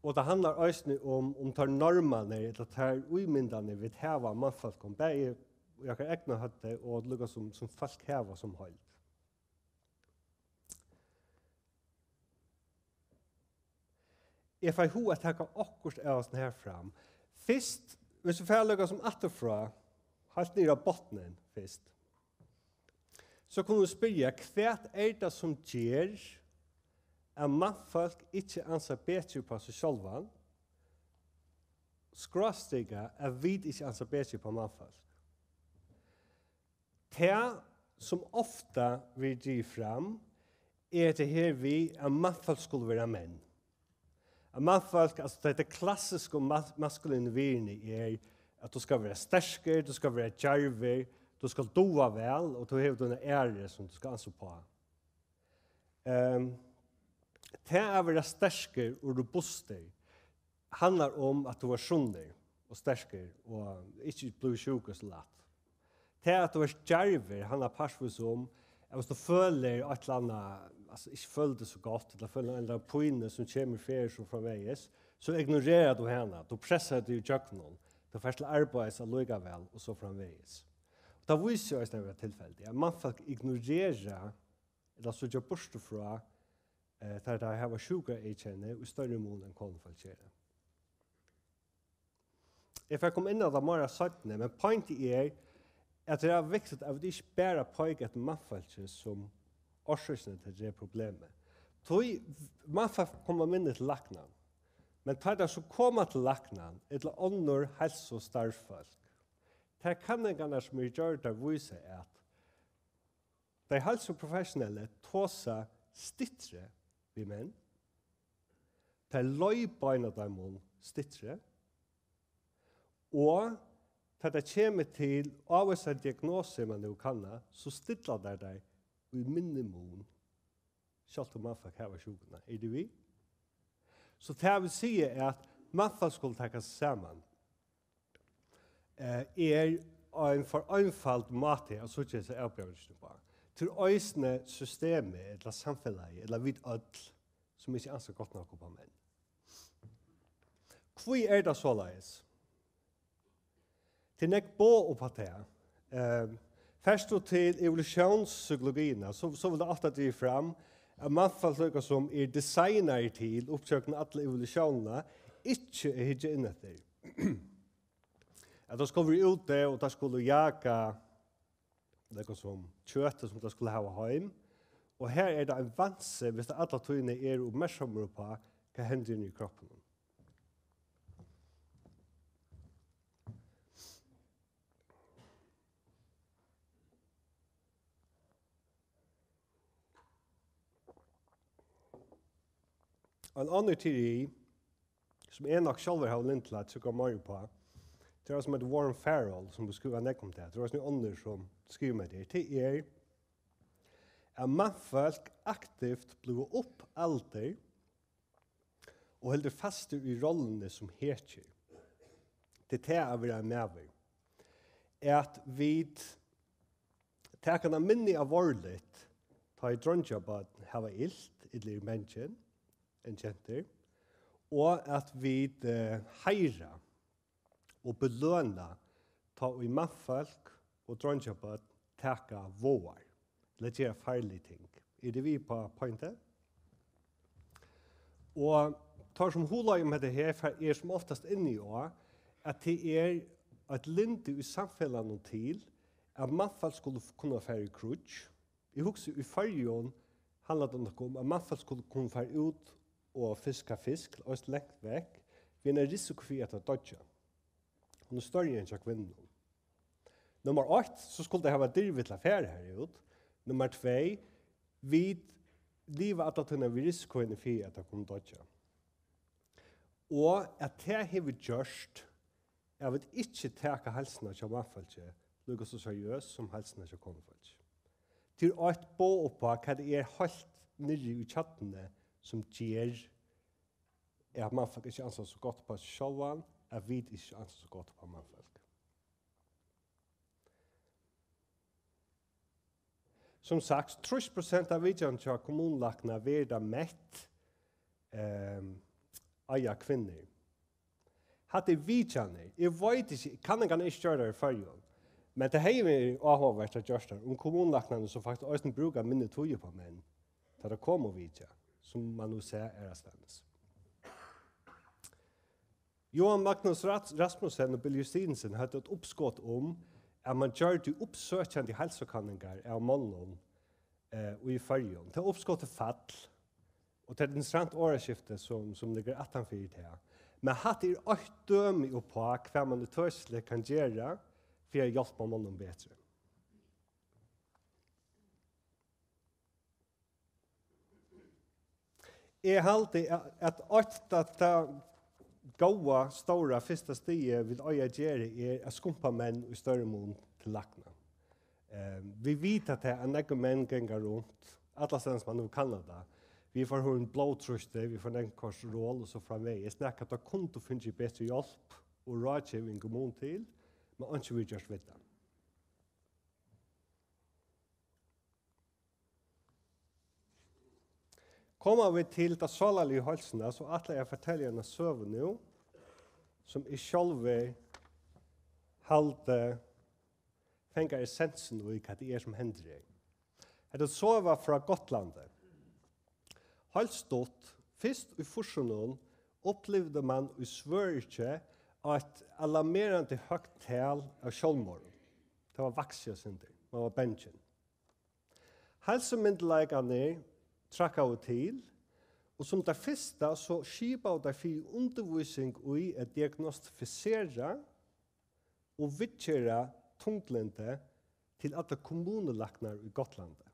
Og tað handlar eisini um, um tær normarnar, ella tær ímyndanir, vit hava av mannfólkum, bæði í okkara egna høvdi og líka sum, sum fólk hava sum heild. Eg fái hug at taka okkurt av hasum her fram. Fyrst, viss vit fara líka sum afturfrá, heilt niður á botnin fyrst, so kunnu vit spyrja, hvat er tað, sum ger, at mannfólk ikki ansa betri upp á seg sjálvan, skrástrika, at vit ikki ansa betri upp á mannfólk? Tað, sum ofta verður drigið fram, er hetta her við, at mannfólk skulu vera menn. At mannfólk, altso, tað, tað klassiska mas-, maskulina virðini er, at tú skalt vera sterkur, tú skalt vera djarvur, tú skalt duga væl, og tú hevur tína æru, sum tú skalt ansa upp á. Ehm, tað at vera sterkur og robustur, handlar um, at tú ert sunnur og sterkur og ikki blívur sjúkur so lætt. Tað, at tú ert djarvur, handlar partvíst um, at viss tú følir eitt ella annað, altso, ikki følir teg so gott, ella følir eina ella aðra pínu, sum kemur, fer, so framvegis, so ignorerar tú hana, tú pressar teg ígjøgnum, tú fert til arbeiðis allíkavæl, og so framvegis. Og tað vísir seg eisini at vera tilfeldi, at mannfólk ignorera ella síggja burtur frá, eh, tær, tær hava sjúkra eyðkenni í størri mun enn konufólk gera. Eg fari at koma inn á tað meira seinni, men pointið er, at tað er viktigt, at vit ikki bara peika eftir mannfólki sum orsøkina til tað problemið. Tí mannfólk koma minni til læknan, men tá tær so koma til læknan, ella onnur heilsustarvsfólk, tær kanningarnar, sum eru gjørdar, vísa, at tey heilsuprofessionellu tosa styttri við menn. Tey leiðbeina teimum styttri. Og tá tað kemur til ávísar diagnosir, man hevur kannað, so stilla tær tær í minni mun, sjálvt um mannfólk hava sjúkuna. Eru tit við? So tað vil siga, at mannfólk skulu taka seg saman, eh, er ein for einfald máti at síggja hesa avbjóðingina upp á. Tí eisini systemið, ella samfelagið, ella vit øll, sum ikki ansa gott nokk upp á menn. Hví er tað soleiðis? Tað er nógv boð upp á tað. Ehm, fert tú til evolutiónspsykologiina, so, so vil tað ofta drigið fram, at mannfólk líka sum er designaðir til, uppgjøgnum alla evolutiónina, ikki at hyggja inn eftir. At tað skuldi verið úti, og tað skuldi jaka nakað sum kjøtið, sum tað skuldi hava heim. Og her er tað ein vansi, viss tað alla tíðina er uppmerksamur uppá, hvat hendir inni í kroppinum. Ein annar teori, sum eg nokk sjálvur havi lyndi til at trúgva meira uppá, tað er ein sum eitur Warren Farrell, sum hevur skrivað nógv um tað. Tað er ein annar sum skrivar um tað. Tað er, at mannfólk aktivt blíva upplærd og heldur fastur í rolluni sum hetjur. Tað er tað at vera ein maður. At vit taka tað minni alvorligt, tá ið dreingjabørn hava ilt, ella eru bangin, enn gentur, og at vit, eh, heiðra og beløna, tá ið mannfólk og dreingjabørn taka váðar, ella gera farlig ting. Eru tit við uppá pointið? Og teir sum hugleiða um hetta her, fer, er sum oftast inni á, at tað er eitt lyndi í samfelagnum til, at mannfólk skulu f-, kunna fara í kríggj. Eg hugsi, í Føroyum handlar tað nokk um, at mannfólk skulu kunna fara út og fiska fisk, eisini langt vekk, við eini risiko fyri at tað doyggja. Hon er størri enn hjá kvinnum. Nummar eitt, so skuldi tað hava dirvi til at fara har út. Nummar tvey, vit liva alla tíðina við risikoini fyri, at tað kunnu doyggja. Og at tað hevur gjørt, at vit ikki taka heilsuna hjá mannfólki líka so seriøst sum heilsuna hjá konufólki. Tað er eitt boð uppá, hvat tað er heilt niðri í kjarnuni, sum ger, at mannfólk ikki ansa so gott uppá seg sjálvan, at vit ikki ansa so gott uppá mannfólk. Sum sagt, trýss prosent av vitjanum hjá kommunulækna verður tað mett, ehm, eiga kvinnur. Hatta er vitjanir. Eg veit ikki, kanningarnar eru ikki gjørdar í Føroyum. Men tað hevði verið áhugavert at gjørt tað, um kommunulæknarnir so faktiskt eisini brúka minni tíð uppá menn, tá teir koma og vitja, sum man nú sær aðrastaðnis. Johan Magnus Ras-, Rasmussen og Bill Justinussen høvdu eitt uppskot um, at man gjørdi uppsøkjandi heilsukanningar av monnum, eh, í Føroyum. Tað uppskotið fall, og tað er eitt interessant orðaskifti, sum, sum liggur aftan fyri tað. Men hatta er eitt dømi uppá, hvat man í tøsli kann gera fyri at hjálpa monnum betri. Eg haldi, at, at eitt, at tað góða, stóra fyrsta stigið, vit eiga at gera, er at skumpa menn í størri mun til lækna. Eh, vit vita tað, at nógvir menn ganga runt, allastaðni sum man hevur kannað tað, við for høgum blóðtrýsti, við for nógvum kortisolum og so framvegis, nakað tað kundu fingið betri hjálp og ráðgeving í mun til, men einki verður gjørt við tað. Koma vit til ta sálarligu heilsuna, so ætli eg at fortelja eina søgu nú, sum eg sjálvur haldi fangar essensin í, hvat tað er, sum hendir her. Hetta er søga frá Gotlandi. Heilt stutt, fyrst í fýrsunum upplivdi man í Svøríki eitt alarmerandi høgt tal av sjálvmorðum. Tað var vaksið eitt sindur. Man var bangin. Heilsumyndugleikarnir traðkaðu til, og sum tað fyrsta, so skipaðu teir fyri undirvísing í at diagnostifisera og viðgera tunglyndi til allar kommunulæknar í Gotlandi.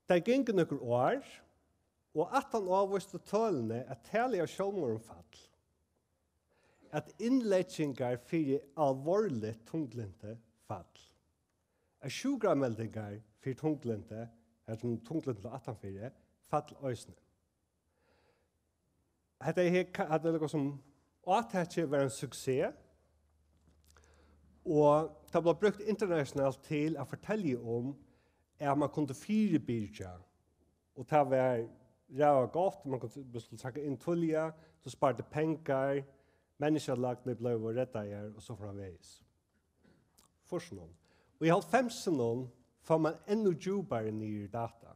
Tað gingu nøkur ár, og aftan á vístu tølini, at talið av sjálvmorðum fall, at innleggingar fyri alvorligt tunglyndi fall, at sjúkrameldingar fyri tunglyndi, har sum tunglyndi lá aftanfyri, fall eisini. Hetta er her, hetta er nakað sum átakið var ein suksess, og tað bleiv brúkt internationalt til at fortelja um, at man kundi fyribyrgja, og tað var ræða gott, man kundi, man skuldi traðka inn tíðliga, so spardi pengar, menniskjalagnir bleivu reddaðar og so framvegis. Fýrsunum. Og í hálvfemsunum fór man enn djúpari niður í data.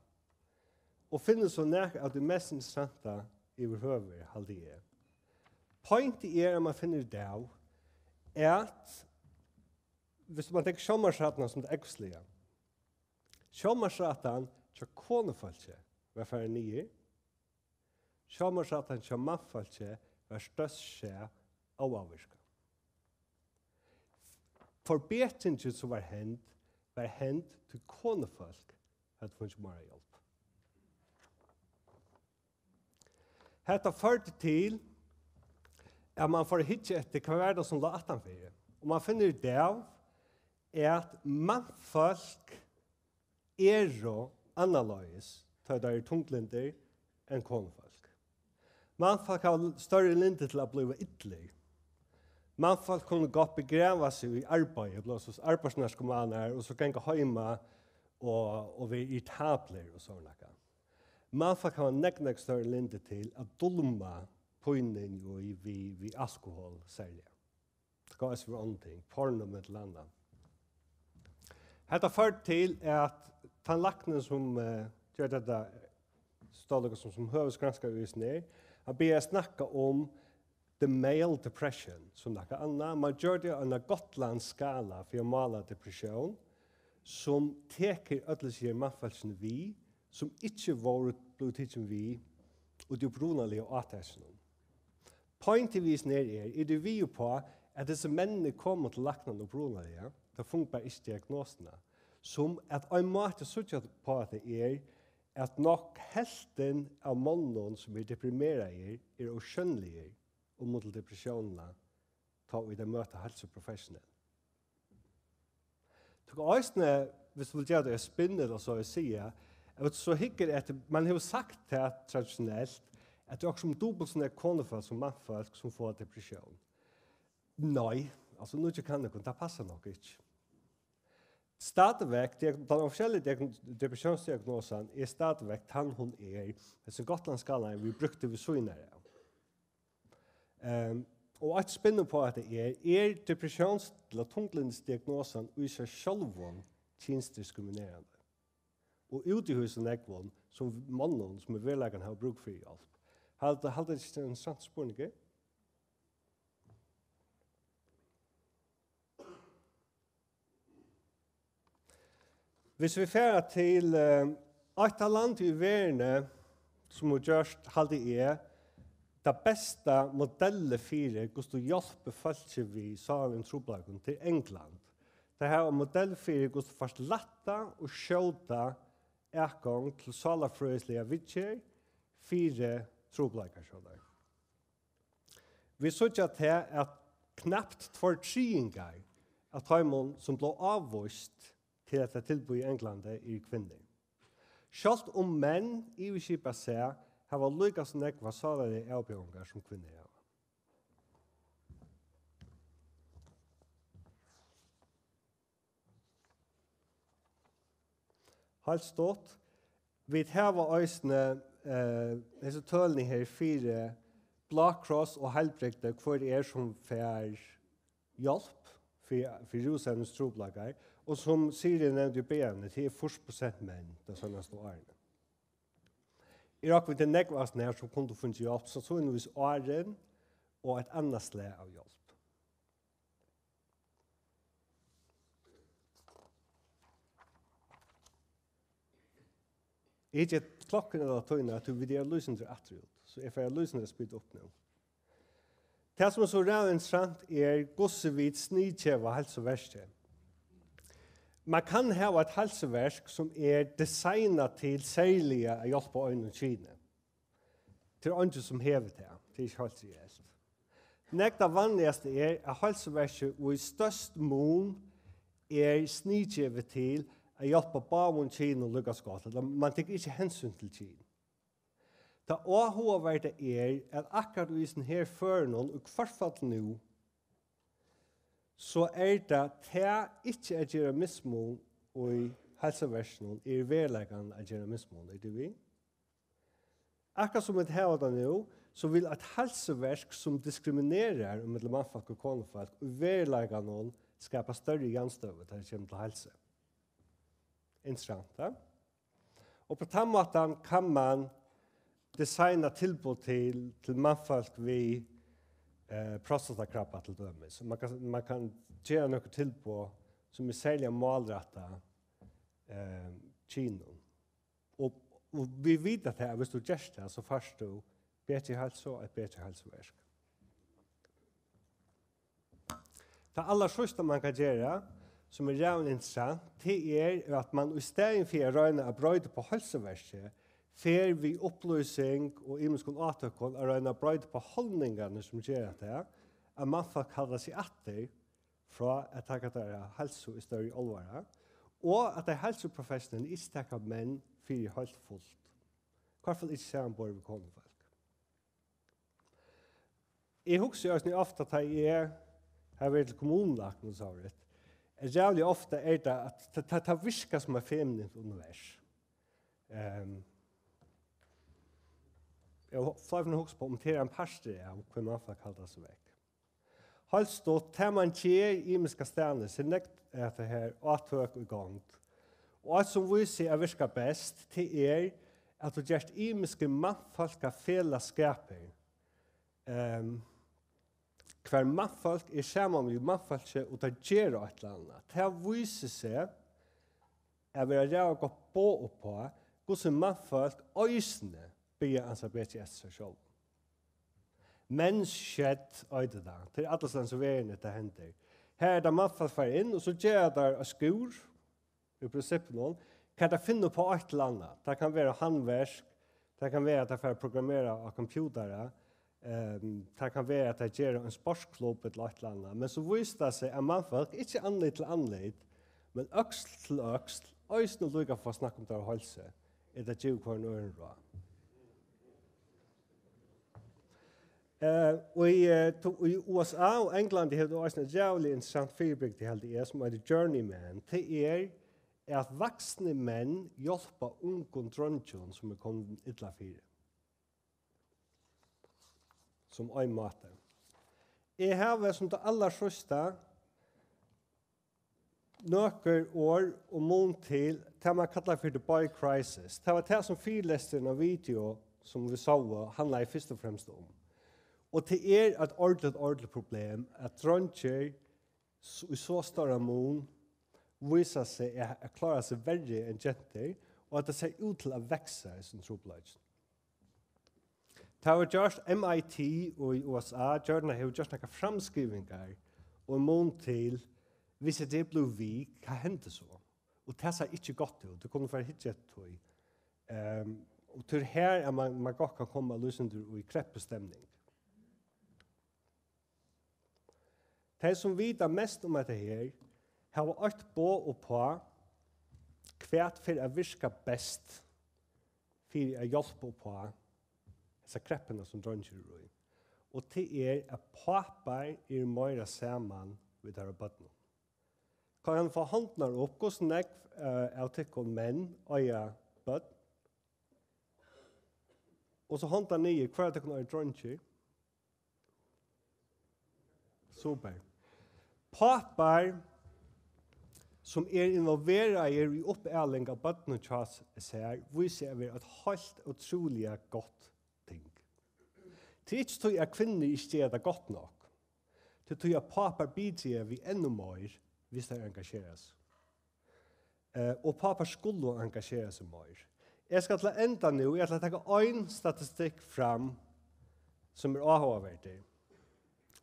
Og finnur so nakað av tí mest interessanta yvirhøvur, haldi eg. Pointið er, at mann finnur út av, at viss mann tekur sjónvarpsrættina sum tað ógvusliga, sjónvarpsrættan hjá konufólki var farin niður, sjónvarpsrættan hjá mannfólki var stórt sæð óávirkað. Forbetringin, sum var hend, var hend, tí konufólk høvdu fingið meira hjálp. Hetta førdi til, at mann fór at hyggja eftir, hvat var tað, sum lá aftanfyri. Og mann finnur út av, at mannfólk eru annarleiðis, tá ið teir eru tunglynd, enn konufólk. Mannfólk hava størri lyndi til at blíva illir. Mannfólk kunnu gott begrava seg í arbeiði, blíva so arbeiðsnarkomanar og so ganga heima og, og vera irritablir og sovorðið nakað. Mannfólk hava nógv, nógv størri lyndi til at dulma pínu í, við, við alkohol serliga. Tað kann eisini vera onnur ting, porno millum annað. Hetta førdi til, at tann læknin, sum, eh, gjørdi hetta, stóð líka sum, sum høvuðsgranskari í hesum her, hann byrjaði at snakka um the male depression, sum nakað annað. Mann gjørdi eina Gotlandsskala fyri at mála depressjón, sum tekur øll hesi her mannfólkini við, sum ikki vóru blivin tikin við í tí upprunaliga átakinum. Pointið við hesum her er, eru tit við uppá, at hesir menninir komu til læknan upprunaliga, teir fungu bara ikki diagnosuna, sum at ein máti at síggja uppá hetta er, at nokk helvtin av monnum, sum eru deprimeraðir, eru ósjónligir um til depressiónina, tá ið tey møta heilsuprofessionell. Tú kann eisini, viss tú vilt gera tað í spinn ella so at siga, at so hyggur eftir, mann hevur sagt tað traditionelt, at tað er okkurt sum dupult so nógv konufólk sum mannfólk sum fáa depressión. Nei, altso, nú kann eg, tað passar nokk ikki. Stadigvæk, diag-, tann officiella diagn-, depressiónsdiagnosan er stadigvæk tann, hon er, hesin Gotlandsskálin, vit brúktu við síðuna av. Ehm, og eitt spinn uppá hetta er, er depressións-, ella tunglyndisdiagnosan í sær sjálvum kynsdiskriminerandi? Og út í hús og nógvum, sum monnum, sum í veruleikanum hava brúk fyri hjálp. Halda, halda tit ikki, tað er ein interessant spurningur? Hvis vit fara til, eh, eitt av landi í verðini, sum hevur gjørt, haldi eg, tað besta modellið fyri, hvussu tú hjálpir fólki við sálarligum trupulleikum, til England. Tey hava modell fyri, hvussu tú fært lætta og skjóta atgongd til sálarfrøðisliga viðgerð fyri trupulleikar hjá tær. Vit síggja tað, at knapt tveir triðingar av teimum, sum bleiv avvíst til hetta tilboð í Onglandi, eru kvinnur. Sjálvt um menn yvirskipað sæð hava líka so nógvar sálarligar avbjóðingar, sum kvinnur hava. Heilt stutt. Vit hava eisini, eh, hesi tølini her fyri Blá Kross og heilbrigdi, hvør er sum fær hjálp fyri, fyri rúsevnistrupulleikar, og sum Siri nevndi í byrjanini, tað er fýrs prosent menn tey seinastu árini. Eg rokni við, tað er nógv av hesum her, sum kundu fingið hjálp, sannsynligvis áðrenn og eitt annað slag av hjálp. Eg geti klokkuna ella tíðina, at tú vit er lýsindur aftur út, so eg fari at lýsindur at spýta upp nú. Tað, sum er so ræðuliga interessant, er, hvussu vit sniðgeva heilsuverkið. Man kann hava eitt heilsuverk, sum er designað til serliga at hjálpa einum kyni. Tað er eingin, sum hevur tað. Tað er ikki heilt reelt. Nógv tað vanligasta er, at heilsuverkið í størst mun er sniðgivið til at hjálpa báðum kynum líka so gott, ella man tekur ikki hensyn til kyn. Tað áhugaverda er, at akkurát í hesum her førunum, í hvørt fall nú, so er tað tað ikki at gera mismun í heilsuverkinum, er í veruleikanum at gera mismun, eru tit við? Akkurát sum vit hava tað nú, so vil eitt heilsuverk, sum diskriminerar ímillum mannfólk og konufólk, í veruleikanum skapa størri javnstøðu, tá tað kemur til heilsu. Interessant, ja? Og på tann mátan kann man designa tilboð til, til mannfólk við, eh, prostatakrabba til dømis. Man kann, man kann gera nøkur tilboð, sum er serliga málrættað, eh, kynum. Og, og vit vita tað, at viss tú gert tað, so fært tú betri heilsu og eitt betri heilsuverk. Tað allarsíðsta, man kann gera, sum er ræðuliga interessant, tað er, at man í staðin fyri at royna at broyta upp á heilsuverkið, fer við upplýsing og ymiskum átøkum at royna at broyta upp á holdningarnar, sum gera tað, at mannfólk halda seg aftur frá at taka teirra heilsu í størri álvara, og at tey heilsuprofessionellu ikki taka menn fyri heilt fult, hvørt fall ikki samanborið við konufólk. Eg hugsi eisini ofta, tá eg havi verið til kommunulækna og sovorðið, at ræðuliga ofta er tað, at tað, tað, tað virkar sum eitt feminint univers. Ehm, eg ho-, fleiri ferðir hugsað på, um tað er ein partur av, hví mannfólk halda seg vekk. Heilt stutt, tað man ger ymiska staðni, sum er nógv at tað her átøk í gongd. Og eitt sum vísir seg at virka best, tað er, at tú gert ymiskir mannfólkafelagsskapir, ehm, hvar mannfólk er saman við mannfólki og tað ger eitt ella annað. Tað vísir seg at vera ræðuliga gott boð upp á, hvussu mannfólk eisini byrja at ansa betri eftir sær sjálvum. Men's shed eitur tað. Tað er allastaðni í verðini, tað hendir. Har er tað mannfólk fara inn, og so gera teir eitt skúr, í prinsippinum, kann tað finna upp á eitt ella annað. Tað kann vera handverk, tað kann vera, at tað fer at programmera á computara, ehm, tað kann vera, at tað ger ein sportsklubb ella eitt ella annað. Men so vísir tað seg, at mannfólk, ikki andlit til andlit, men øksl til øksl, eisini líka fáa snakk um teirra heilsu, er tað givið hvørjum øðrum ráð. Eh, og í, eh, to-, í U S A og Englandi hevur tú eisini eitt ræðuliga interessant fyribrigdi, haldi eg, sum eitur Journeyman. Tað er, at vaksnir menn hjálpa ungum dreingjum, sum er komin illa fyri. Sum ein máti. Eg havi sum tað allarsíðsta nøkur orð um mun til tað, man kallar fyri the boy crisis. Tað var tað, sum fyrilesturin av video, sum vit sóu, handlaði fyrst og fremst um. Og tað er eitt ordiligt, ordiligt problem, at dreingir s-, í so stóran mun vísa seg at, at klára seg verri enn gentur, og at tað sær út til at vaksa, hesin trupulleikin. Tað var gjørt, M I T í U S A, gjørdi, hevur gjørt nakrar framskrivingar um mun til, viss tað blívur við, hvat hendir so? Og tað sær ikki gott út, tað kunnu fara at hyggja eftir tí. Ehm, og tað er her, at man, man gott kann koma líkasum í kreppustemning. Tey, sum vita mest um hetta her, hava eitt boð uppá, hvat fer at virka best fyri at hjálpa uppá hesa kreppuna, sum dreingir eru í. Og tað er, at pápar eru meira saman við teirra børnum. Kann eg fáa hondurnar upp, hvussu nógv, eh, av tykkum menn eiga børn? Og so hondar niður, hvør av tykkum eigur dreingir? Super. Pápar, sum eru involveraðir í uppaling av børnum hjá s-, sær, vísa seg at vera eitt heilt ótrúliga gott ting. Tað er ikki tí, at kvinnur ikki gera tað gott nokk. Tað er tí, at pápar bidraga við enn meir, viss teir engagera seg. Eh, og pápar skulu engagera seg meir. Eg skal til at enda nú, eg ætli at taka ein statistikk fram, sum er áhugaverdur.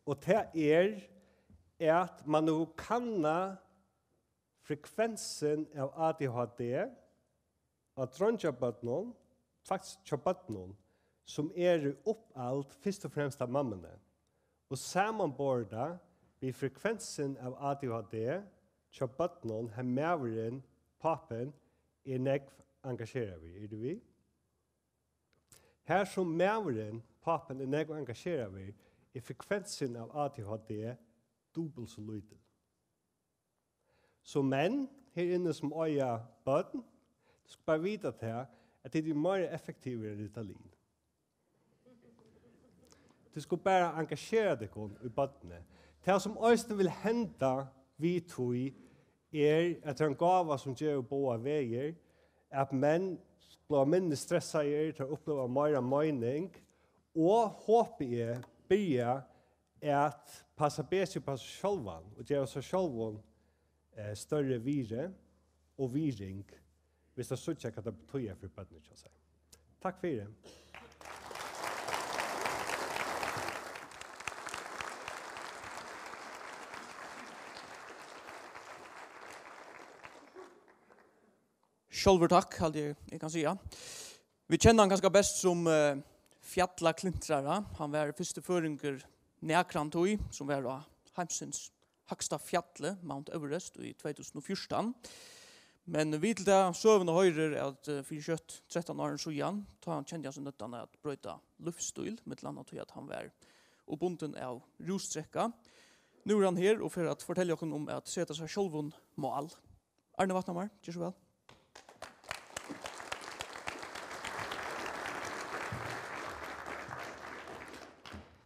Og tað er, at man nú kanna frekvensin av A D H D á dreingjabørnum, faktiskt hjá børnum, sum eru uppald fyrst og fremst av mammuni, og samanborið við frekvensin av A D H D hjá børnum, har maðurin, pápin, er nógv engageraður við. Eru tit við? Har sum maðurin, pápin, er nógv engageraður við, er frekvensin av A D H D dupult so lítil. So menn her inni, sum eiga børn, tit skulu bara vita tað, at tit eru meira effektivir enn Ritalin. Tit skulu bara engagera tykkum í børnini. Tað, sum eisini vil henda við tí, er, at tað er ein gáva, sum gevur báðar vegir, at menn blíva minni stressaðir, teir uppliva meira meining, og, hopi eg, byrja at passa betri upp á seg sjálvan og geva sær sjálvum, eh, størri virði og virðing, viss teir síggja, hvat tað betýðir fyri børnini hjá sær. Takk fyri. Sjálvur takk, haldi eg, eg kann siga. Vit kenna hann kanska best sum, eh, fjallaklintrara. Hann var fyrsti føroyingur nakrantíð, sum var á heimsins hægsta fjalli, Mount Everest, í tvey túsund og fjúrtan. Men við til ta søguna hoyrir, at, eh, fyri skjótt trettan árum síðan, tá kendi hann seg noyddan at broyta lívsstíl, millum annað tí at hann var uppbundin av rúsdrekka. Nú er hann her og fer at fortelja okkum um at seta sær sjálvum mál. Arne Vatnhamar, ger so væl.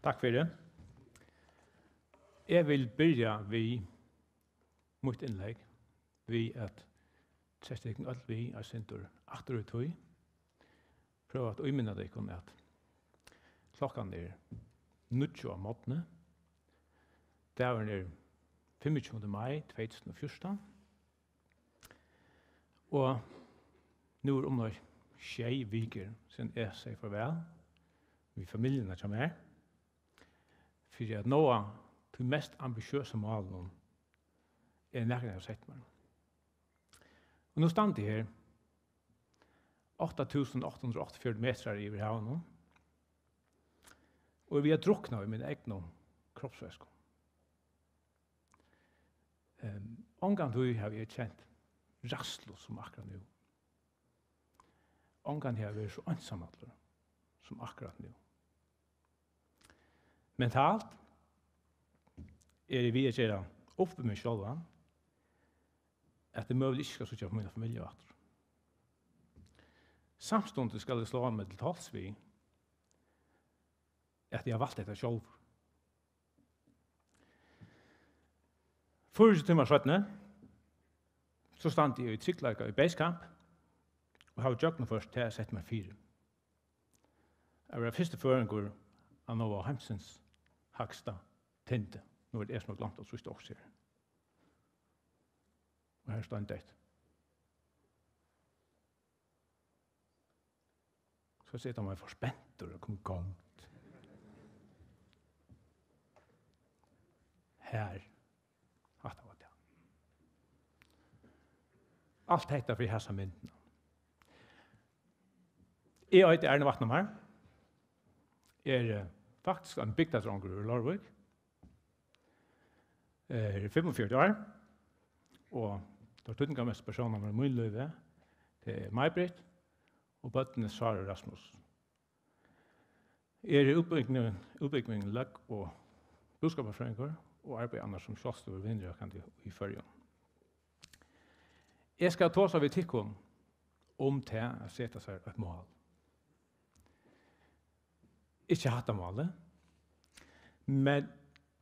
Takk fyri. Eg vil byrja við mítt innlegg við at seta tykkum øll við eitt sindur aftur í tíð. Prøva at ímynda tykkum, at klokkan er níggju á morgni. Dagurin er fimmogtjúgunda mai tvey túsund og fjúrtan. Og nú er umleið sjey vikur, síðan eg segði farvæl við familjuna hjá mær, fyri at náa tí mest ambitiøsu málunum, eg nakrantíð havi sett mær. Og nú standi eg her, átta túsund átta hundrað og áttaogfjøruti metrar yvir havinum, og eg eri við at drukna í mínum egnu kropsvæsku. Ehm, ongantíð havi eg kent ræðslu sum akkurát nú. Ongantíð havi eg verið so einsamallur sum akkurát nú. Mentalt eri eg við at gera upp við meg sjálvan, at eg møguliga ikki skal síggja mína familju aftur. Samstundis skal eg sláa meg til tols við, at eg havi valt hetta sjálvur. Fýraogtjúgu tímar seinni, so standi eg í tryggleika í Basecamp og havi gjøgnumført tað, eg setti mær fyri. At vera fyrsti føroyingur at náa heimsins hægsta tindi. Nú er tað eg, sum havi gloymt at trýsta okkurt her. Og her er steindeytt. So sita man for spentur og kom í gongd. Her. Hatta var tað. Alt hetta fyri hasa myndina. Eg eiti Arne Vatnhamar. Eg eri, eh, faktiskt ein bygdardrongur úr Leirvík. Eg eri fimmogfjøruti ár, og teir týdningarmestu persónarnir í mínum lívi, tað er Maj-Britt og børnini Sára og Rasmus. Eg eri útbúgvin-, útbúgvin løg- og búskaparfrøðingur og arbeiði annars sum sjálvstøðugur vinnuroykandi í Føroyum. Eg skal tosa við tykkum um tað at seta sær eitt mál. Ikki hatta málið, men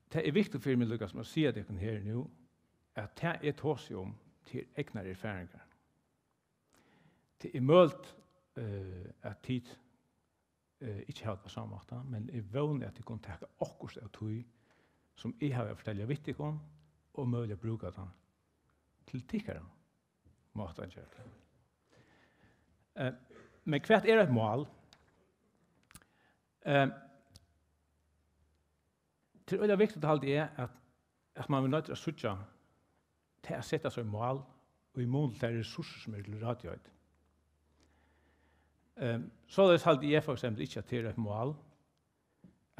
tað er viktigt fyri meg líka sum at siga tykkum her nú, at tað eg tosi um, tað er egnar erfaringar. Tað er møguligt, eh, at tit, eh, ikki hava tað á sama máta, men eg vóni, at tit kunnu taka okkurt av tí, sum eg havi at fortelja við tykkum, og møguliga brúka tað til tykkara máta at gera tað. Eh, men hvat er eitt mál? Eh, Tað er øgiliga viktigt, haldi eg, at, at man er noyddur at síggja tað at seta sær mál í mun til tær resursir, sum eru til ráðgeving. Ehm, soleiðis haldi eg for eksempel ikki, at tað er eitt mál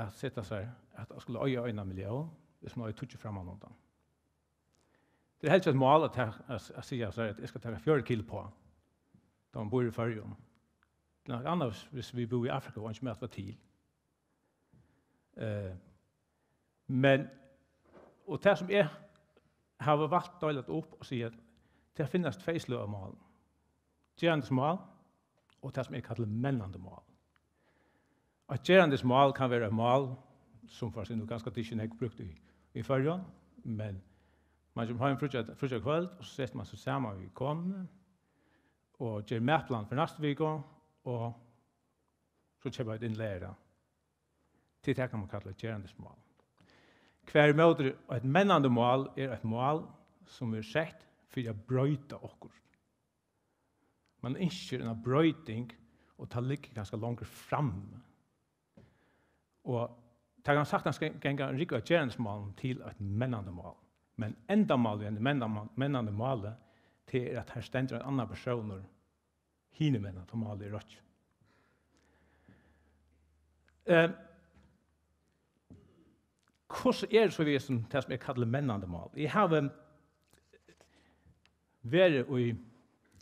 at seta sær, at skula eiga eina millión, viss man eigur tíggju frammanundan. Tað er helst eitt mál at ta-, at, at siga sær, at eg skal taka fjøruti kilo uppá, tá man býr í Føroyum. Tað er nakað annað, viss, viss vit búðu í Afrika, og eingin matur var til. Eh, men, og tað sum eg havi valt at deila upp og siga, at tað finnast tvey sløg av málum. Gerandismál og tað, sum eg kalli mennandi mál. Eitt gerandismál kann vera eitt mál, sum for eksempel kanska ikki er nógv brúkt í, í Føroyum, men man kemur heim fríggja, fríggjakvøld, og so setir man seg saman við konuni, og ger matplan fyri næstu viku, og so keypa vit inn lærara. Tí tað kann man kalla eitt gerandismál. Tvørturímóti, eitt mennandi mál er eitt mál, sum er sett fyri at broyta okkurt. Man ynskir eina broyting, og tað liggur kanska longur frammi. Og tað kann saktans gen-, ganga ein rúgva av gerandismálum til eitt mennandi mál. Men endamálið við einum mennandi, mennandi máli, tað er, at har stendur ein annar persónur hinumegin, tá málið er rokkið. Eh, hvussu er so við sum, tað, sum eg kalli mennandi mál? Eg havi verið í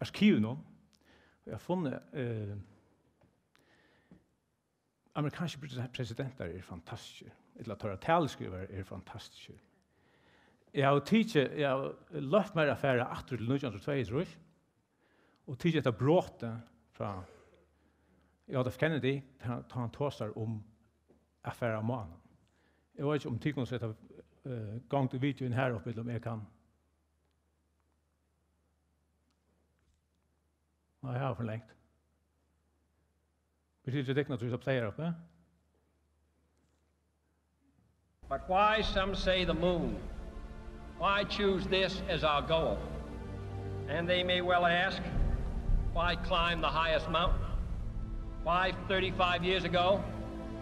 arkivinum, og eg havi funnið, eh, amerikanskir presi-, presidentar eru fantastiskir, ella teirra taluskrivarar eru fantastiskir. Eg havi tikið, eg havi loyvt mær at fara aftur til nítjan hundrað og tveyogtrýss, og tikið hetta brotið frá J F Kennedy, tá, tá hann tosar um at fara á mánan. Eg veit ikki, um tit kunnu seta, eh, gongd í videoin her uppi, ella um eg kann. Nei, eg havi for langt. Vil tit ikki tekna, trýsta play her uppi? But why, some say, the moon? Why choose this as our goal? And they may well ask, why climb the highest mountain? Why, thirty-five years ago,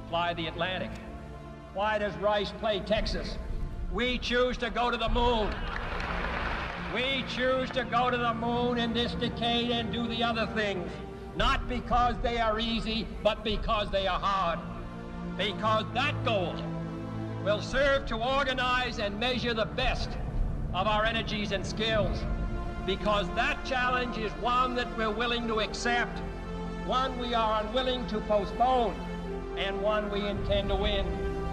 fly the Atlantic? Why does Rice play Texas? We choose to go to the moon. We choose to go to the moon in this decade and do the other things. Not because they are easy, but because they are hard. Because that goal will serve to organize and measure the best of our energies and skills. Because that challenge is one that we're willing to accept, one we are unwilling to postpone, and one we intend to win,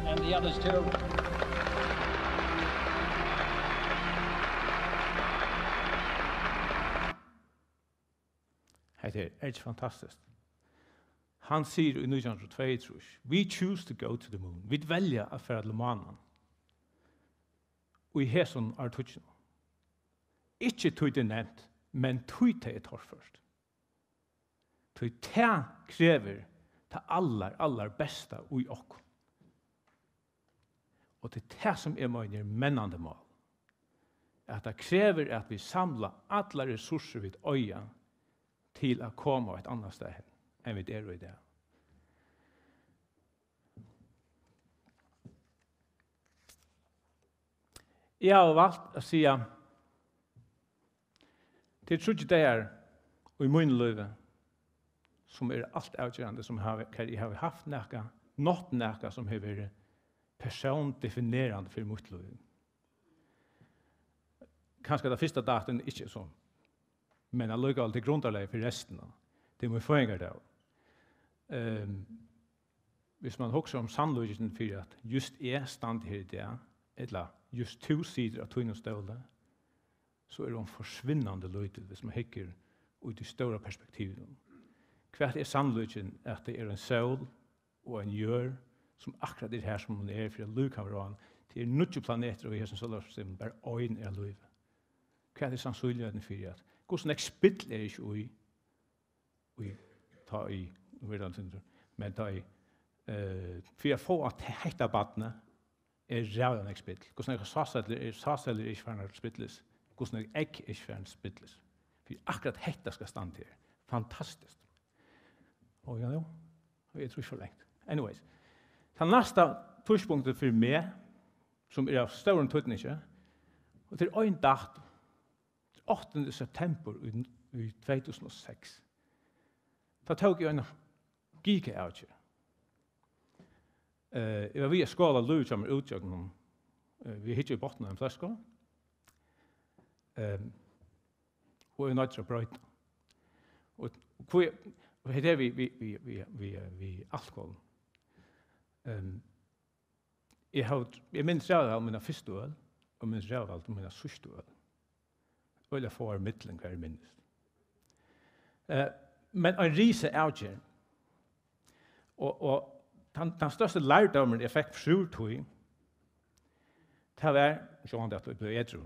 and the others too. Hetta er, er ikki fantastiskt? Hann sigur í nítjan hundrað og tveyogtrýss, "We choose to go to the moon." Vit velja at fara til mánan. Og í hesum ártíðinum. Ikki tí tað er nevnt, men tí tað er torført. Tí tað krevur tað allar, allar besta í okkum. Og tað er tað, sum eg meini er mennandi mál. At tað krevur, at vit samla allar resursir, vit eiga, til at koma eitt annað stað hen, enn vit eru í dag. Eg havi valt at siga, tað eru tríggir dagar í mínum lívi, sum eru alt avgerandi, sum havi, har eg havi havt nakað, nátt nakað, sum hevur verið persóndefinerandi fyri mítt lív. Kanska tað fyrsta datuin ikki er so, men allíkavæl til grundarlagið fyri restina. Tað er mín føðingardagur. Ehm, Hvis man hugsar um sannleikin fyri, at júst eg standi her í dag, ella júst tú situr á tínum stóli, so er hon forsvinnandi lítil, hvis man hyggur í tí stóra perspektivinum. Hvat er sannleikin, at tað er ein sól og ein jørð, sum akkurát er har, sum hon er, fyri at lív kann vera á? Tað eru níggju planetir í hesum sólarsysteminum, bara ein er á lívi. Hvat er sannsynligheiturin fyri, at hvussu nógv spill er ikki í, í, tá í, nú verður hann sindur, men tá í, eh, fyri at fáa at hetta barnið er ræðuliga nógv spill. Hvussu nógv sáðcellur er, sáðcellur er ikki farnar til spillis. Hvussu nógv egg er ikki farin til spillis. Fyri akkurát hetta skal standa her. Fantastiskt. Og ja, jú, eg trúgvi ikki for langt. Anyways. Tað næsta tíðspunktið fyri meg, sum er av stórum týdningi, og tað er ein dato, áttanda september í, í tvey túsund og seks. Tá tók eg eina gigaavgerð. Eh, eg var við at skála lívið hjá mær út gjøgnum, eh, við at hyggja í botnin á ein fløsku. Ehm, og eg noyddist at broyta. Og hví, og hetta er við, við, við alkohol. Ehm, Eg havi, eg minnist ræðuliga væl mína fyrstu øl, og minnist ræðuliga væl mína síðstu øl. Øgiliga fáar millum, hvat eg minnist. Eh, men ein risa avgerð. Og, og tann, tann størsti lærdómurin, eg fekk frá tí, tað var, sjálvandi at eg bleiv edru,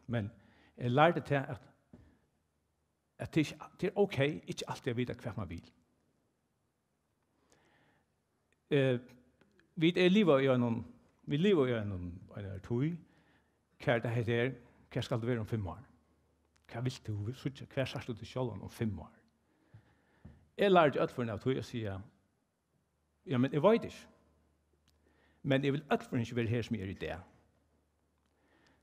men eg lærdi tað, at at tað er ikki, tað er ok ikki altíð at vita, hvat man vil. Eh, vit er liva í einum, vit liva í einum, einari tíð, hvar tað heita er, hvar skalt tú vera um fimm ár? Hvat vilt tú síggja? Hvar sært tú teg sjálvan um fimm ár? Eg lærdi øll førini av tí at siga, ja, men eg veit ikki. Men eg vil øll førini ikki vera her, sum eg eri í dag.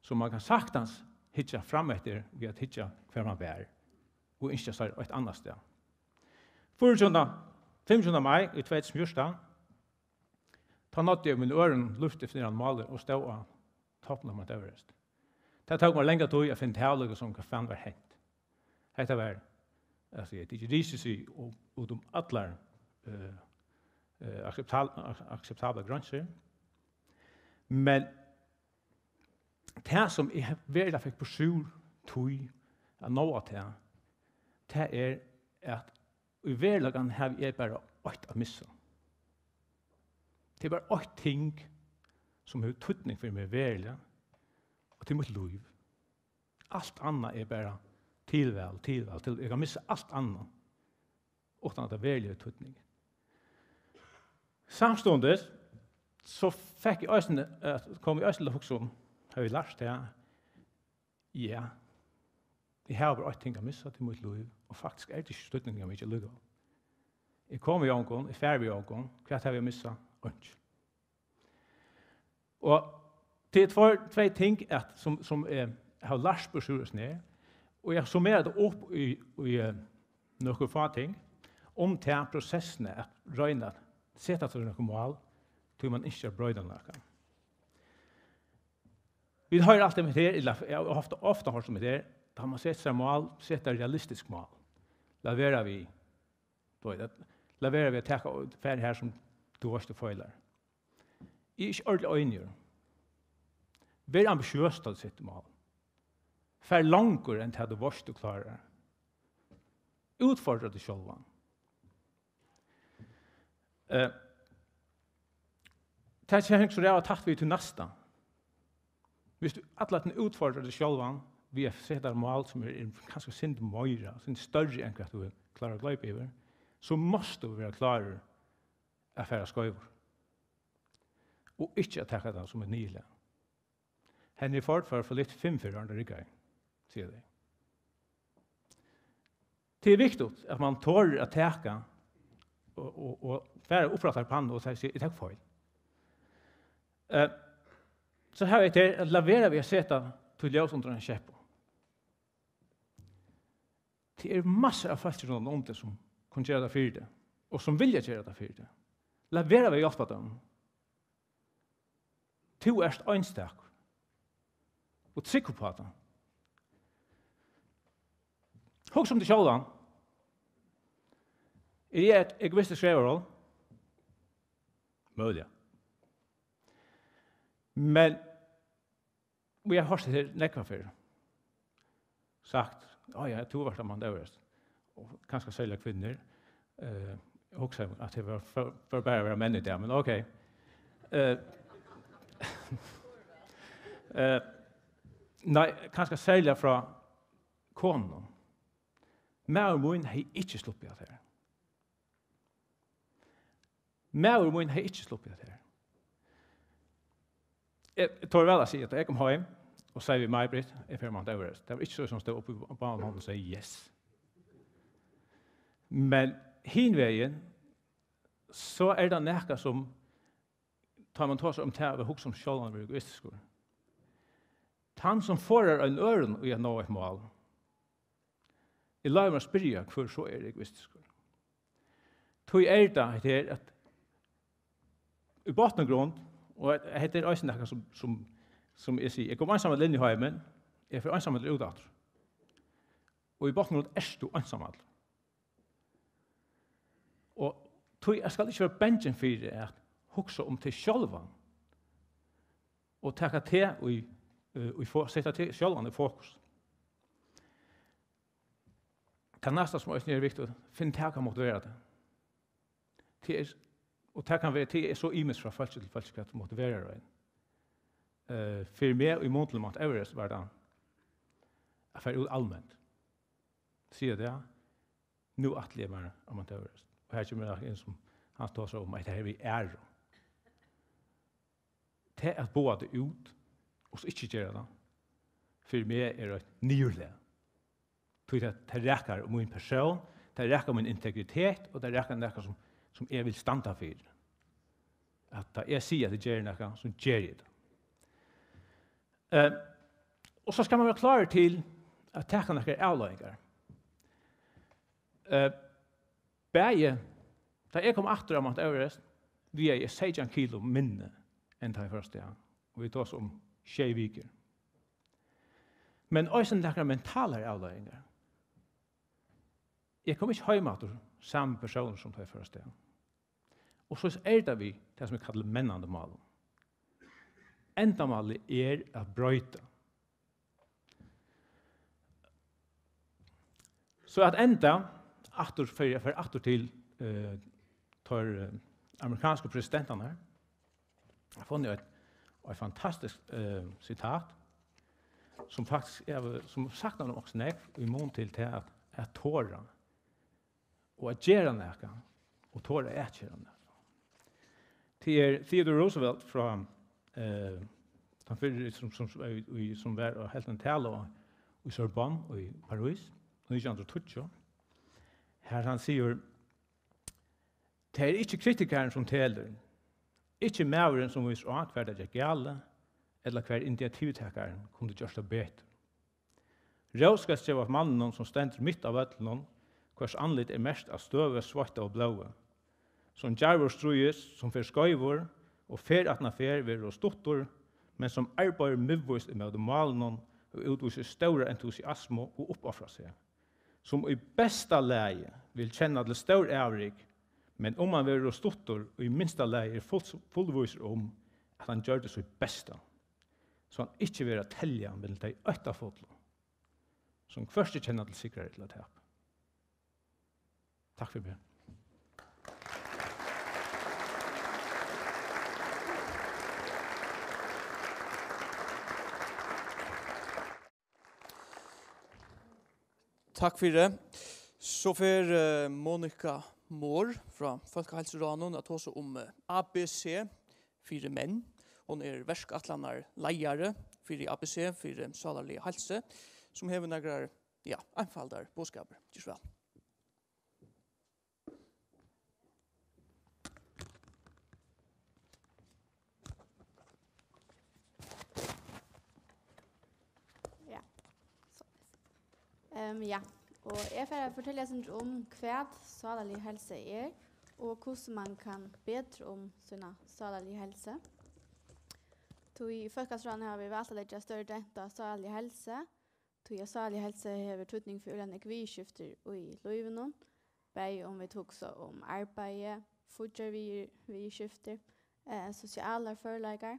So man kann saktans hyggja fram eftir við at hyggja, hvar man var, og ynskja sær eitt annað stað. Fýraogtjúgunda, fimmogtjúgunda mai í tvey túsund og fjúrtan, tá náddi eg mínum øðrum lívsdefinerandi máli og stóð á toppinum av Mount Everest. Tað tók mær langa tíð at finna tað líka sum, hvat fan var hent. Hetta var, altso, eg eri ikki risið seg út um allar, eh, eh, akseptal-, ak-, akseptablar grensir. Men tað, sum eg veruliga fekk brúk fyri at náa tað, tað er, at í veruleikanum havi eg bara eitt at missa. Tað er bara eitt ting, sum hevur týdning fyri meg veruliga, og tað er mítt lív. Alt annað er bara tilvæl, tilvæl, til, eg kann missa alt annað, uttan at tað veruliga hevur týdning. Samstundis, so fekk eg eisini, eh, kom eg eisini til at hugsa um, havi eg lært tað? Ja. Eg havi bara eitt ting at missa, tað er mítt lív, og faktiskt er tað ikki týdningarmikið allíkavæl. Eg komi við ongum, eg fari við ongum, hvat havi eg at missa? Einki. Og tað er tveir, tvey ting, at, sum, sum eg havi lært burtur úr hesum her, og eg summeri tað upp í, í, eh, nøkur fá ting, um ta prosessina at royna at seta sær nøkur mál, tí man ynskir at broyta nakað. Vit hoyra altíð um hetta her, ella eg havi ofta, ofta hoyrt um hetta her, tá man setir sær mál, seta realistisk mál. Lat vera við, tú veit, at, lat vera við at taka, fara har sum tú veitst, tú feilar. Eg eri ikki ordiliga einigur. Ver ambitiøs, tá tú setur mál. Far longur enn tað tú veitst, tú klárar. Útfordra teg sjálvan. Eh, tað hevur so ræðuliga tætt við tí næsta. Viss tú alla tíðina útfordrar teg sjálvan við at seta mál, sum er, er kanska eitt sindur meira, eitt sindur størri enn hvat tú klárar at gleipa yvir, so mást tú vera klárur at fara skeivur. Og ikki at taka tað sum eitt niðurlag. Henry Ford fór for litt fimm ferðir, áðrenn tað riggaði, siga tey. Tað er viktigt, at man torir at taka og, og, og fara upp aftur á pannuna og siga, eg tók feil. Eh, so havi eg til at lat vera við at seta títt ljós undir eina skeppu. Tað eru massir av fólki rundan um teg, sum kunnu gera tað fyri teg, og sum vilja gera tað fyri teg. Lat vera við at hjálpa teimum. Tú ert einstakur. Og trúgv upp á tað. Hugsa um teg sjálvan. Eri eg eitt egoistiskt ræðuhol? Møguliga. Men, og eg havi hoyrt tað her nógvar ferðir sagt, á ja, tú vart á Mount Everest. Og kanska serliga kvinnur. Eh, eg hugsaði, at tað var for, for bara at vera menn í dag, men ok. Eh, eh, nei, kanska serliga frá konum. Maður mín hevði ikki sluppið hatta her. Maður mín hevði ikki sluppið hatta her. Eg, eg tori væl at siga, at eg kom heim og segði við Maj-Britt, eg fari á Mount Everest. Tað var ikki so, sum stóð uppi á báðum hondum og segði, yes. Men hin vegin, so er tað nakað sum, tá man tosar um tað, at hugsa um sjálvan, vera egoistiskur. Tann, sum forðar ein øðrum í at náa eitt mál, eg loyvi mær at spyrja, hvør so er egoistiskur. Tí er tað, hetta her, at í botn og grund, og hetta er eisini nakað, sum, sum, sum eg sigi, eg kom einsamallur inn í heimin, eg fer einsamallur út aftur. Og í botn og grund ert tú einsamallur. Og tí eg skal ikki vera bangin fyri at hugsa um teg sjálvan og taka teg í, eh, í fo-, seta teg sjálvan í fokus. Tað næsta, sum eisini er viktigt, finn tað, hvat mátti vera tað. Tað er, og tað kann vera, tað er so ymiskt frá fólki til fólki, hvat mátti vera tað. Eh, fyri meg, í mun til Mount Everest, var tað at fara út alment. siga tað, nú ætli eg mær at Mount Everest. Og her kemur nakað inn, sum hann tosar um, at hetta her við æru. Tað at boða tað út, og so ikki gera tað, fyri meg er eitt niðurlag. Tí tað, tað rakar um mín persón, tað rakar mín integritet, og tað rakar nakað, sum, sum eg vil standa fyri. At tá eg sigi, at eg geri nakað, so geri eg tað. Eh, og so skal man vera klárur til at taka nakrar avleiðingar. Eh, bæði, tá eg kom aftur á Mount Everest, vigaði eg seytjan kilo minni enn tá eg fór avstað. Og vit tosa um sjey vikur. Men eisini nakrar mentalar avleiðingar. Eg kom ikki heim aftur sami persónur sum tá eg fór avstað. Og so er tað við tað, sum eg kalli mennandi málum. Endamálið er at broyta. So at enda, aftur, fer, fer aftur til, eh, teir, eh, amerikansku presidentarnar. Eg havi funnið eitt, eitt fantastiskt, eh, sitat, sum faktiskt er, sum sagt av okkum nógv í mun til tað at, at tora og at gera nakað, og tora at gera nakað. Tað er Theodore Roosevelt frá, eh, tann fyrri, sum, sum, sum, í, í, sum var og helt ein talu á, í Sorbonne í París, nítjan hundrað og tíggju, har hann sigur: "Tað er ikki kritikarin, sum telur, ikki maðurin, sum vísir á, hvar tað gekk galið, ella hvar initiativtakarin kundi gjørt tað betur. Rós skal gevast manninum, sum stendur mitt á vøllinum, hvørs andlit er merkt av støvi, sveitti og blóði, sum djarvur stríðist, sum fer skeivur og ferð aftan á ferð verður ov stuttur, men sum arbeiðir miðvíst ímóti málinum og útvísir stóra entusiasmu og uppofrar seg, sum í besta lagi vil kenna til stór avrik, men um hann verður ov stuttur, í minsta lagi er full-, fullvísur um, at hann gjørdi sítt besta, so hann ikki verður at telja millum tey óttafullu, sum hvørki kenna til sigrar ella tap." Takk fyri meg. Takk fyri. So fer, eh, Monica Mohr frá Fólkaheilsuráðnum at tosa um, eh, A B C fyri menn. Hon er verkætlanarleiðari fyri A B C fyri sálarliga heilsu, sum hevur nakrar, ja, einfaldar boðskapir. Ger so væl. Ja. So. Ehm, ja. Og eg fari at fortelja eitt sindur um, hvat sálarlig heilsa er, og hvussu mann kann betra um sína sálarligu heilsu. Tí í Fólkaheilsuráðnum hava vit valt at leggja størri dent á sálarliga heilsu, tí at sálarlig heilsa hevur týdning fyri øgiliga nógv viðurskiftir í lívinum, bæði um vit hugsa um arbeiði, fíggjarviðurskifti, eh, sosialar førleikar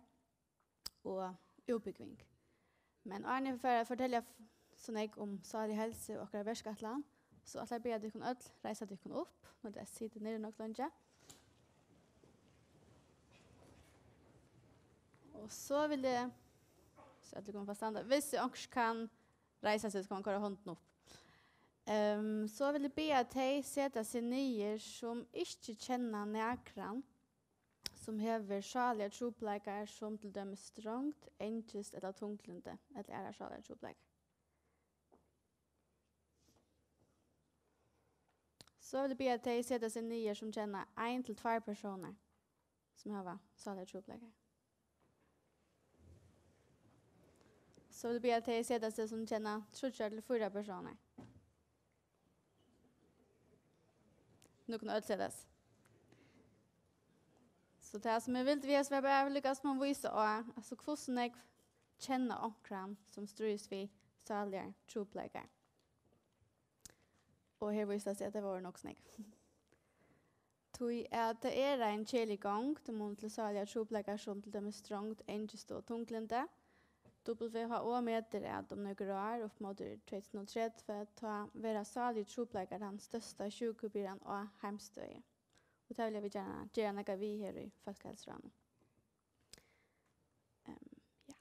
og útbúgving. Men áðrenn eg fari at fortelja f-, so nógv um sálarliga heilsu og okkara verkætlan, so ætli eg at biðja tykkum øll reisa tykkum upp, nú tað sita niðri nokk leingi. Og so vil eg, so at tykkum fáa standa, hvis onkur kann reisa seg, so kann man koyra hondina upp. Ehm, so vil eg biðja tey seta seg niður, sum ikki kenna nakran, sum hevur sálarligar trupulleikar, sum til dømis strongd, angist ella tunglyndi, ella aðrar sálarligar trupulleikar. So vil eg biðja tey seta seg niður, sum kenna ein til tveir persónar, sum hava sálarligar trupulleikar. So vil eg biðja tey seta seg, sum kenna tríggjar til fýra persónar. Nú kunnu øll setast. So tað, sum eg vildi við hesum, var bara líka, sum at vísa á, altso, hvussu nógv kenna onkran, sum stríðist við sálarligar trupulleikar. Og her vísti tað seg, at tað vóru nokk so nógv. Tí at tað er ein keðilig gongd í mun til sálarligar trupulleikar, sum til dømis strongd, angist og tunglyndi. W H O metir, at um nøkur ár, upp móti tvey túsund og tretivu, tá verða sálarligir trupulleikar tann størsta sjúkubyrðan á heimsstøði. Og tað vilja vit gjarna gera nakað við her í Fólkaheilsuráðnum. Ehm, ja.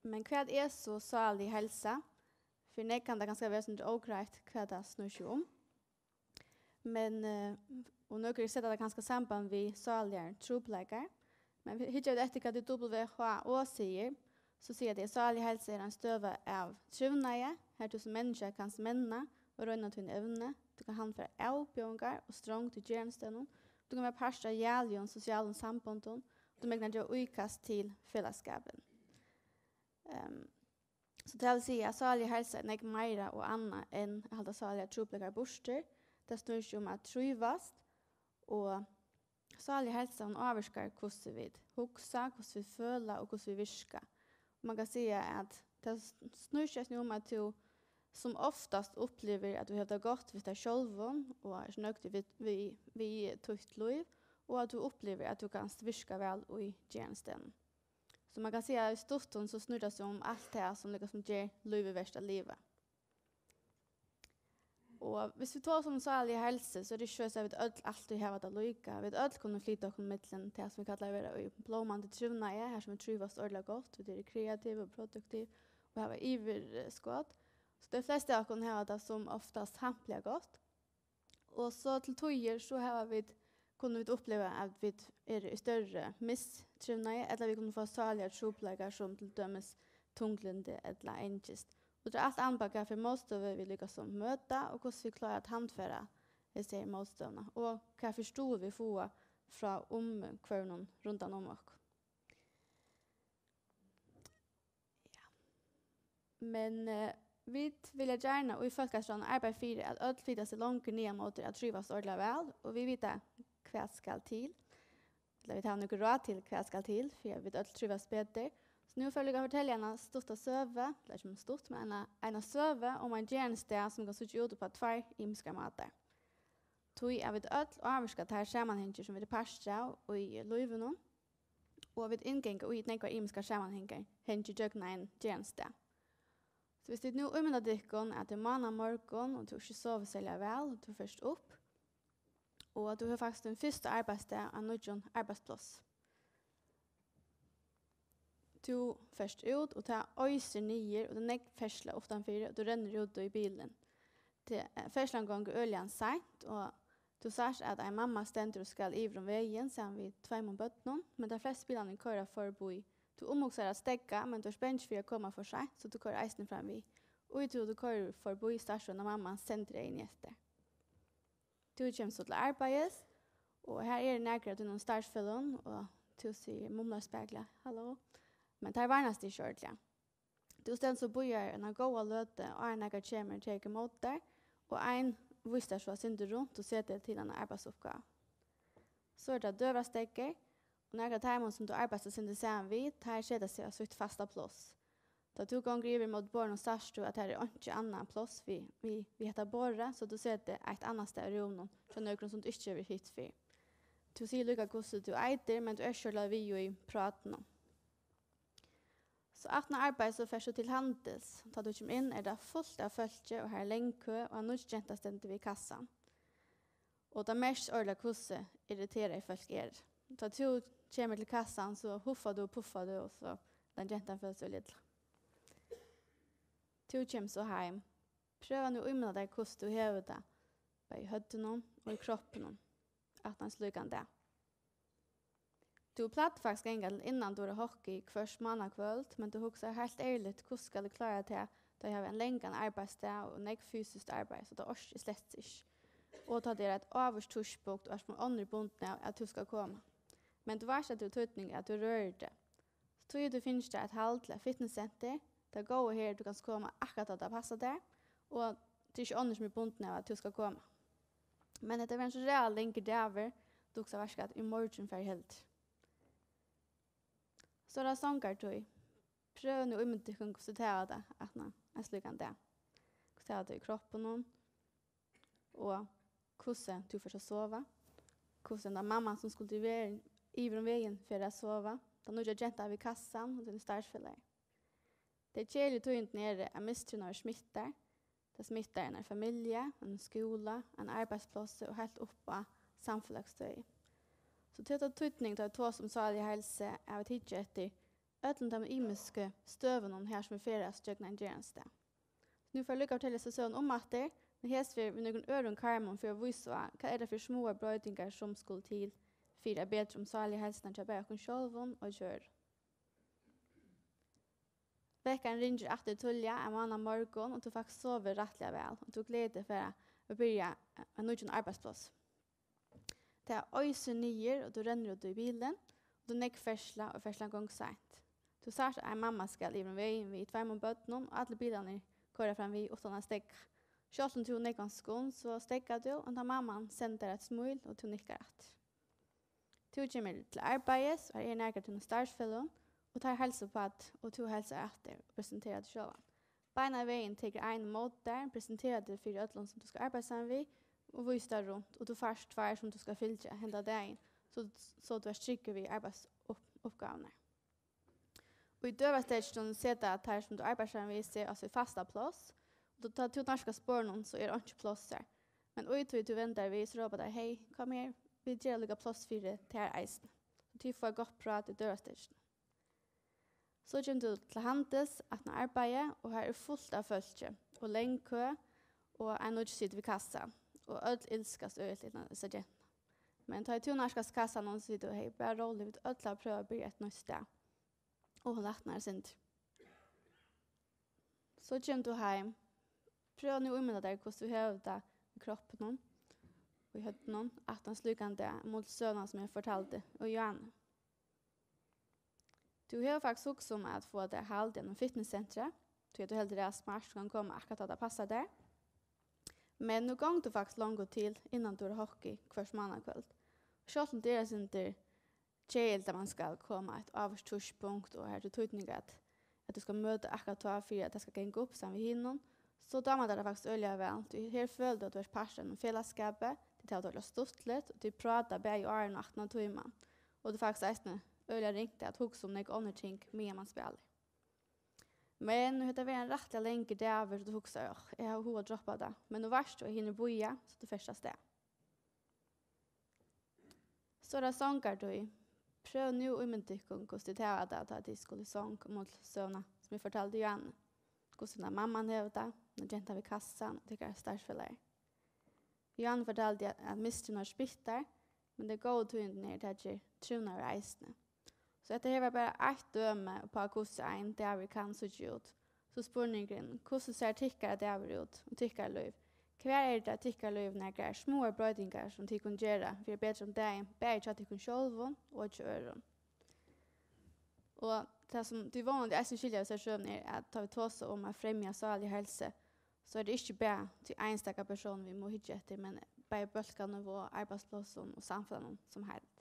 Men hvat er so sálig heilsa? Fyri nógv kann tað kanska vera eitt sindur ógreitt, hvat tað snýr seg um. Men, eh, og nøkur seta tað kanska samband við sáligar trupulleikar. Men vi-, hyggja vit eftir, hvat W H O sigur, so siga tey, at sálig heilsa er ein støða av trivnaði, har tú sum menniskja kanst menna og royna tíni evni. Tú kanst handfara avbjóðingar og strongd í gerandisdegnum. Tú kanst vera partur av jaliligum sosialum sambondum. Tú megnar gera íkast til felagsskapin. Ehm, so tað vil siga, at sálig heilsa er nógv meira og annað enn at halda sáligar trupulleikar burtur. Tað snýr seg um at trívast, og sálig heilsa, hon ávirkar, hvussu vit hugsa, hvussu vit føla og hvussu vit virka. Og man kann siga, at tað s-, snýr seg eisini um, at tú sum oftast upplivir, at tú hevur tað gott við tær sjálvum og ert nøgd við, við, við títt lív, og at tú upplivir, at tú kanst virka væl í gerandisdegnum. So man kann siga, at í stuttum, so snýr tað seg um alt tað, sum líka sum ger lívið vert at liva. Og hvis vit tosa um sáliga heilsu, so er tað ikki so, at vit øll altíð hava tað líka. Vit øll kunnu flyta okkum millum tað, sum vit kalla at vera í blómandi trivnaði, har sum vit trívast ordiliga gott, vit eru kreativ og produktiv og hava yvirskot. So tey flestu av okkum hava tað sum oftast hampiliga gott. Og so til tíðir, so hava vit, kunnu vit uppliva, at vit eru í størri mistrivnaði, ella vit kunnu fáa sáligar trupulleikar, sum til dømis tunglyndi ella angist. Og tað er alt an á, hvat fyri mótstøðu vit líka sum møta, og hvussu vit klára at handfara hesi her mótstøðuna, og hvat fyri stuðul vit fáa frá umhvørvinum rundan um okkum. Ja. Men, eh, vit vilja gjarna í Fólkastránum arbeiða fyri, at øll flyta seg longur niðan móti at trívast ordiliga væl, og vit vita, hvat skal til. Ella vit hava nøkur ráð til, hvat skal til, fyri at vit øll trívast betur. So nú fari eg líka at fortelja eina stutta søgu, ella ikki stutt, men eina, eina søgu um ein gerandisdag, sum kann síggja út upp á tveir ymiskar mátar. Tí at vit øll ávirka teir samanhangir, sum vit eru partur av í lívinum, og vit innganga í nógvar ymiskar samanhangar, hanga ígjøgnum ein gerandisdag. So hvis tit nú ímynda tykkum, at tað er mánamorgun, og tú ikki sovið serliga væl, og tú fert upp, og at tú hevur faktiskt tín fyrsta arbeiðsdag á nýggjum arbeiðsplássi. Tú fert út, og tað oysir niður, og tað er nógv ferðsla uttanfyri, og tú rennur út í bilin. Tað, eh, ferðslan gongur øgiliga seint, og tú sært, at ein mamma stendur og skal yvir um vegin saman við tveimum børnum, men teir flestu bilarnir koyra forbí. Tú umhugsar at steðga, men tú ert bangin fyri at koma for seint, so tú koyrir eisini fram við. Og í tí tú koyrir forbí, sært tú, at mamman sendir eyguni eftir. Tú kemur so til arbeiðis, og har eru nakrir av tínum starvsfelagum, og tú sigur, mumlar spakuliga, "Halló." Men teir varnast ikki ordiliga. Tú stendur og bíðar eina góða løtu, áðrenn nakar kemur og tekur ímóti tær, og ein vísir tær so eitt sindur runt og setir teg til eina arbeiðsuppgávu. So er tað døgurðasteðgur, og nakrir av teimum, sum tú arbeidst eitt sindur saman við, teir seta seg á sítt fasta pláss. Tá tú gongur yvir móti borðinum, sært tú, at har er einki annað pláss við, við, við hetta borðið, so tú setir eitt annað stað í rúminum hjá nøkrum, sum tú ikki hevur hitt fyrr. Tú sigur líka, hvussu tú eitur, men tú ert ikki ordiliga við í prátinum. So aftan á arbeiði, so fert tú til handils. Tá tú kemur inn, er tað fult av fólki, og har er long kø, og ein nýggj genta stendur við kassan. Og tað merkist ordiliga, hvussu irriterað fólk eru. Tá tú kemur til kassan, so huffar tú og puffar tú, og so tann gentan følir seg lítla. Tú kemur so heim. Prøva nú at ímynda tær, hvussu tú hevur tað, bæði í høvdinum og í kroppinum, aftan á ein slíkan dag. Tú plagdi faktiskt at ganga til innandura hockey hvørt mánakvøld, men tú hugsar heilt ærligt, hvussu skal eg klára tað, tá eg havi ein langan arbeiðsdag og nógv fysiskt arbeiði, so tað orki eg slett ikki. Og tá tað er eitt ávíst tíðspunkt, og ert við onnur bundin av, at tú skal koma. Men tú veitst, at tað hevur týdning, at tú rørir teg. So tí tú finnur tær eitt hald til eitt fitnesscenter, tað góða her, tú kanst koma akkurát, tá tað passar tær, og tað er ikki onnur, sum er bundin av, at tú skal koma. Men hetta var ein so ræðuliga langur dagur, tú hugsar, veitst hvat, í morgin fari eg heldur. So er tað songartíð. Prøva nú at ímynda tykkum, hvussu tað var tað, at ná ein slíkan dag. Hvussu tað var tað í kroppinum, og hvussu tú fert at sova. Hvussu henda mamman, sum skuldi verið yvir um vegin, fer at sova. Tann nýggja gentan við kassan og tíni starvsfelagi. Tey keðiligu tíðindini eru, at mistrivnaður smittar. Tað smittar í einari familju, einum skúla, einum arbeiðsplássi og heilt upp á samfelagsstøði. So tað hevur týdning, tá vit tosa um sáliga heilsu, at vit hyggja eftir, øllum teimum ymisku støðunum, har sum vit ferðast gjøgnum ein gerandisdag. Nú fari eg líka at fortelja hesa søguna umaftur, men hesa ferð við nøkrum øðrum karmum fyri at vísa á, hvat er tað fyri smáar broytingar, sum skulu til fyri at betra um sálarligu heilsuna hjá bæði okkum sjálvum og hjá øðrum. Vekkarin ringir aftur tíðliga ein mánamorgun, og tú fært sovið rættiliga væl, og tú gleðir teg fyri at byrja á nýggjum arbeiðsplássi. Tað oysir niður, og tú rennur út í bilin, og tað er nógv ferðsla, og ferðslan gongur seint. Tú sært, at ein mamma skal yvir um vegin við tveimum børnum, og allir bilarnir koyra framvið uttan at steðga. Sjálvt um tú hevur nógvan skund, so steðgar tú, og tá mamman sendir eitt smíl, og tú nikkar aftur. Tú kemur til arbeiðis, og har eru nakrir av tínum starvsfelagum, og teir heilsa uppá teg, og tú heilsar aftur og presenterar teg sjálvan. Beinanvegin tekur ein ímóti tær, presenterar teg fyri øllum, sum tú skalt arbeiða saman við, og vísir tær runt, og tú fært tveir, sum tú skalt fylgja henda dagin, so, so tú ert tryggur við arbeiðsuppgávurnar. Og í døgurðasteðginum seta teir, sum tú arbeiðir saman við, seg á sítt fasta pláss, og tá tú nærkast borðinum, so er einki pláss har. Men í tí tú vendar við, so rópa teir: "Hey, kom her, vit gera líka pláss fyri tær eisini." So tit fáa gott prát í døgurðasteðginum. So kemur tú til handils, aftan á arbeiði, og har er fult av fólki, og long kø, og ein nýggj situr við kassa, og øll ilskast øgiliga til hesa gentuna. Men tá ið tú nærkast kassanum, so sigur tú: "Hey, bara rólig, vit øll hava prøvað at byrja eitt nýtt stað." Og hon lætnar eitt sindur. So kemur tú heim. Prøv nú at ímynda tær, hvussu tú hevur tað í kroppinum, í høvdinum, aftan slíkan dag, móti søguna, sum eg fortaldi í Johanne. Tú hevur faktiskt hugsað um at fáa tær hald í einum fitnesscentri, tí at tú heldur, tað er smart, tú kann koma akkurát, tá tað passar tær. Men nú gongur tú faktiskt longu til innandura hockey hvørt mánakvøld. Sjálvt um tað er eitt sindur keðiligt, at mann skal koma á eitt ávíst tíðspunkt, og har er tað týdningur, at, at tú skal møta akkurát tá, fyri at tað skal ganga upp saman við hinum, so dámar tær tað faktiskt øgiliga væl. Tí her følir tú, at tú ert partur av einum felagsskapi, tit hava tað øgiliga stuttligt, og tit práta bæði áðrenn og aftan á tíman. Og tað er faktiskt eisini øgiliga ringt at hugsa um nógv onnur ting, meðan mann spælir. Men nú hevur tað verið ein rættiliga langur dagur, og tú hugsar: "Áh, eg havi hug at droppa tað." Men nú veitst tú, at hinir bíða, so tú fert avstað. So er tað songartíð. Prøv nú at ímynda tykkum, hvussu tit hava tað, tá tit skulu í song, um øll søguna, sum eg fortaldi Johanne. Hvussu henda mamman hevur tað, henda gentan við kassan og tykkara starvsfelagar. Johanne fortaldi, at, at misturin var spittur, men tey góðu tíðindini eru, tað ger trivnaður eisini. So hetta her var bara eitt dømi uppá, hvussu ein dagur kann síggja út. So spurningurin: hvussu sær tykkara dagur út og tykkara lív? Hvar eru tað í tykkara lív nakrar smáar broytingar, sum tit kunnu gera fyri at betra um dagin, bæði hjá tykkum sjálvum og hjá øðrum? Og tað, sum tit vónandi eisini skilja við hesari søguni, er, at tá vit tosa um at fremja sálarliga heilsu, so er tað ikki bara tí einstaka persónum, vit mugu hyggja eftir, men bæði bólkanivá, arbeiðsplássum og samfelagnum sum heild.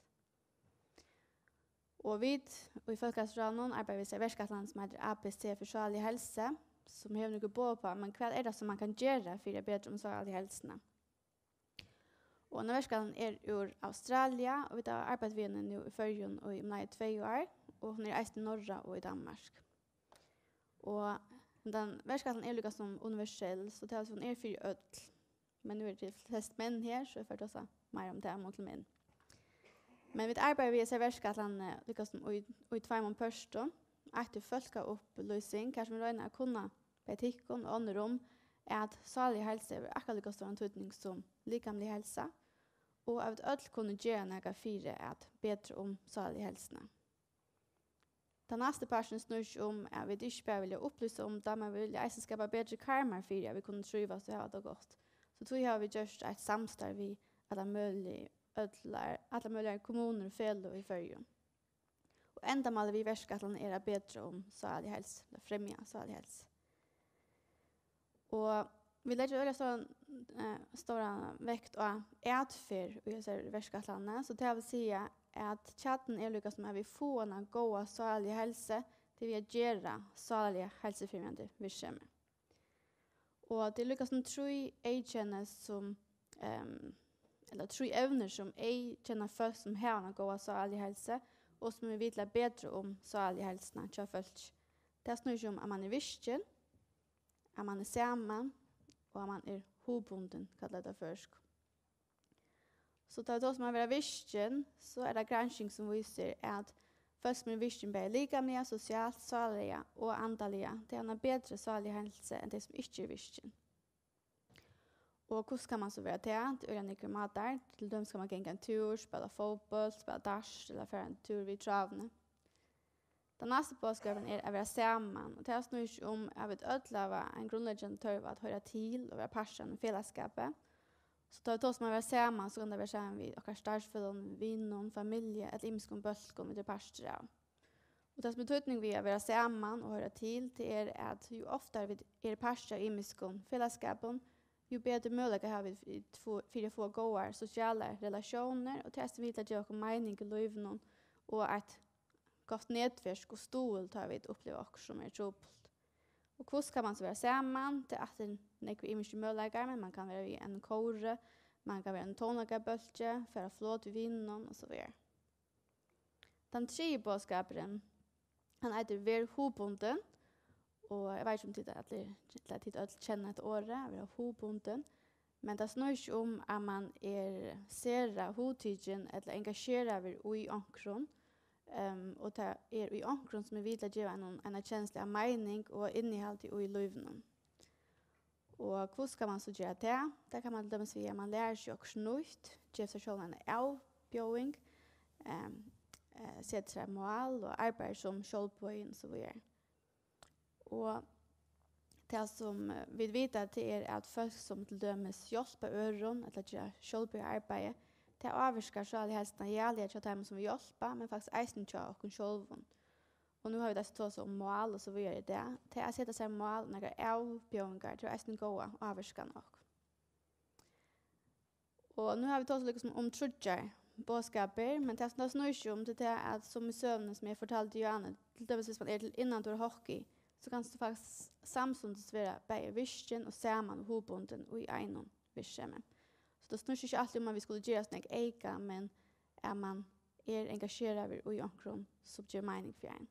Og vit í Fólkaheilsuráðnum arbeiða við hesari verkætlan, sum eitur A B C fyri sálarliga heilsu, sum hevur nøkur boð uppá, men hvat er tað, sum mann kann gera fyri at betra um sálarligu heilsuna? Og henda verkætlan er úr Australia, og vit hava arbeitt við henni nú í Føroyum í umleið tvey ár, og hon er eisini í Norra og í Danmark. Og hendan verkætlan er líka sum universell, so tað vil siga, hon er fyri øll. Men nú eru tit flest menn her, so eg fari at tosa meira um tað móti menn. Men vit arbeiða við hesari verkætlan, eh, líka sum í, í tveimum pørtum. Eitt er fólkaupplýsing, har sum vit royna at kunna bæði tykkum og onnur um, at sálarlig heilsa hevur akkurát líka stóran týdning sum likamlig heilsa, og at vit øll kunnu gera nakað fyri at betra um sálarligu heilsuna. Tann næsti parturin snýr seg um, at vit ikki bara vilja upplýsa um tað, men vit vilja eisini skapa betri karmar fyri, at vit kunnu trívast og hava tað gott. So tí hava vit gjørt eitt samstarv við allar møguligar, allar, allar møguligar kommunur og feløg í Føroyum. Og endamálið við verkætlanini er at betra um sálarliga heilsu, ella fremja sálarliga heilsu. Og vit leggja øgiliga stóran, eh, stóran vekt á atferð í hesari verkætlanini, so tað vil siga, at kjarnin er líka sum, at vit fáa eina góða sálarliga heilsu, til við at gera sálarliga heilsufremjandi virksemi. Og tað er líka sum trý eyðkenni sum, ehm, ella trý evnir sum eyðkenna fólk sum hava eina góða sálarliga heilsu, og sum eru við til at betra um sálarligu heilsuna hjá fólki. Tað snýr seg um, at mann er virkin, at mann er saman, og at mann er hugbundin, kallar tað á føroyskum. So tá vit tosa um at vera virkin, so er tað gransking, sum vísir, at Fólk, sum eru virkin bæði likamliga, sosialt, sálarliga og andaliga, tey hava eina betri sálarliga heilsu enn tey, sum ikki eru virkin. Og hvussu kann mann so vera tað? Tað er á nógvar mátar. Til dømis kann mann ganga ein túr, spæla fótbólt, spæla dart ella fara ein túr við trávuni. Tann næsti boðskapurin er at vera saman, og tað snýr seg um, at vit øll hava ein grundleggjandi tørv at hoyra til og vera partur av einum felagsskapi. So tá vit tosa um at vera saman, so kann tað vera saman við okkara starvsfeløgum, vinum, familju ella ymiskum bólkum, vit eru partur av. Og tað, sum er týdning við at vera saman og hoyra til, tað er, at jú oftari vit eru partur av ymiskum felagsskapum, jú betri møguleika hava vit fyri at fáa, fyri at fáa góðar sosialar relatiónir, og tað er, sum við til at geva okkum meining í lívinum og eitt gott netverk og stuðul, tá vit uppliva okkurt, sum er trupult. Og hvussu kann mann so vera saman? Tað er aftur nógvir ymiskir møguleikar, men mann kann vera í einum kóri, mann kann vera í einum tónleikabólki, fara á flog við vinunum og so víðari. Tann triði boðskapurin, hann eitur Ver hugbundin, og eg veit ikki, um tit allir, ella tit øll kenna hetta orðið, at vera hugbundin, men tað snýr seg um, at mann er sera hugtikin ella engasjeraður í onkrum, ehm, og tað er í onkrum, sum er við til at geva einum eina kenslu av meining og innihaldi í lívinum. Og hvussu kann mann so gera tað? Tað kann mann til dømis við, at mann lærir seg okkurt nýtt, gevur sær sjálvum eina avbjóðing, ehm, eh, setir sær mál og arbeiðir sum sjálvboðin og so víðari. Og tað, sum, eh, vit vita, tað er, at fólk, sum til dømis hjálpa øðrum ella gera sjálvboðið arbeiði, tað ávirkar sálarligu heilsuna, ja, hjá teimum, sum vit hjálpa, men faktiskt eisini hjá okkum sjálvum. Og nú hava vit eisini tosað um mál og so víðari í dag. Tað at seta sær mál og nakrar avbjóðingar, tað hevur eisini góða ávirkan á okkum. Og nú hava vit tosað líka sum um tríggjar boðskapir, men tað, sum tað snýr seg um, tað er tað, at sum í søguni, sum eg fortaldi Johanne, til dømis, viss mann er til innandura hockey, so kanst tú faktiskt samstundis vera bæði virkin og saman og hugbundin í einum virksemi. So tað snýr seg ikki altíð um, at vit skulu gera so nógv eyka, men at mann er engasjeraður í onkrum, sum ger meining fyri ein.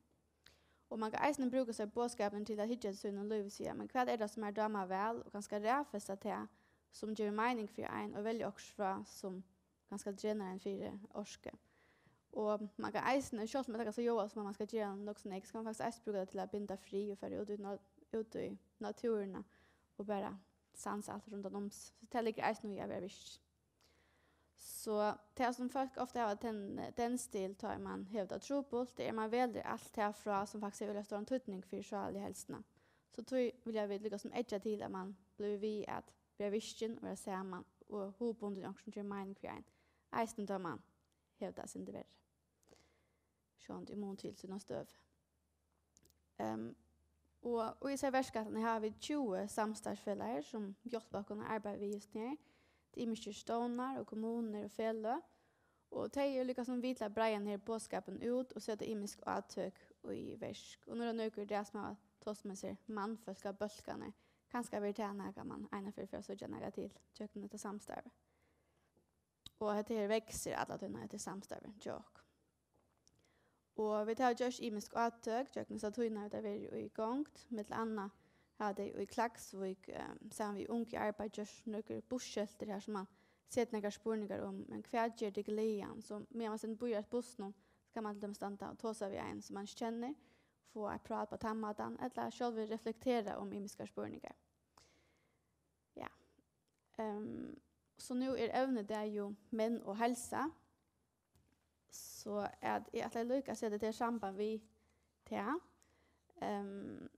Og mann kann eisini brúka sær boðskapin til at hyggja til sín og lívi og siga, men hvat er tað, sum mær dámar væl, og kanska raðfesta tað, sum gevur meining fyri ein, og velja okkurt frá, sum kanska drenar ein fyri orku. Og mann kann eisini, sjálvt um tað kanska ljóðar sum at mann skal gera nokk so nógv, so kann mann faktiskt eisini brúka tað til at binda frið og fara út í na-, út í náttúruna og bara sansa alt rundan um seg. So tað liggur eisini í at vera virkin. So tað, sum fólk ofta hava ten-, tendens til, tá ið mann hevur tað trupult, tað er, at mann velur alt tað frá, sum faktiskt hevur øgiliga stóran týdning fyri sálarligu heilsuna. So tí vilja vit líka sum eggja til, at mann blívur við at vera virkin og vera saman og hugbundin í onkrum, sum ger meining fyri ein, eisini tá mann hevur tað eitt sindur verri. Sjálvandi í mun til sína støðu. Ehm, og, og í hesari verkætlan hava vit tjúgu samstarvsfelagar, sum hjálpa okkum at arbeiða við júst her. Tað eru ymiskir stovnar og kommunur og feløg, og tey eru líka sum við til at breiða henda boðskapin út og seta ymisk átøk í verk. Og nú er tað nøkur í dag, sum hava tosað um hesar mannfólkabólkarnar. Kanska verður tað nakað, mann einaferð fer at síggja nakað til gjøgnum hetta samstarvið. Og hetta her veksur alla tíðina, hetta er samstarvið hjá okkum. Og vit hava gjørt ymisk átøk gjøgnum hesa tíðina, vit hava verið í gongd. Millum annað hava tey í Klaksvík, eh, saman við Ung í Arbeiði, gjørt nøkur busskelti har, sum mann setir nakrar spurningar um, men hvat ger teg glaðan? So meðan mann stendur bíðar eftir bussinum, so kann mann til dømis standa og tosa við ein, sum mann ikki kennir, fáa eitt prát á tann mátan, ella sjálvur reflektera um ymiskar spurningar. Ja. Ehm, so nú er evnið í dag jú menn og heilsa. So at eg ætlaði líka at seta tað í samband við tað. Ehm,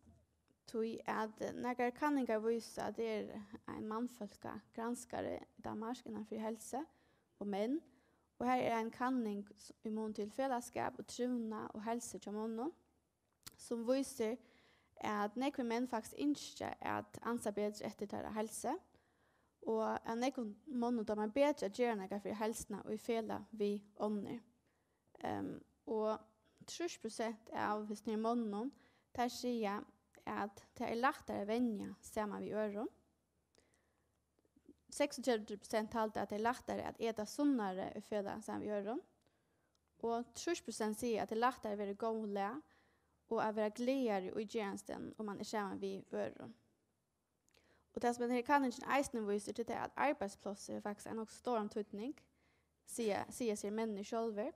tí at nakrar kanningar vísa, at tað er ein mannfólkagranskari í Danmark innan fyri heilsu og menn. Og her er ein kanning s-, í mun til felagsskap og trivnað og heilsu hjá monnum, sum vísir, at nógvir menn faktiskt ynskja at ansa betri eftir teirra heilsu, og at nógvum monnum dámar betri at gera nakað fyri heilsuna í felag við onnur. Ehm, og trýss prosent av hesum her monnum, teir siga, at tað er lættari at venja saman við øðrum. Seksogtretivu prosent halda, at tað er lættari at eta sunnari í felag saman við øðrum. Og trýss prosent siga, at tað er lættari at vera í góðum lag og at vera glaðari í gerandisdegnum, um mann er saman við øðrum. Og tað, sum henda her kanningin eisini vísir, tað er, at arbeiðsplássið hevur faktiskt ein nokk stóran týdning, siga, siga sær menninir sjálvir,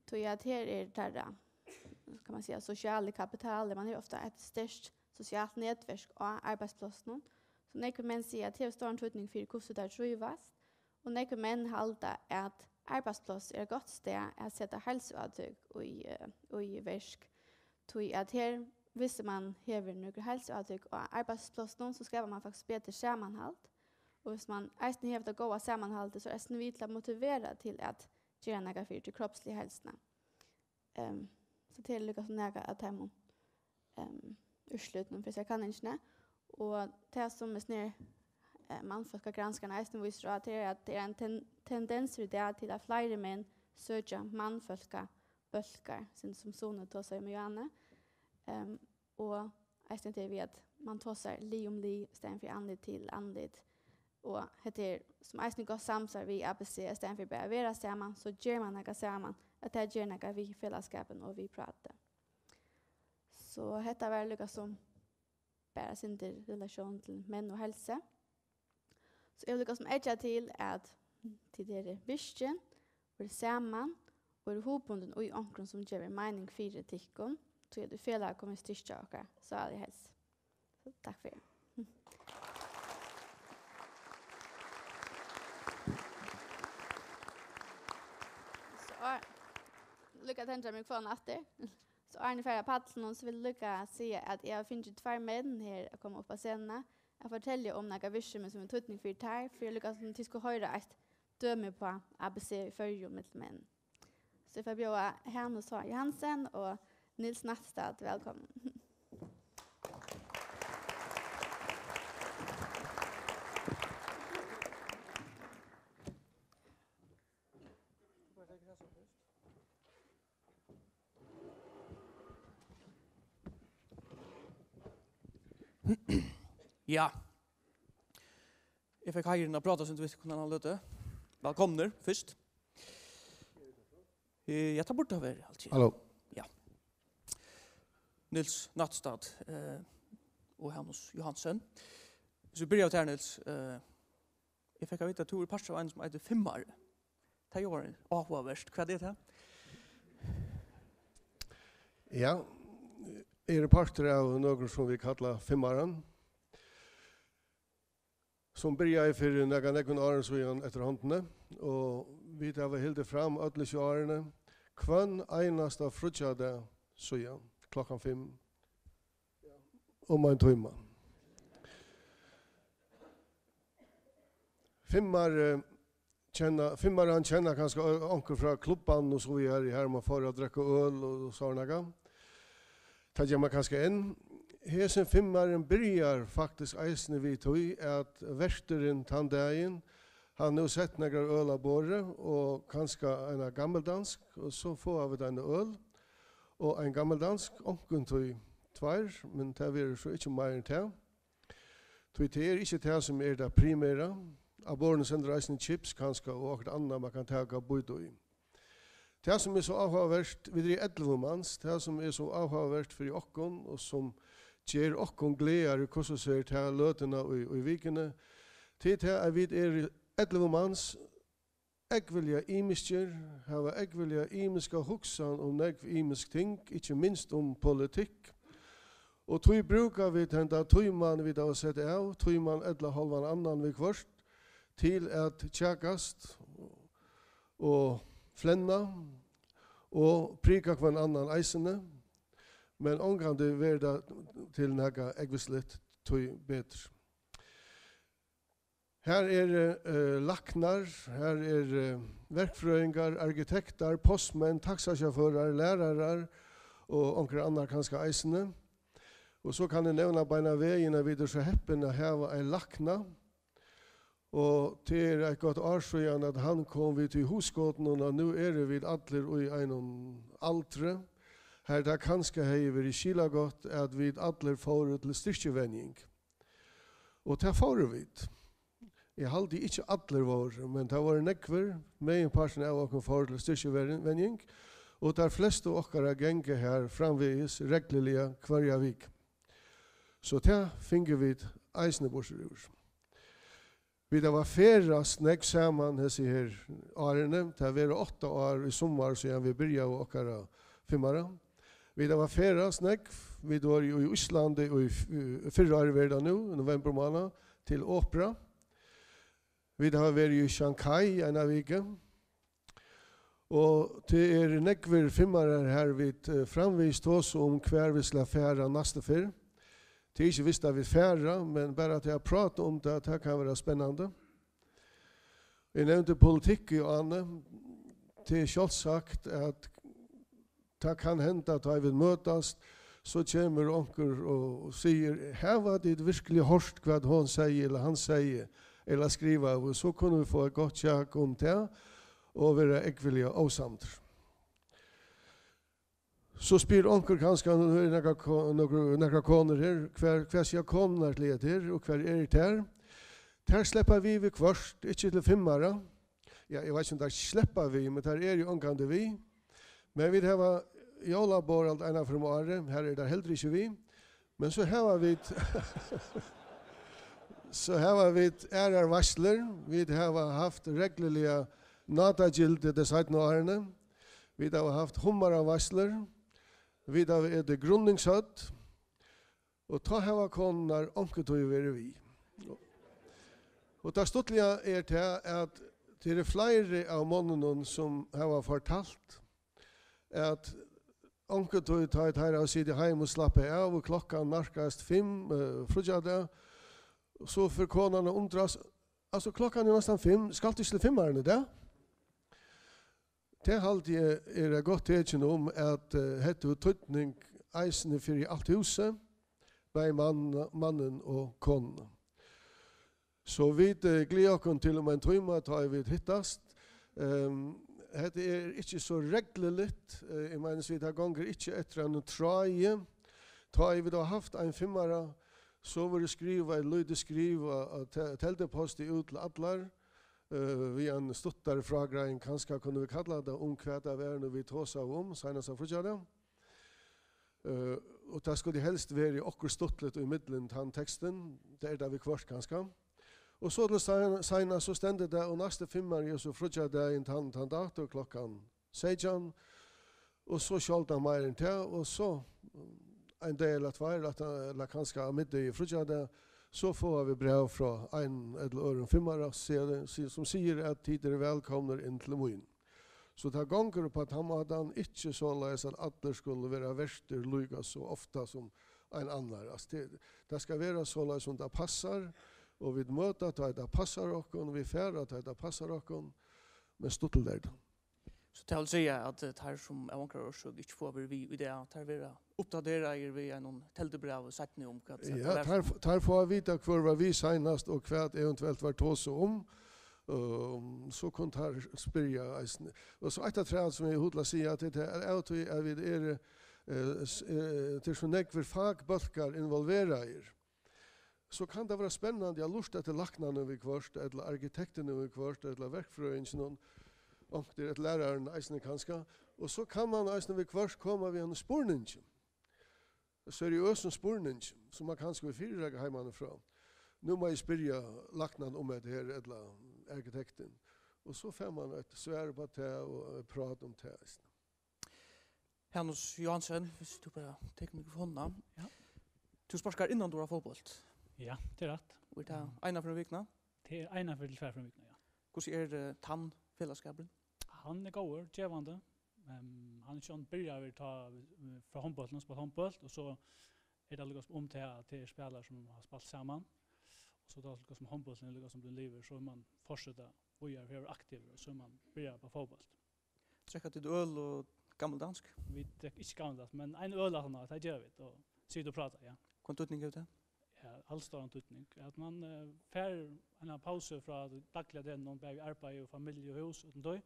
tí at her er teirra kann man siga, sosiali kapitali. Man hevur ofta eitt sterkt sosialt netverk á arbeiðsplássinum, so nógvir menn siga, at hevur stóran týdning fyri, hvussu teir trívast, og nógvir menn halda, at arbeiðspláss er eitt gott stað at seta heilsuavtøk í, eh, í verk, tí at her, viss mann hevur nøkur heilsuavtøk á arbeiðsplássinum, so skapar mann faktiskt betri samanhald, og viss mann eisini hevur tað góða samanhaldið, so er eisini við til at motivera til at gera nakað fyri tí kropsligu heilsuna. Ehm, so tað er líka so nakað av teimum, ehm, úrslitunum fyri hesa kanningina. Og tað, sum hesir, eh, mannfólkagranskarin eisini vísir á, tað er, at tað er ein ten-, tendensur í dag til, at fleiri menn søkja mannfólkabólkar, sum, sum Sune tosaði um í áðni. Ehm, og eisini tað við, at mann tosar lið um lið í staðin fyri andlit til andlit. Og hetta er sum eisini gott samsvar við A B C, í staðin fyri bara at vera saman, so ger mann nakað saman, at tað ger nakað við felagsskapin og við prátið. So hetta var líka sum bara sindur relatión til menn og heilsu. So eg vil líka sum eggja til, at tit eru virkin, verið saman og eru hugbundin í onkrum, sum gevur meining fyri tykkum, tí at í felag kunnu vit styrkja okkara sálu og heilsu. So, takk fyri. So, líka tendra mikrofonin aftur. So, áðrenn eg fari av pallinum, so vil eg líka siga, at eg havi fingið tveir menn her at koma upp á scenuna at fortelja um nakað virksemi, sum er týdning fyri teir, fyri líka sum tit skulu hoyra eitt dømi uppá A B C í Føroyum millum menn. So eg fari at bjóða Hanus H. Johansen og Niels Nattstad vælkomin. Ja. Eg fekk heiðurin at práta, sum tú veitst, hvønn annan løtu. Vælkomnir, fyrst. Eh, ja, tað burdi hava verið, altso. Halló. Ja. Niels Nattstad, eh, og Hanus Johansen. Hvis vi byrjar her, Niels, eh, eg fekk at vita, at tú ert partur av einum, sum eitur Fimmari. Tað er jo áhugavert. Hvat er tað? Ja, eg eri partur av nøkrum, sum vit kalla Fimmaran, sum byrjaði fyri nakað nógvum árum síðan eftir hondini, og vit hava hildið fram øll hesi árini, hvønn einasta fríggjadag síðan klokkan fimm, um ein tíma. Fimmar, eh, kenna, Fimmaran kenna kanska o-, onkur frá klubbanum og so víðari, har man fór at drekka øl og, og so nakað. Tað ger man kanska enn. Hesin Fimmarin byrjar faktiskt eisini við tí, at verturin tann dagin, hann hevur sett nakrar øl á borðið og kanska eina gammeldansk, og so fáa vit eina øl og ein gammeldansk, onkuntíð tveir, men tað verður so ikki meir enn tað. Tí tað er ikki tað, sum er tað primera. Á borðinum stendur eisini chips, kanska, og okkurt annað, man kann taka og bíta í. Tað, sum er so áhugavert, vit eru ellivu mans, tað, sum er so áhugavert fyri okkum, og sum ger okkum glaðari, hvussu so er tað løtuna í, í vikuni, tað er tað, at vit eru ellivu mans, ógvuliga ymiskir, hava ógvuliga ymiska hugsan um nógv ymisk ting, ikki minst um politikk. Og tí brúka vit henda tíman, vit hava sett av, tíman ella hálvan annan viðhvørt, til at kjakast og flenna og prika hvønn annan eisini, men ongantíð verður tað til nakað ógvusligt, tíbetur. Her eru, eh, læknar, her eru, eh, verkfrøðingar, arkitektar, postmenn, taxasjaførar, lærarar og onkrir annar kanska eisini. Og so kann eg nevna beinan vegin, at vit eru so heppin at hava ein lækna. Og tað er eitt gott ár síðan, at hann kom við tí hugskotinum, at nú eru vit allir í einum aldri, har tað kanska hevði verið skilagott, at vit allir fóru til styrkivenjing. Og tað fóru vit. Eg haldi ikki allir vóru, men tað vóru nógvir. Meginparturin av okkum fóru til styrkivenjing, og tær flestu okkara ganga har framvegis regluliga hvørja viku. So tað fingu vit eisini burtur úr. Vit hava ferðast nógv saman hesi her árini. Tað verða átta ár í summar, síðan vit byrjaðu okkara Fimmara. Vit hava ferðast nógv. Vit vóru jú í Íslandi í f-, í fyrra ár, verður tað nú, í november mánað, til opera. Vit hava verið í Shanghai eina viku. Og tað eru nógvir fimmarar har, vit, eh, framvegis tosa um, hvar vit skulu fara næstu ferð. Tað er ikki vist, at vit fara, men bara tað at práta um tað, tað kann vera spennandi. Eg nevndi politikk í áðni. Tað er sjálvsagt, at tað kann henda, at tá vit møtast, so kemur onkur og sigur: "Hava tit virkuliga hoyrt, hvat hon segði, ella hann segði, ella skrivaði?" Og so kunnu vit fáa eitt gott kjak um tað og vera ógvuliga ósamdir. So spyr onkur kanska, nú eru nakrar ko-, nøkur, nakrar konur her, hvat, hvat siga konurnar til hetta her, og hvar eru tær? Tær sleppa við viðhvørt, ikki til fimmara. Ja, eg veit ikki, um tær sleppa við, men tær eru jú ongantíð við. Men vit hava jólaborð alt eina ferð um árið, har eru tær heldur ikki við. Men so hava vit, so hava vit aðrar veitslur. Vit hava havt regluliga nátagildi tey seinnu árini. Vit hava havt hummaraveitslur. Vit hava etið grunningshøvd. Og tá hava konurnar onkuntíð verið við. Og tað stuttliga er tað, at tað eru fleiri av monnunum, sum hava fortalt, at onkuntíð, tá ið teir hava sitið heim og slappað av, og klokkan nærkast fimm, eh, fríggjadag, so fer konan at undrast: "Altso, klokkan er næstan fimm, skalt tú ikki til fimmaran í dag?" Tað haldi eg er eitt gott tekin um, at, eh, hetta hevur týdning eisini fyri alt húsið, bæði mann-, mannin og konuna. So vit, eh, gleða okkum til um ein tíma, tá ið vit hittast. Ehm, hetta er ikki so regluligt, eh, eg meini, so tað gongur ikki eftir einum tráði. Tá ið vit hava havt ein fimmara, so verður skrivað eitt lítið skriv á, á te-, telduposti út til allar, eh, við ein stuttari frágreiðing, kanska kunnu vit kalla tað, um hvat tað var, nú vit tosaðu um seinasta fríggjadag. Eh, og tað skuldi helst verið okkurt stuttligt í millum tann tekstin. Tað er tað viðhvørt kanska. Og so til sein-, seinast, so stendur tað, og næsti fimmari er so fríggjadagin, tann, tann dato, klokkan seytjan, og so sjáldan meir enn tað, og so, mm, ein dag ella tveir, ella, ella kanska á middegi fríggjadag, so fáa vit bræv frá einum ella øðrum fimmara, siga tey, si-, sum sigur, at tit eru vælkomnir inn til mín. So tað gongur upp á tann mátan, ikki soleiðis, at allir skulu vera vertir líka so ofta sum ein annar. Altso, tað, tað skal vera soleiðis, sum tað passar, og vit møta, tá ið tað passar okkum, vit fara, tá ið tað passar okkum, men stuttligt er tað. So tað vil siga, at, eh, teir, sum av onkrari orsøk ikki fáa verið við í dag, teir verða uppdateraðir við einum teldubrævi seinni um hvat, hvat Ja, var. Teir, teir fáa at vita, hvør var við seinast, og hvat eventuelt var tosað um. Ehm, so kunnu teir spyrja eisini. Og so eitt afturat, sum eg hugdi at siga, at tað er av tí, at vit eru, eh, s-, eh, tað eru so nógvir fakbólkar involveraðir. So kann tað vera spennandi at lurta eftir læknanum viðhvørt, ella arkitektinum viðhvørt, ella verkfrøðinginum, onktur, ella læraranum eisini kanska. Og so kann mann eisini viðhvørt koma við einum spurningi, seriøsum spurningi, sum mann kanska vil fyrireika heimanífrá. Nú má eg spyrja læknan um hetta her, ella arkitektin. Og so fær mann eitt svar upp á tað og eitt prát um tað eisini. Hanus Johansen, viss tú bara tekur mikrofonina. Ja. Tú sparkar innandura fótbólt. Ja, tað er rætt. Og er tað eina ferð um vikuna? Tað er eina ferð til tvær ferðir um vikuna, ja. Hvussu er, eh, tann felagsskapurin? Hann er góður, gevandi. Ehm, hann er ikki so byrjaður tá, eh, frá hondbóltinum, spælt hondbólt, og so er tað líka um tað, at tað eru spælarar, sum hava spælt saman. Og so er tað líka um hondbóltin, líka um blivur livandi, so er mann fortseta víðari, verður aktivur, og so er mann byrjaður á fótbólt. Drekka tit øl og gammeldansk? Vit drekka ikki gammeldansk, men ein øl aftan á, tað gera vit, og sita og práta, ja. Hvønn týdning hevur tað? Ja, alstóran týdning. At mann, eh, fær eina pausu frá dagliga degnum, bæði arbeiði og familju og hús, uttan tí.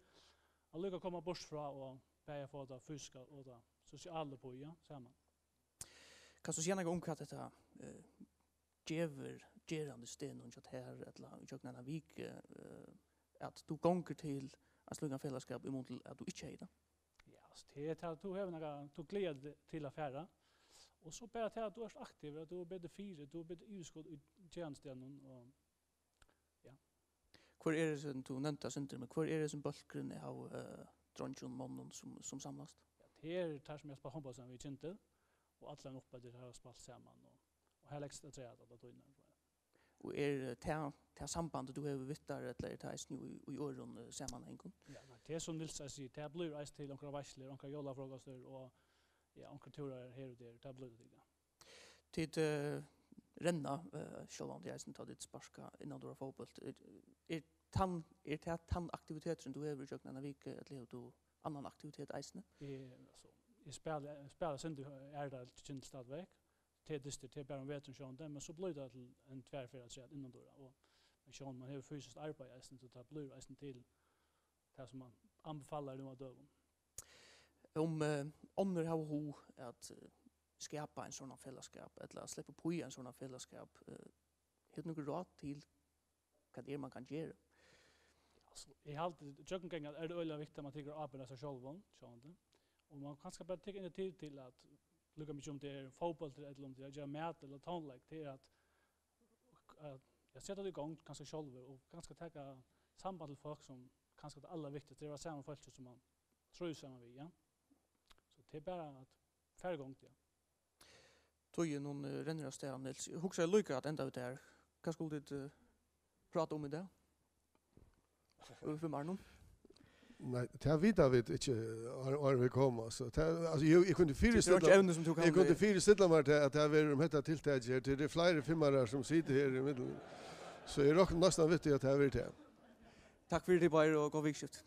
Og líka koma burtur frá og bæði fáa tað fysiska og tað sosiala upp á, ja, saman. Kanst tú siga nakað um hvat hetta, eh, gevur gerandisdegnum hjá tær, ella ígjøgnum eina viku, eh, at tú gongur til ein slíkan felagsskap í mun til at tú ikki hevði tað? Ja, altso, tað er tað, at tú hevur nakað, tú gleðir teg til at fara. Og so bara tað, at tú ert aktivur, at tú hevur betur fyri, tú hevur betur yvirskot í gerandisdegnum, og, ja. Hvør er hesin, tú nevndi tað eitt sindur, men hvør er hesin bólkurin av, eh, dreingjum, monnum, sum, sum samlast? Ja, Tað eru teir, sum eg spæli hondbólt saman við, eg kenni til, og allir uppi, teir hava spælt saman, og, og har legst afturat alla tíðina. Og er, eh, tað, tað sambandið, tú hevur við teir, ella er tað eisini í, í øðrum, eh, samanhangum? Ja, nei, tað er sum Niels sigur, tað blívur eisini til onkrar veitslur, onkrar jólafrukostir og, ja, onkrar túrar her og har, tað blívur til, ja. Tit, eh, renna, eh, sjálvandi eisini, tá tit sparka innandura fótbólt. Er, er tann, er tað tann aktiviteturin, tú hevur ígjøgnum eina viku, ella hevur tú annan aktivitet eisini? Eg, altso, eg spæli, eg spæli sindur í aðru deild, kenni til, stadigvæk. Tað er dystur, tað er bara um veturin sjálvandi, men so blívur tað til ein tvær ferðir afturat innandura, og, men sjálvandi, man hevur fysiskt arbeiði eisini, so tað blívur eisini til tað, sum man anbefalir nú á døgum. Um, eh, onnur hava hug at, eh, skapa ein sovorðnan felagsskap, ella sleppa upp í ein sovorðnan felagsskap, eh, hevur tú nøkur ráð til, hvat er man kann gera? Altso, eg haldi, gjøgnumgangandi er tað øgiliga viktigt, at man tekur ábyrgd av sær sjálvum, sjálvandi. Og man kanska bara tekur initiativ til at, líka mikið um tað er fótbóltur, ella um tað er at gera mat, ella tónleik, tað er at, at, ja, seta tað í gongd kanska sjálvur, og kanska taka samband til fólk, sum kanska tað allarviktigaste, tað er at vera saman við fólki, sum man trívist saman við, ja. So tað er bara at fara í gongd, ja. Tíðin, hon, eh, rennur av stað, Niels. Eg hugsaði líka at enda við tær. Hvat skulu tit, eh, práta um í dag? Í fimmarunum? Nei, tað vita vit ikki, áðrenn, áðrenn vit koma, so tað, altso, eg, eg kundi Tað er einki fyristilla, evni, sum tú kanst eg kundi fyristilla mær tað, at tað verður um hetta tiltakið her, tí tað eru fleiri fimmarar, sum sita her í miðjuni. So eg rokni næstan við tí, at tað verður tað. Takk fyri tað, báðir, og gott vikuskifti.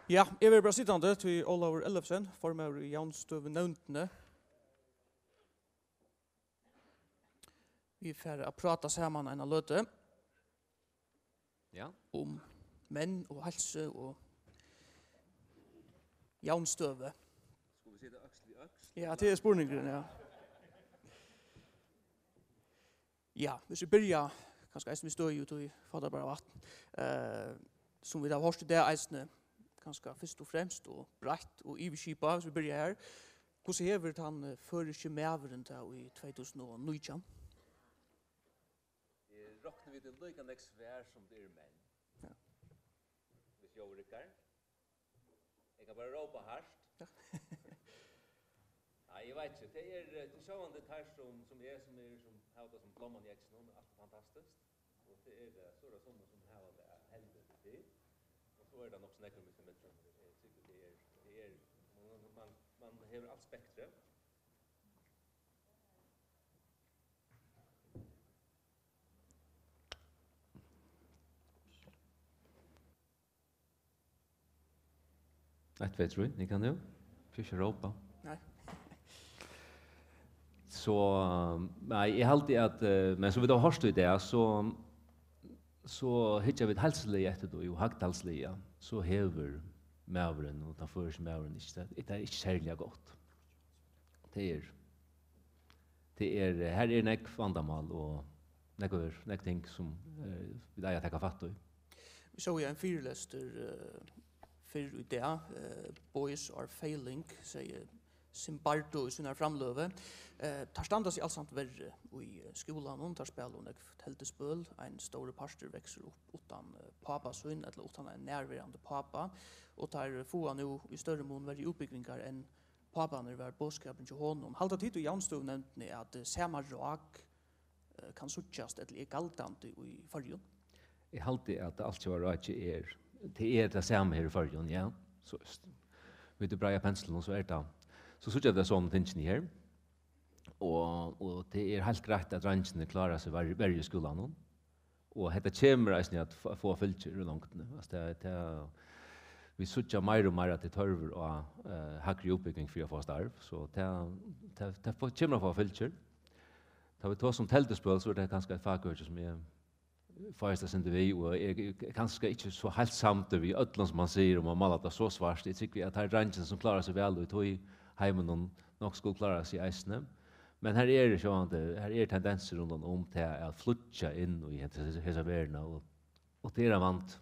Ja, eg verði bara sitandi, tí Ólavur Ellefsen, formaður í Javnstøðunevndini, vit fara at práta saman eina løtu. Ja. Um menn og heilsu og javnstøðu. Skulu vit sita øksl í øksl? Ja, tað er spurningurin, ja. Ja, hvis vit byrja, kanska eisini við støði, tí vit fáa bara vatn. Eh, sum vit hava hoyrt í dag eisini, kanska fyrst og fremst og breitt og yvirskipað, hvis vit byrja har. Hvussu hevur tann, eh, føroyski maðurin tað í tvey túsund og nítjan? Eg rokni við, tað er líka nógv svar, sum tað eru menn. Ja. Hvis ljóðið riggar. Eg kann bara rópa hart. Ja. Nei, eg veit ikki. Tað er, eh, tað er sjálvandi teir, sum, sum eg, sum er, sum hava tað sum blóman í øksinum, alt er fantastiskt. Og tað er, eh, so er tað summi, sum hava tað heldur til. Og so er tað nokk so nógvur mismunur, men eg trúgvi, tað er, tað er, man, man, man hevur alt spektrið. Eitt, tvey, trý, nikka nú. Fyri ikki at rópa. Nei. So, nei, eg haldi at, eh, men sum vit hava hoyrt í dag, so, so hyggja vit heilsuliga eftir tí, og hagtalsliga, so hevur maðurin, og tann føroyski maðurin, ikki, tað, tað er ikki serliga gott. Tað er, tað er, her er nógv vandamál og nógv, nógv ting, sum, eh, vit eiga at taka fatt í. Vit sóu ein fyrilestur, eh, fyrr í dag, eh, Boys are failing, sigur Zimbardo í sínari framløgu. Eh, teir standa seg alsamt verri í, eh, skúlanum, teir spæla ov nógv telduspøl, ein stórur partur veksur upp uttan, eh, pápa sín, ella uttan ein nærverandi pápa, og teir fáa nú í størri mun verri útbúgvingar enn páparnir, var boðskapurin hjá honum. Halda tit í javnstøðunevndini, at, eh, sama rák, eh, kann síggjast ella er galdandi í Føroyum? Eg haldi, at tað altjóða rákið er, tað er tað sama her í Føroyum, ja. So, vit breiða pensilin, og so er tað, so síggja vit tað somu tingini her. Og, og tað er heilt greitt, at dreingirnir klára seg verri, verri í skúlanum. Og hetta kemur eisini at f-, fáa fylgjur í longdini. Altso, tað, tað, vit síggja meira og meira, at tað er tørvur á, eh, hægri útbúgving fyri at fáa starv. So tað, tað, tað fá-, kemur at fáa fylgjur. Tá vit tosa um telduspøl, so er tað kanska eitt fakøki, sum eg fáist eitt sindur við, og eg er kanska ikki so heilt samdur við øllum, sum hann sigur, um at mála tað so svart. Eg trúgvi, at teir dreingirnir, sum klára seg væl í tí heiminum, nokk skulu klára seg eisini. Men her eru sjálvandi, her eru tendensir rundan um tað at flýggja inn í hesa, hesa verðina, og, og tað er ein vandi.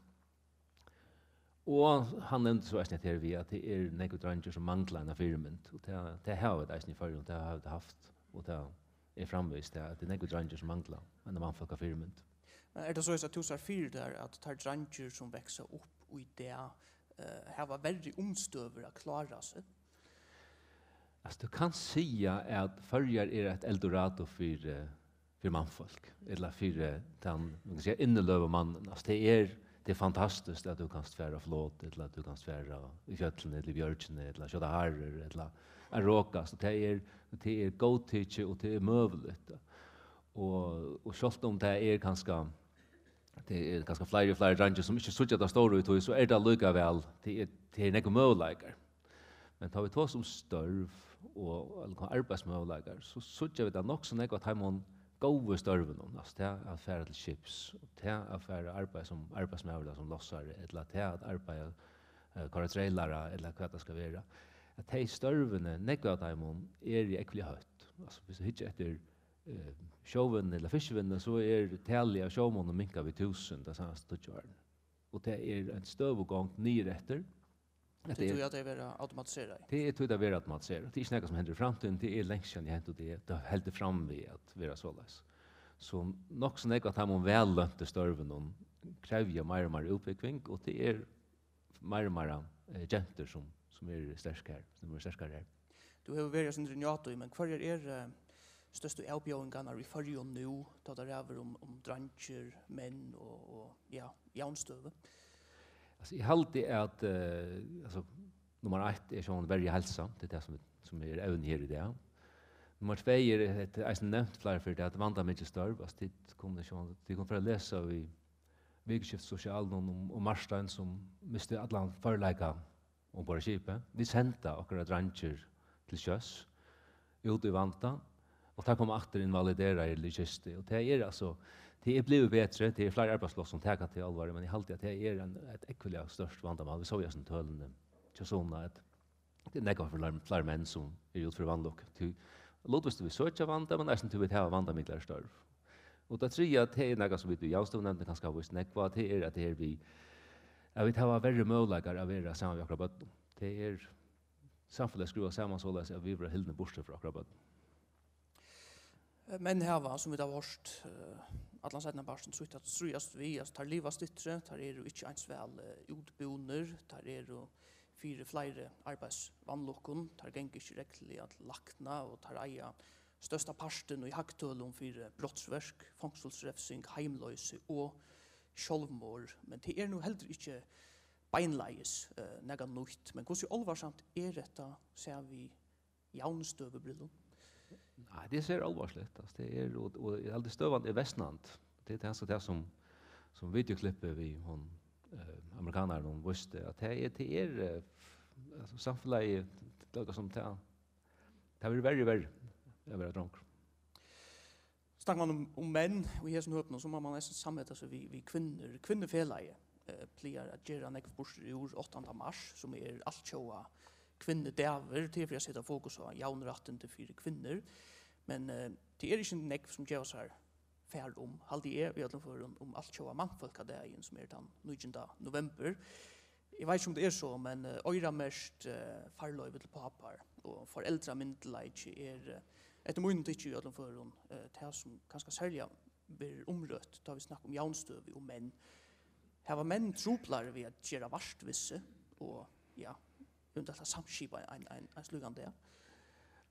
Og hann nevndi so eisini hetta her við, at tað eru nógvir dreingir, sum mangla eina fyrimynd, og tað, tað hava vit eisini í Føroyum, tað hava vit havt, og tað, er framvegis tað, at tað er nógvir dreingir, sum mangla eina mannfólkafyrimynd. Men er tað soleiðis, at tú sært fyri tær, at teir dreingir, sum vaksa upp í dag, eh, hava verri umstøður at klára seg? Altso, tú kanst siga, at Føroyar er eitt eldorado fyri, fyri mannfólk, ella fyri tann, man kann siga, inniløgumannin. Altso, tað er, tað er fantastiskt, at tú kanst fara á flot, ella at tú kanst fara í fjøllini, ella í bjørgini, ella skjóta harur, ella at rokast. Og tað er, tað er góðtikið, og tað er møguligt. Og, og sjálvt um tað er kanska, tað er kanska fleiri og fleiri dreingir, sum ikki síggja tað stóra í tí, so er tað allíkavæl, tað er, tað er nógvir møguleikar. Men tá vit tosa um størv og, ella arbeiðsmøguleikar, so síggja vit, at nokk so nógv av teimum góðu størvunum, altso tað at fara til skips, og tað at fara at arbeiða sum arbeiðsmaður ella sum lossari, ella tað at arbeiða, eh, koyra trailara, ella hvat tað skal vera, at tey størvini, nógv av teimum, eru ógvuliga hótt. Altso, viss tú hyggja eftir, eh, sjóvinnu ella fiskivinnu, so er talið av sjómonnum minkað við túsund tey seinastu tíggju árini. Og tað er ein støðugongd niður eftir. Tað er tí, at tey verða automatiserað. Tað er tí, tað verður automatiserað. Tað er ikki nakað, sum hendir í framtíðini, tað er langt síðan tað hent, og tað, tað heldur fram við at vera soleiðis. So nokk so nógv av teimum vælløntu størvunum krevja meira og meira útbúgving, og tað er meira og meira, eh, gentur, sum, sum eru sterk her, sum eru sterkar her. Tú hevur verið eitt sindur inni á tí, men hvørjar eru, eh, størstu avbjóðingarnar í Føroyum nú, tá tað ræður um, um dreingir, menn og, og, ja, javnstøðu? Altso, eg haldi, at, eh, altso, nummar eitt er sjálvandi verja heilsa, tað er tað, sum, sum er evnið her í dag. Nummar tvey er, hetta er eisini nevnt fleiri ferðir, tað er vandamikil størv. Altso, tit kunnu sjálvandi, tit kunnu fara at lesa í Vikuskifti Sosial um, um Marstein, sum misti allan førleika umborð á skipi. Vit senda okkara dreingir til sjós, út í vanda, og teir koma aftur invalideraðir ella í kistu. Og tað er, altso, tað er blivið betri, tað er fleiri arbeiðspláss, sum taka tað í álvara, men eg haldi, at tað er ein, eitt ógvuliga stórt vandamál. Vit sóu í hesum tølunum hjá Suna, at tað eru nógv fleiri, fleiri menn, sum eru útfyri vanlukku. Tí lutvíst, vit søkja vanda, men eisini tí vit hava vandamiklari størv. Og tað triðja, tað er nakað, sum vit í javnstøðunevndini kanska hava víst nógv á, tað er, at tað er við, at vit hava verri møguleikar at vera saman við okkara børnum. Tað er, samfelagið skrúvað saman soleiðis, at vit verða hildnir burtur frá okkara børnum. Eh, menn hava, sum vit hava hoyrt, eh, allan seinnapartin, trýtt at stríðast við, altso, teir liva styttri, teir eru ikki eins væl, eh, útbúnir, teir eru fyri fleiri arbeiðsvanlukkum, teir ganga ikki regluliga til lækna, og teir eiga størsta partin í hagtølum fyri brotsverk, fongsulsrevsing, heimloysi og sjálvmorð. Men tað er nú heldur ikki beinleiðis, eh, nakað nýtt. Men hvussu álvarsamt er hetta, sæð við javnstøðubrillum? Nei, tað er sera álvarsligt. Altso, tað er, og, og eg haldi, støðan er versnandi. Tað er kanska tað, sum, sum videoklippið við honum, eh, amerikanaranum vísti, at tað er, tað er, eh, altso, samfelagið, tað er sum tað, tað verður verri og verri at vera drongur. Snakkar mann um, um menn í hesum høpum, so má mann eisini sammeta seg við, við kvinnur. Kvinnufelagið, eh, plagar at gera nógv burtur úr áttanda mars, sum er altjóða kvinnudagur, tað er fyri at seta fokus á javnrættindi fyri kvinnur. Men, eh, tað er ikki nógv, sum geva sær far um, haldi eg, í øllum førum, um altjóða mannfólkadagin, sum er tann níggjunda novembur. Eg veit ikki, um tað er so, men, eh, oyramerkt, eh, farloyvi til pápar og foreldramyndugleiki er, eh, eftir mínum tykki í øllum førum, eh, tað, sum kanska serliga verður umrøtt, tá vit snakka um javnstøðu og menn. Hava menn truplari við at gera vart við seg og, ja, eventuelt at samskipa ein, ein, ein slíkan dag?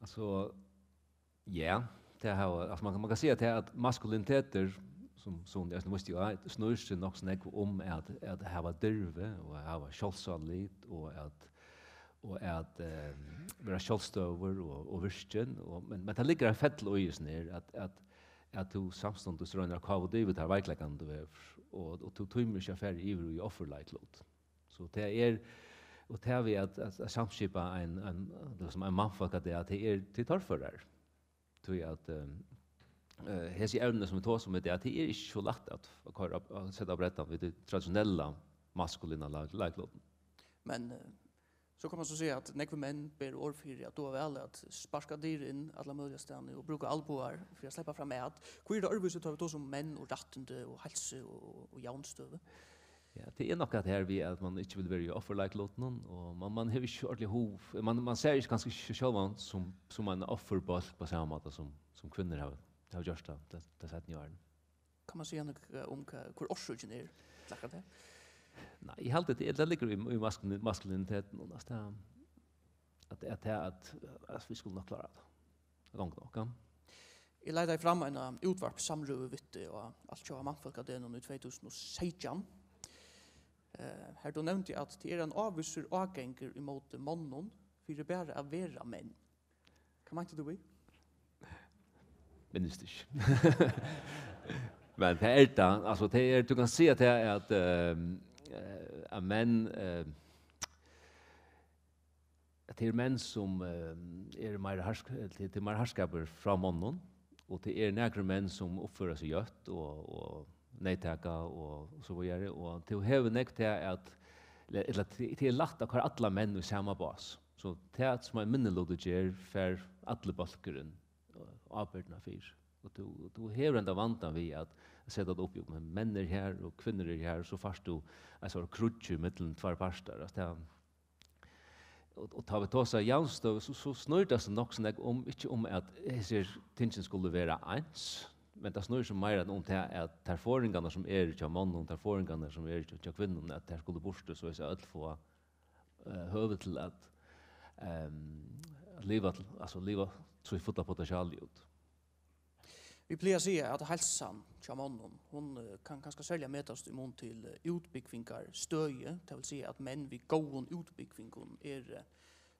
Altso, ja, tað hava, altso, man, man kann siga tað, at maskulinitetur, sum, sum eg eisini vísti á, snýr seg nokk so nógv um at, at hava dirvi og at hava sjálvsálit og at, og at, eh, vera sjálvstøðugur og, og virkin, og, men, men tað liggur ein fella í hesum her, at, at, at tú samstundis roynir at káva teg yvir teir veikleikarnar, tú hevur, og, og tú tímir ikki at fara yvir í offurleiklut. So tað er, og tað við at, at, at samskipa ein, ein, tað sum ein mannfólkadag, at tað er, tað er torførari. Tí at, eh, eh, hesi evnini, sum vit tosa um í dag, tað er ikki so lætt at, at koyra, at seta á brettan við tí traditionella maskulina leik-, leiklutinum. Men, eh, so kann man so siga, at nógvir menn bera orð fyri, at duga væl at sparka dyr inn alla møguliga staðni og brúka albogar fyri at sleppa framat. Hví er tað øðrvísi, tá vit tosa um menn og rættindi og heilsu og, og, og javnstøðu? Ja, tað er nokk at her við, at man ikki vil vera í offerleiklutinum, og man, man hevur ikki ordiliga hug, man, man sær ikki, kanska ikki sjálvan sum, sum ein offurbólk á sama máta sum, sum kvinnur hava, hava gjørt tað, tað, tað seinnu árini. Kann man siga nakað um hvat, hvør orsøkin er til akkurát tað? Nei, eg haldi, tað, tað liggur í, í maskulin-, maskulinitetinum, altso, tað, at, at, at, at, at vit skulu nokk klára tað. Tað gongur nokk, ja. Eg leitaði fram eina útvarpssamrøðu við teg á Altjóða mannfólkadegnum í tvey túsund og seytjan. Eh, har tú nevndi, at tað er ein ávísur ágangur ímóti monnum fyri bara at vera menn. Hvat meinti tú við? Minnist ikki. Men tað er tað. Altso, tað er, tú kanst siga tað at, ehm, eh, at menn, eh, at tað eru menn sum, eh, eru meira harðsk-, tað, tað er meira harðskapur frá monnum, og tað eru nakrir menn sum uppføra seg ljótt og, og neyðtaka og, og so víðari, og tú hevur nógv tað at, ella tað, tað er lætt at koyra allar menn í sama bás. So tað sum ein minniluti ger, fær allur bólkurin, eh, ábyrgdina fyri. Og tú, tú hevur henda vandan við at seta tað upp, jú, men menn eru her, og kvinnur eru her, so fært tú ein sort kríggj millum tveir partar. Altso, tað, og, og tá vit tosa javnstøðu, so, so snýr tað seg nokk so nógv um, ikki um at hesir tingini skulu vera eins, men tað snýr seg meira um tað at tær forðingarnar sum eru hjá monnum, tær forðingarnar sum eru hjá, hjá kvinnum, at tær skulu burtur, so at øll fáa, eh, høvi til at, ehm, at liva til, altso liva sítt fulla potential út. Vit plaga at siga, at heilsan hjá monnum, hon, eh, kann kanska serliga metast í mun til, eh, útbúgvingarstøði, tað vil siga, at menn við góðum útbúgvingum eru, eh,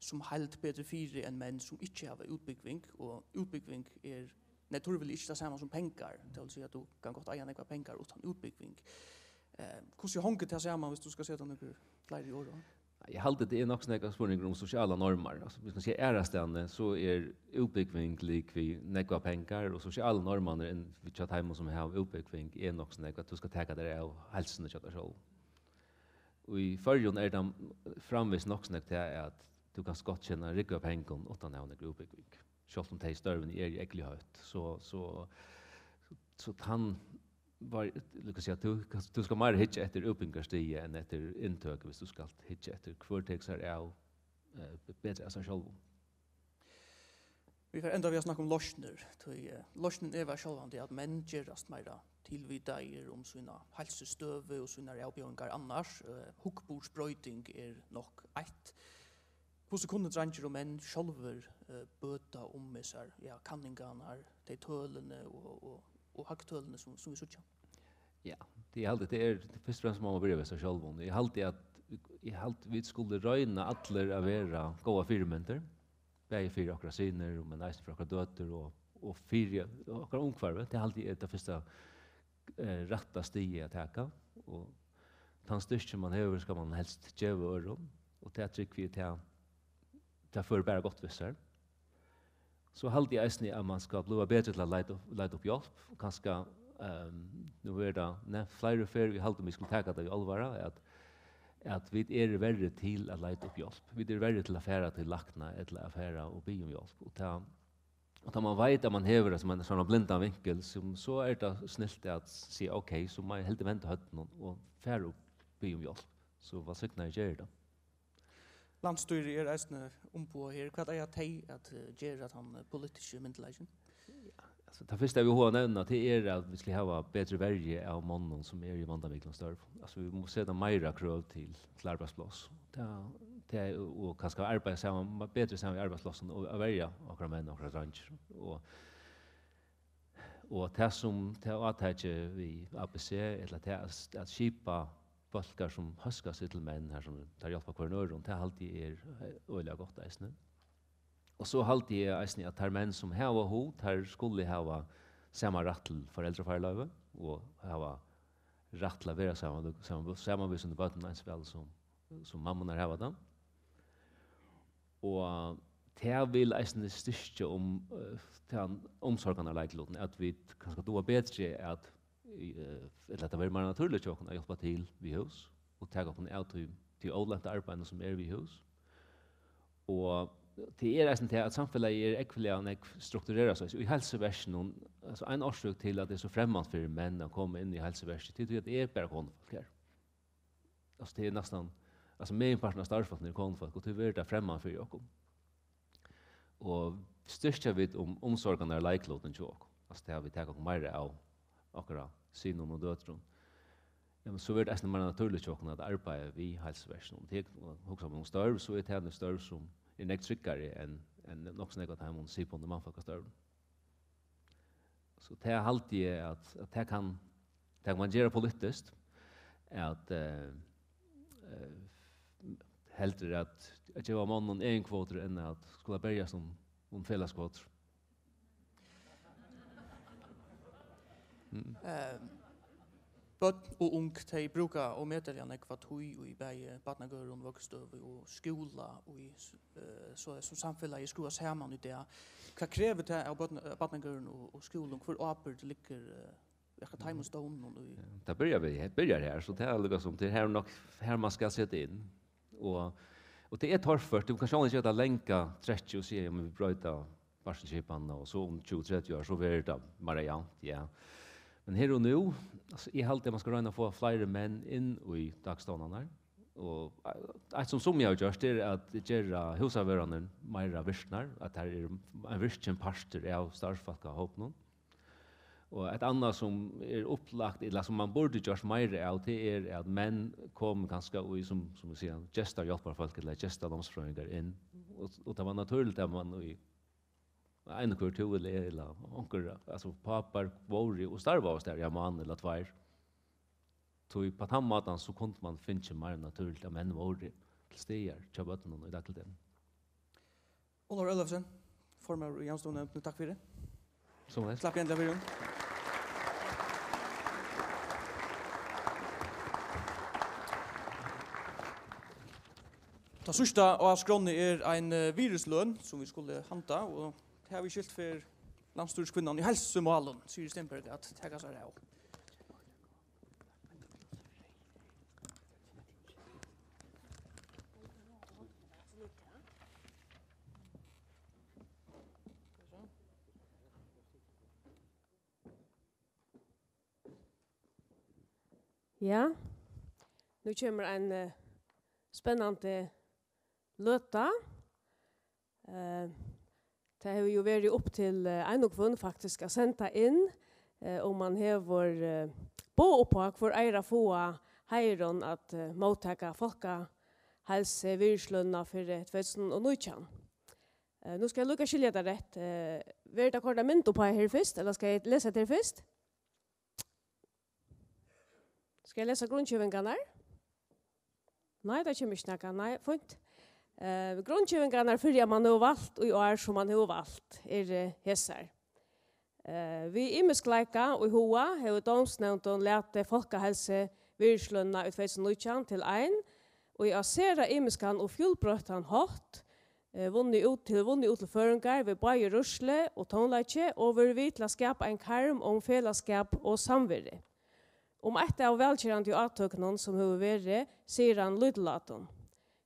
sum heild betri fyri enn menn sum ikki hava útbúgving, og útbúgving er natúrliga ikki tað sama sum pengar, tað vil siga, at tú kann gott eiga nógvar pengar uttan útbúgving. Eh, hvussu hongur tað saman, viss tú skal seta nøkur fleiri orð á? Eg haldi, tað er nokk so nógv spurningur um sosialar normar. Altso, viss man sigur aðrastaðni, so er útbúgving lik við nógvar pengar, og sosialu normarnir inn við hjá teimum, sum hava útbúgving, er nokk so nógv, at tú skal taka tær av heilsuni hjá tær sjálvum. Og í Føroyum er tað framvegis nokk so nógv tað, at tú kanst gott tjena rúgvu av pengum uttan at hava nøkur útbúgving. Sjálvt um tey størvini eru ógvuliga høgt, so, so, so tann var, lat okkum siga, tú, tú skal meira hyggja eftir útbúgvingarstigi enn eftir inntøku, viss tú skalt hyggja eftir, hvør tekur sær av, eh, betri av sær sjálvum. Vit fara enda við at snakka um loysnir, tí, eh, loysnin er væl sjálvandi, at menn gerast meira tilvitaðir um sína heilsustøðu og sínar avbjóðingar annars. Eh, hugburðsbroyting er nokk eitt. Hvussu kunnu dreingir og menn sjálvir, eh, bøta um hesar, ja, kanningarnar, tey tølini og, og, og hagtølini, sum, sum vit síggja? Ja, tað eg haldi, tað er, fyrst og fremst má man byrja við sær sjálvum. Eg haldi, at, eg haldi, vit skulu royna allir at vera góðar fyrimyndir, bæði fyri okkara synir, men eisini fyri okkara døtur og, og fyri okkara umhvørvi. Tað haldi eg er tað fyrsta, eh, rætta stigið at taka, og tann styrkin, man hevur, skal man helst geva øðrum, og tað trúgvi eg, tað, tað førir bara gott við sær. So haldi eg eisini, at man skal bliva betri til at leita upp, leita upp hjálp. Kanska, ehm, nú er tað nevnt fleiri ferð, eg haldi, vit skulu taka tað í álvara, at, at vit eru verri til at leita upp hjálp. Vit eru verri til at fara til lækna ella at fara og biðja um hjálp. Og tað, og tá man veit, at man hevur, sum ein, sovorðnan blindan vinkul, sum, so er tað snilt at siga, ok, so má eg heldur venda høvdinum og fara og biðja um hjálp. So vælsignaður ger tað. Landsstýrið er eisini umboðað her. Hvat eiga tey at, eh, gera, tann, eh, politiski myndugleikin? Ja, altso, tað fyrsta, eg vil hava nevna, tað er, at vit skulu hava betri verju av monnum, sum eru í vandamiklum størvum. Altso, vit mugu seta meira krøv til, til arbeiðspláss. Tað, tað er, og kanska arbeiða saman, betri saman við arbeiðsplássum og at verja okkara menn og okkara dreingir. Og, og tað sum, tað átakið við A B C, ella tað at, at skipa bólkar sum hóska seg til menn, har sum teir hjálpa hvørjum øðrum, tað haldi eg er, eh, øgiliga gott eisini. Og so haldi eg eisini, at teir menn sum hava hug, teir skulu hava sama rætt til foreldrafaraleigu og hava rætt til at vera saman, saman, saman við sínum børnum eins væl sum, sum mammurnar hava tað. Og tað vil eisini styrkja um, eh, tann umsorganarleiklutin, at vit kanska duga betri at, eh, ella at tað verður meira natúrligt hjá okkum at hjálpa til við hús og taka okkum av tí, tí ólænta arbeiðinum, sum er við hús. Og tað er eisini tað, at samfelagið er ógvuliga nógv strukturerað, so í heilsuverkinum, altso, ein orsøk til, at tað er so fremmant fyri menn at koma inn í heilsuverkið, tað er tí, at tað er bara konufólk her. Altso, tað er næstan, altso, meginparturin av starvsfólkunum eru konufólk, og tað verður tað fremman fyri okkum. Og styrkja vit um umsorganarleiklutin hjá okkum, altso, tað har vit taka okkum meira av okkara synum og døtrum, jamen, so verður tað eisini meira natúrligt hjá okkum at arbeiða við heilsuverkinum. Tað er, hugsa um størv, so er tað nú størv, sum er nógv tryggari enn, enn nokk so nógv av teimum siðbundnu mannfólkastørvum. So tað haldi eg, at, at tað kann, tað kann man gera politiskt, at, eh, eh, heldur at, at geva monnum eginkvotur enn at skula berjast um, um felagskvotur. Mm. Eh, børn og ung, tey brúka ómetaliga nógva tíð í bæði barnagørðum, vøggustøðu og skúla í, eh, so sum samfelagið skrúvast saman í dag. Hvat krevur tað av børn-, barnagørðum og, og skúlum? Hvør ábyrgd liggur, eh, hjá teimum stovnunum í? Ja, tað byrjar við, byrjar her, so tað er líka sum, tað er her nokk, her man skal seta inn. Og, og tað er torført, tú kanst sjálvandi ikki gera tað langa trekkið og siga, ja, men vit broyta barselskipan, og so um tjúgu, trettan ár, so verður tað meira javnt, ja. Men her og nú, altso, eg haldi, at man skal royna at fáa fleiri menn inn í dagstovnarnar. Og eitt sum, sum eg havi gjørt, er at gera húsavørðarnar meira virknar, at tær eru ein virkin partur av starvsfólkahópinum. Og eitt annað sum er upplagt, ella sum man burdi gjørt meira av, tað er, at menn komu kanska í sum, sum vit siga, gestarhjálparfólk ella gestanámsfrøðingar inn. Og, og tað var natúrligt, at man í ein og hvør, tú ella eg ella onkur, altso, pápar vóru og starvaðu har í ein mánað ella tveir. Tí á tann mátan so kundi man fingið meira natúrligt, at menn vóru til staðar hjá børnunum í dagligdegnum. Ólavur Ólavsøn, formaður í javnstøðunevndini, takk fyri. Somuleiðis. Klapp í hendina fyri honum. Tað síðsta á skránni er ein, eh, virðisløn, sum vit skulu handa, og tað hava vit skilt fyri landsstýriskvinnan í heilsumálum, Siri Stenberg, at taka sær av. Ja, nú kemur ein, eh, spennandi løta. Eh, tað hevur jú verið upp til, eh, ein og hvønn faktisk at senda inn, eh, um man hevur, eh, boð upp á, hvør eigur at fáa heiðurin at, eh, móttaka fólkaheilsuvirðislønina fyri tvey túsund og nítjan. Eh, nú skal eg líka skilja tað rætt. Eh, verður tað koyrt ein mynd upp á her fyrst, ella skal eg lesa tað her fyrst? Skal eg lesa grundgevingarnar? Nei, tað kemur ikki nakað. Nei, fínt. Eh, grundgevingarnar fyri, at man hevur valt í ár, sum man hevur valt, eru, eh, hesar. Eh, við ymiskleika í huga hevur dómsnevndin latið fólkaheilsuvirðislønina í tvey túsund og nítjan til ein, og á sera ymiskan og fjølbroyttan hátt, eh, vunnið út til, vunnið út til føroyingar við bæði rørslu og tónleiki og verið við til at skapa ein karm um felagsskap og samveru. Um eitt av vælgerandi átøkunum, sum hevur verið, sigur hann lítillátin: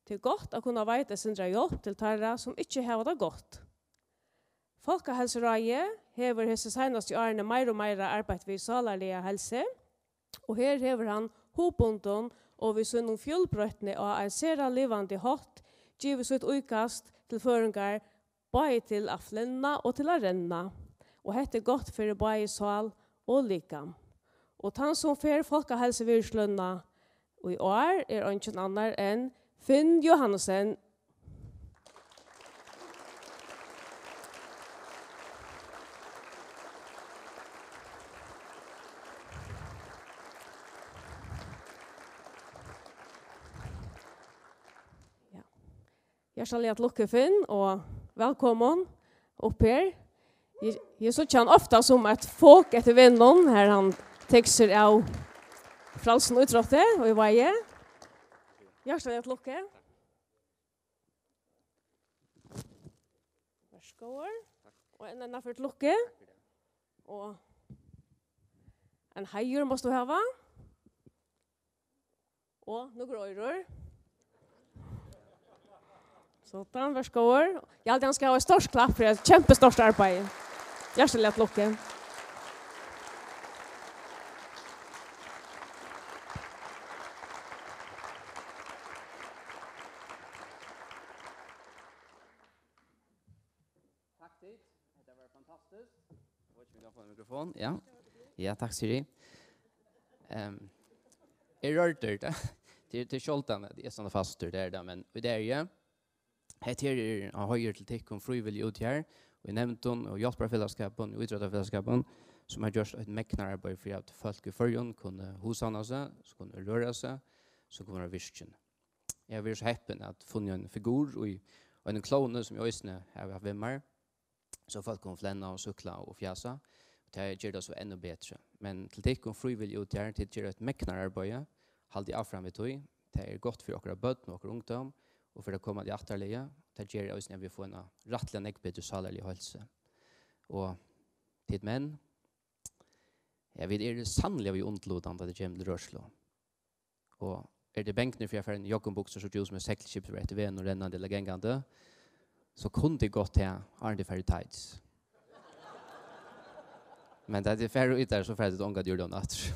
"Tað er gott at kunna veita eitt sindur av hjálp til teirra, sum ikki hava tað gott." Fólkaheilsuráðið hevur hesi seinastu árini meira og meira arbeitt við sálarliga heilsu, og her hevur hann hugbundin og við sínum fjølbroytni á ein sera livandi hátt givið sítt íkast til føroyingar, bæði til at flenna og til at renna, og hetta er gott fyri bæði sál og likam. Og tann, sum fær fólkaheilsuvirðislønina í ár, er eingin annar enn Finn Johannesen. Ja. Hjartaliga til lukku, Finn, og vælkomin upp her. Eg, eg síggi hann ofta sum eitt fok eftir vegnum, har hann tekur seg av frælsum ítrótti og í vági. Hjartaliga til lukku. Vær so góður. Og enn eina ferð til lukku. Og ein heiður mást tú hava. Og nøkur oyru. Sådan, vær so góður. Eg haldi, hann skal hava eitt stórt klapp fyri eitt kjempestórt arbeiði. Hjartaliga til lukku. Mikrofon, ja. Ja, takk, Siri. Um, er rørdur, det, det, det er sjelden at jeg står fastur, det er det, men det er jeg. Hetta her er, eg hoyri til tykkum frivillig úti her, og í nevndum og hjálparfelagsskapum og ítróttafelagsskapum, sum hava gjørt eitt megnaarbeiði fyri, at fólk í Føroyum kunnu hugsavna seg, sum kunnu røra seg, sum kunnu vera virkin. Eg havi verið so heppin at funnið ein figur í einum klovni, sum eg eisini havi havt við mær, so fólk kunnu flenna og súkkla og fjasa. Tað ger tað so enn betri. Men til tykkum frivillig úti her, tit gera eitt megnaarbeiði, haldið áfram við tí. Tað er gott fyri okkara børn og okkara ungdóm, og fyri at koma til ættarliðið. Tað ger eisini, at vit fáa eina rættiliga nógv betri sálarliga heilsu. Og tit menn, ja, vit eru sanniliga við undirlutandi, at tað kemur til rørslu. Og eru tit bangnir fyri at fara í joggingbuksur, so djús sum eitt seglskip, sum er eftir vegnum rennandi ella gangandi, so kunnu tit gott tað, áðrenn tit fara í tights. Men tá tit fara í tær, so fara tit ongantíð úr honum aftur.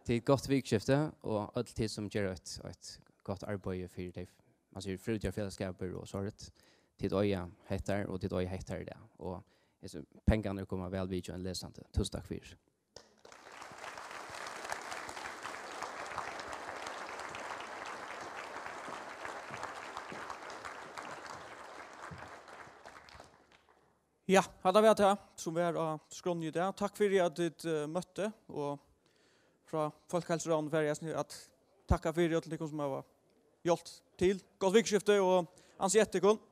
Tað er eitt gott vikuskifti, og øll tit, sum gera eitt, eitt gott arbeiði fyri tey, man sigur, frivilligar felagsskapir og sovorðið. Tit eiga hetta, og tit eiga hetta í dag. Og hesir pengarnir koma væl við hjá ein lesandi. Túsund takk fyri. Ja, hatta var tað, sum var á skránni í dag. Takk fyri, at tit eh, møttu, og frá Fólkaheilsuráðnum fari eg eisini at takka fyri øllum tykkum, sum hava hjálpt til. Gott vikuskifti og ansið eftir tykkum.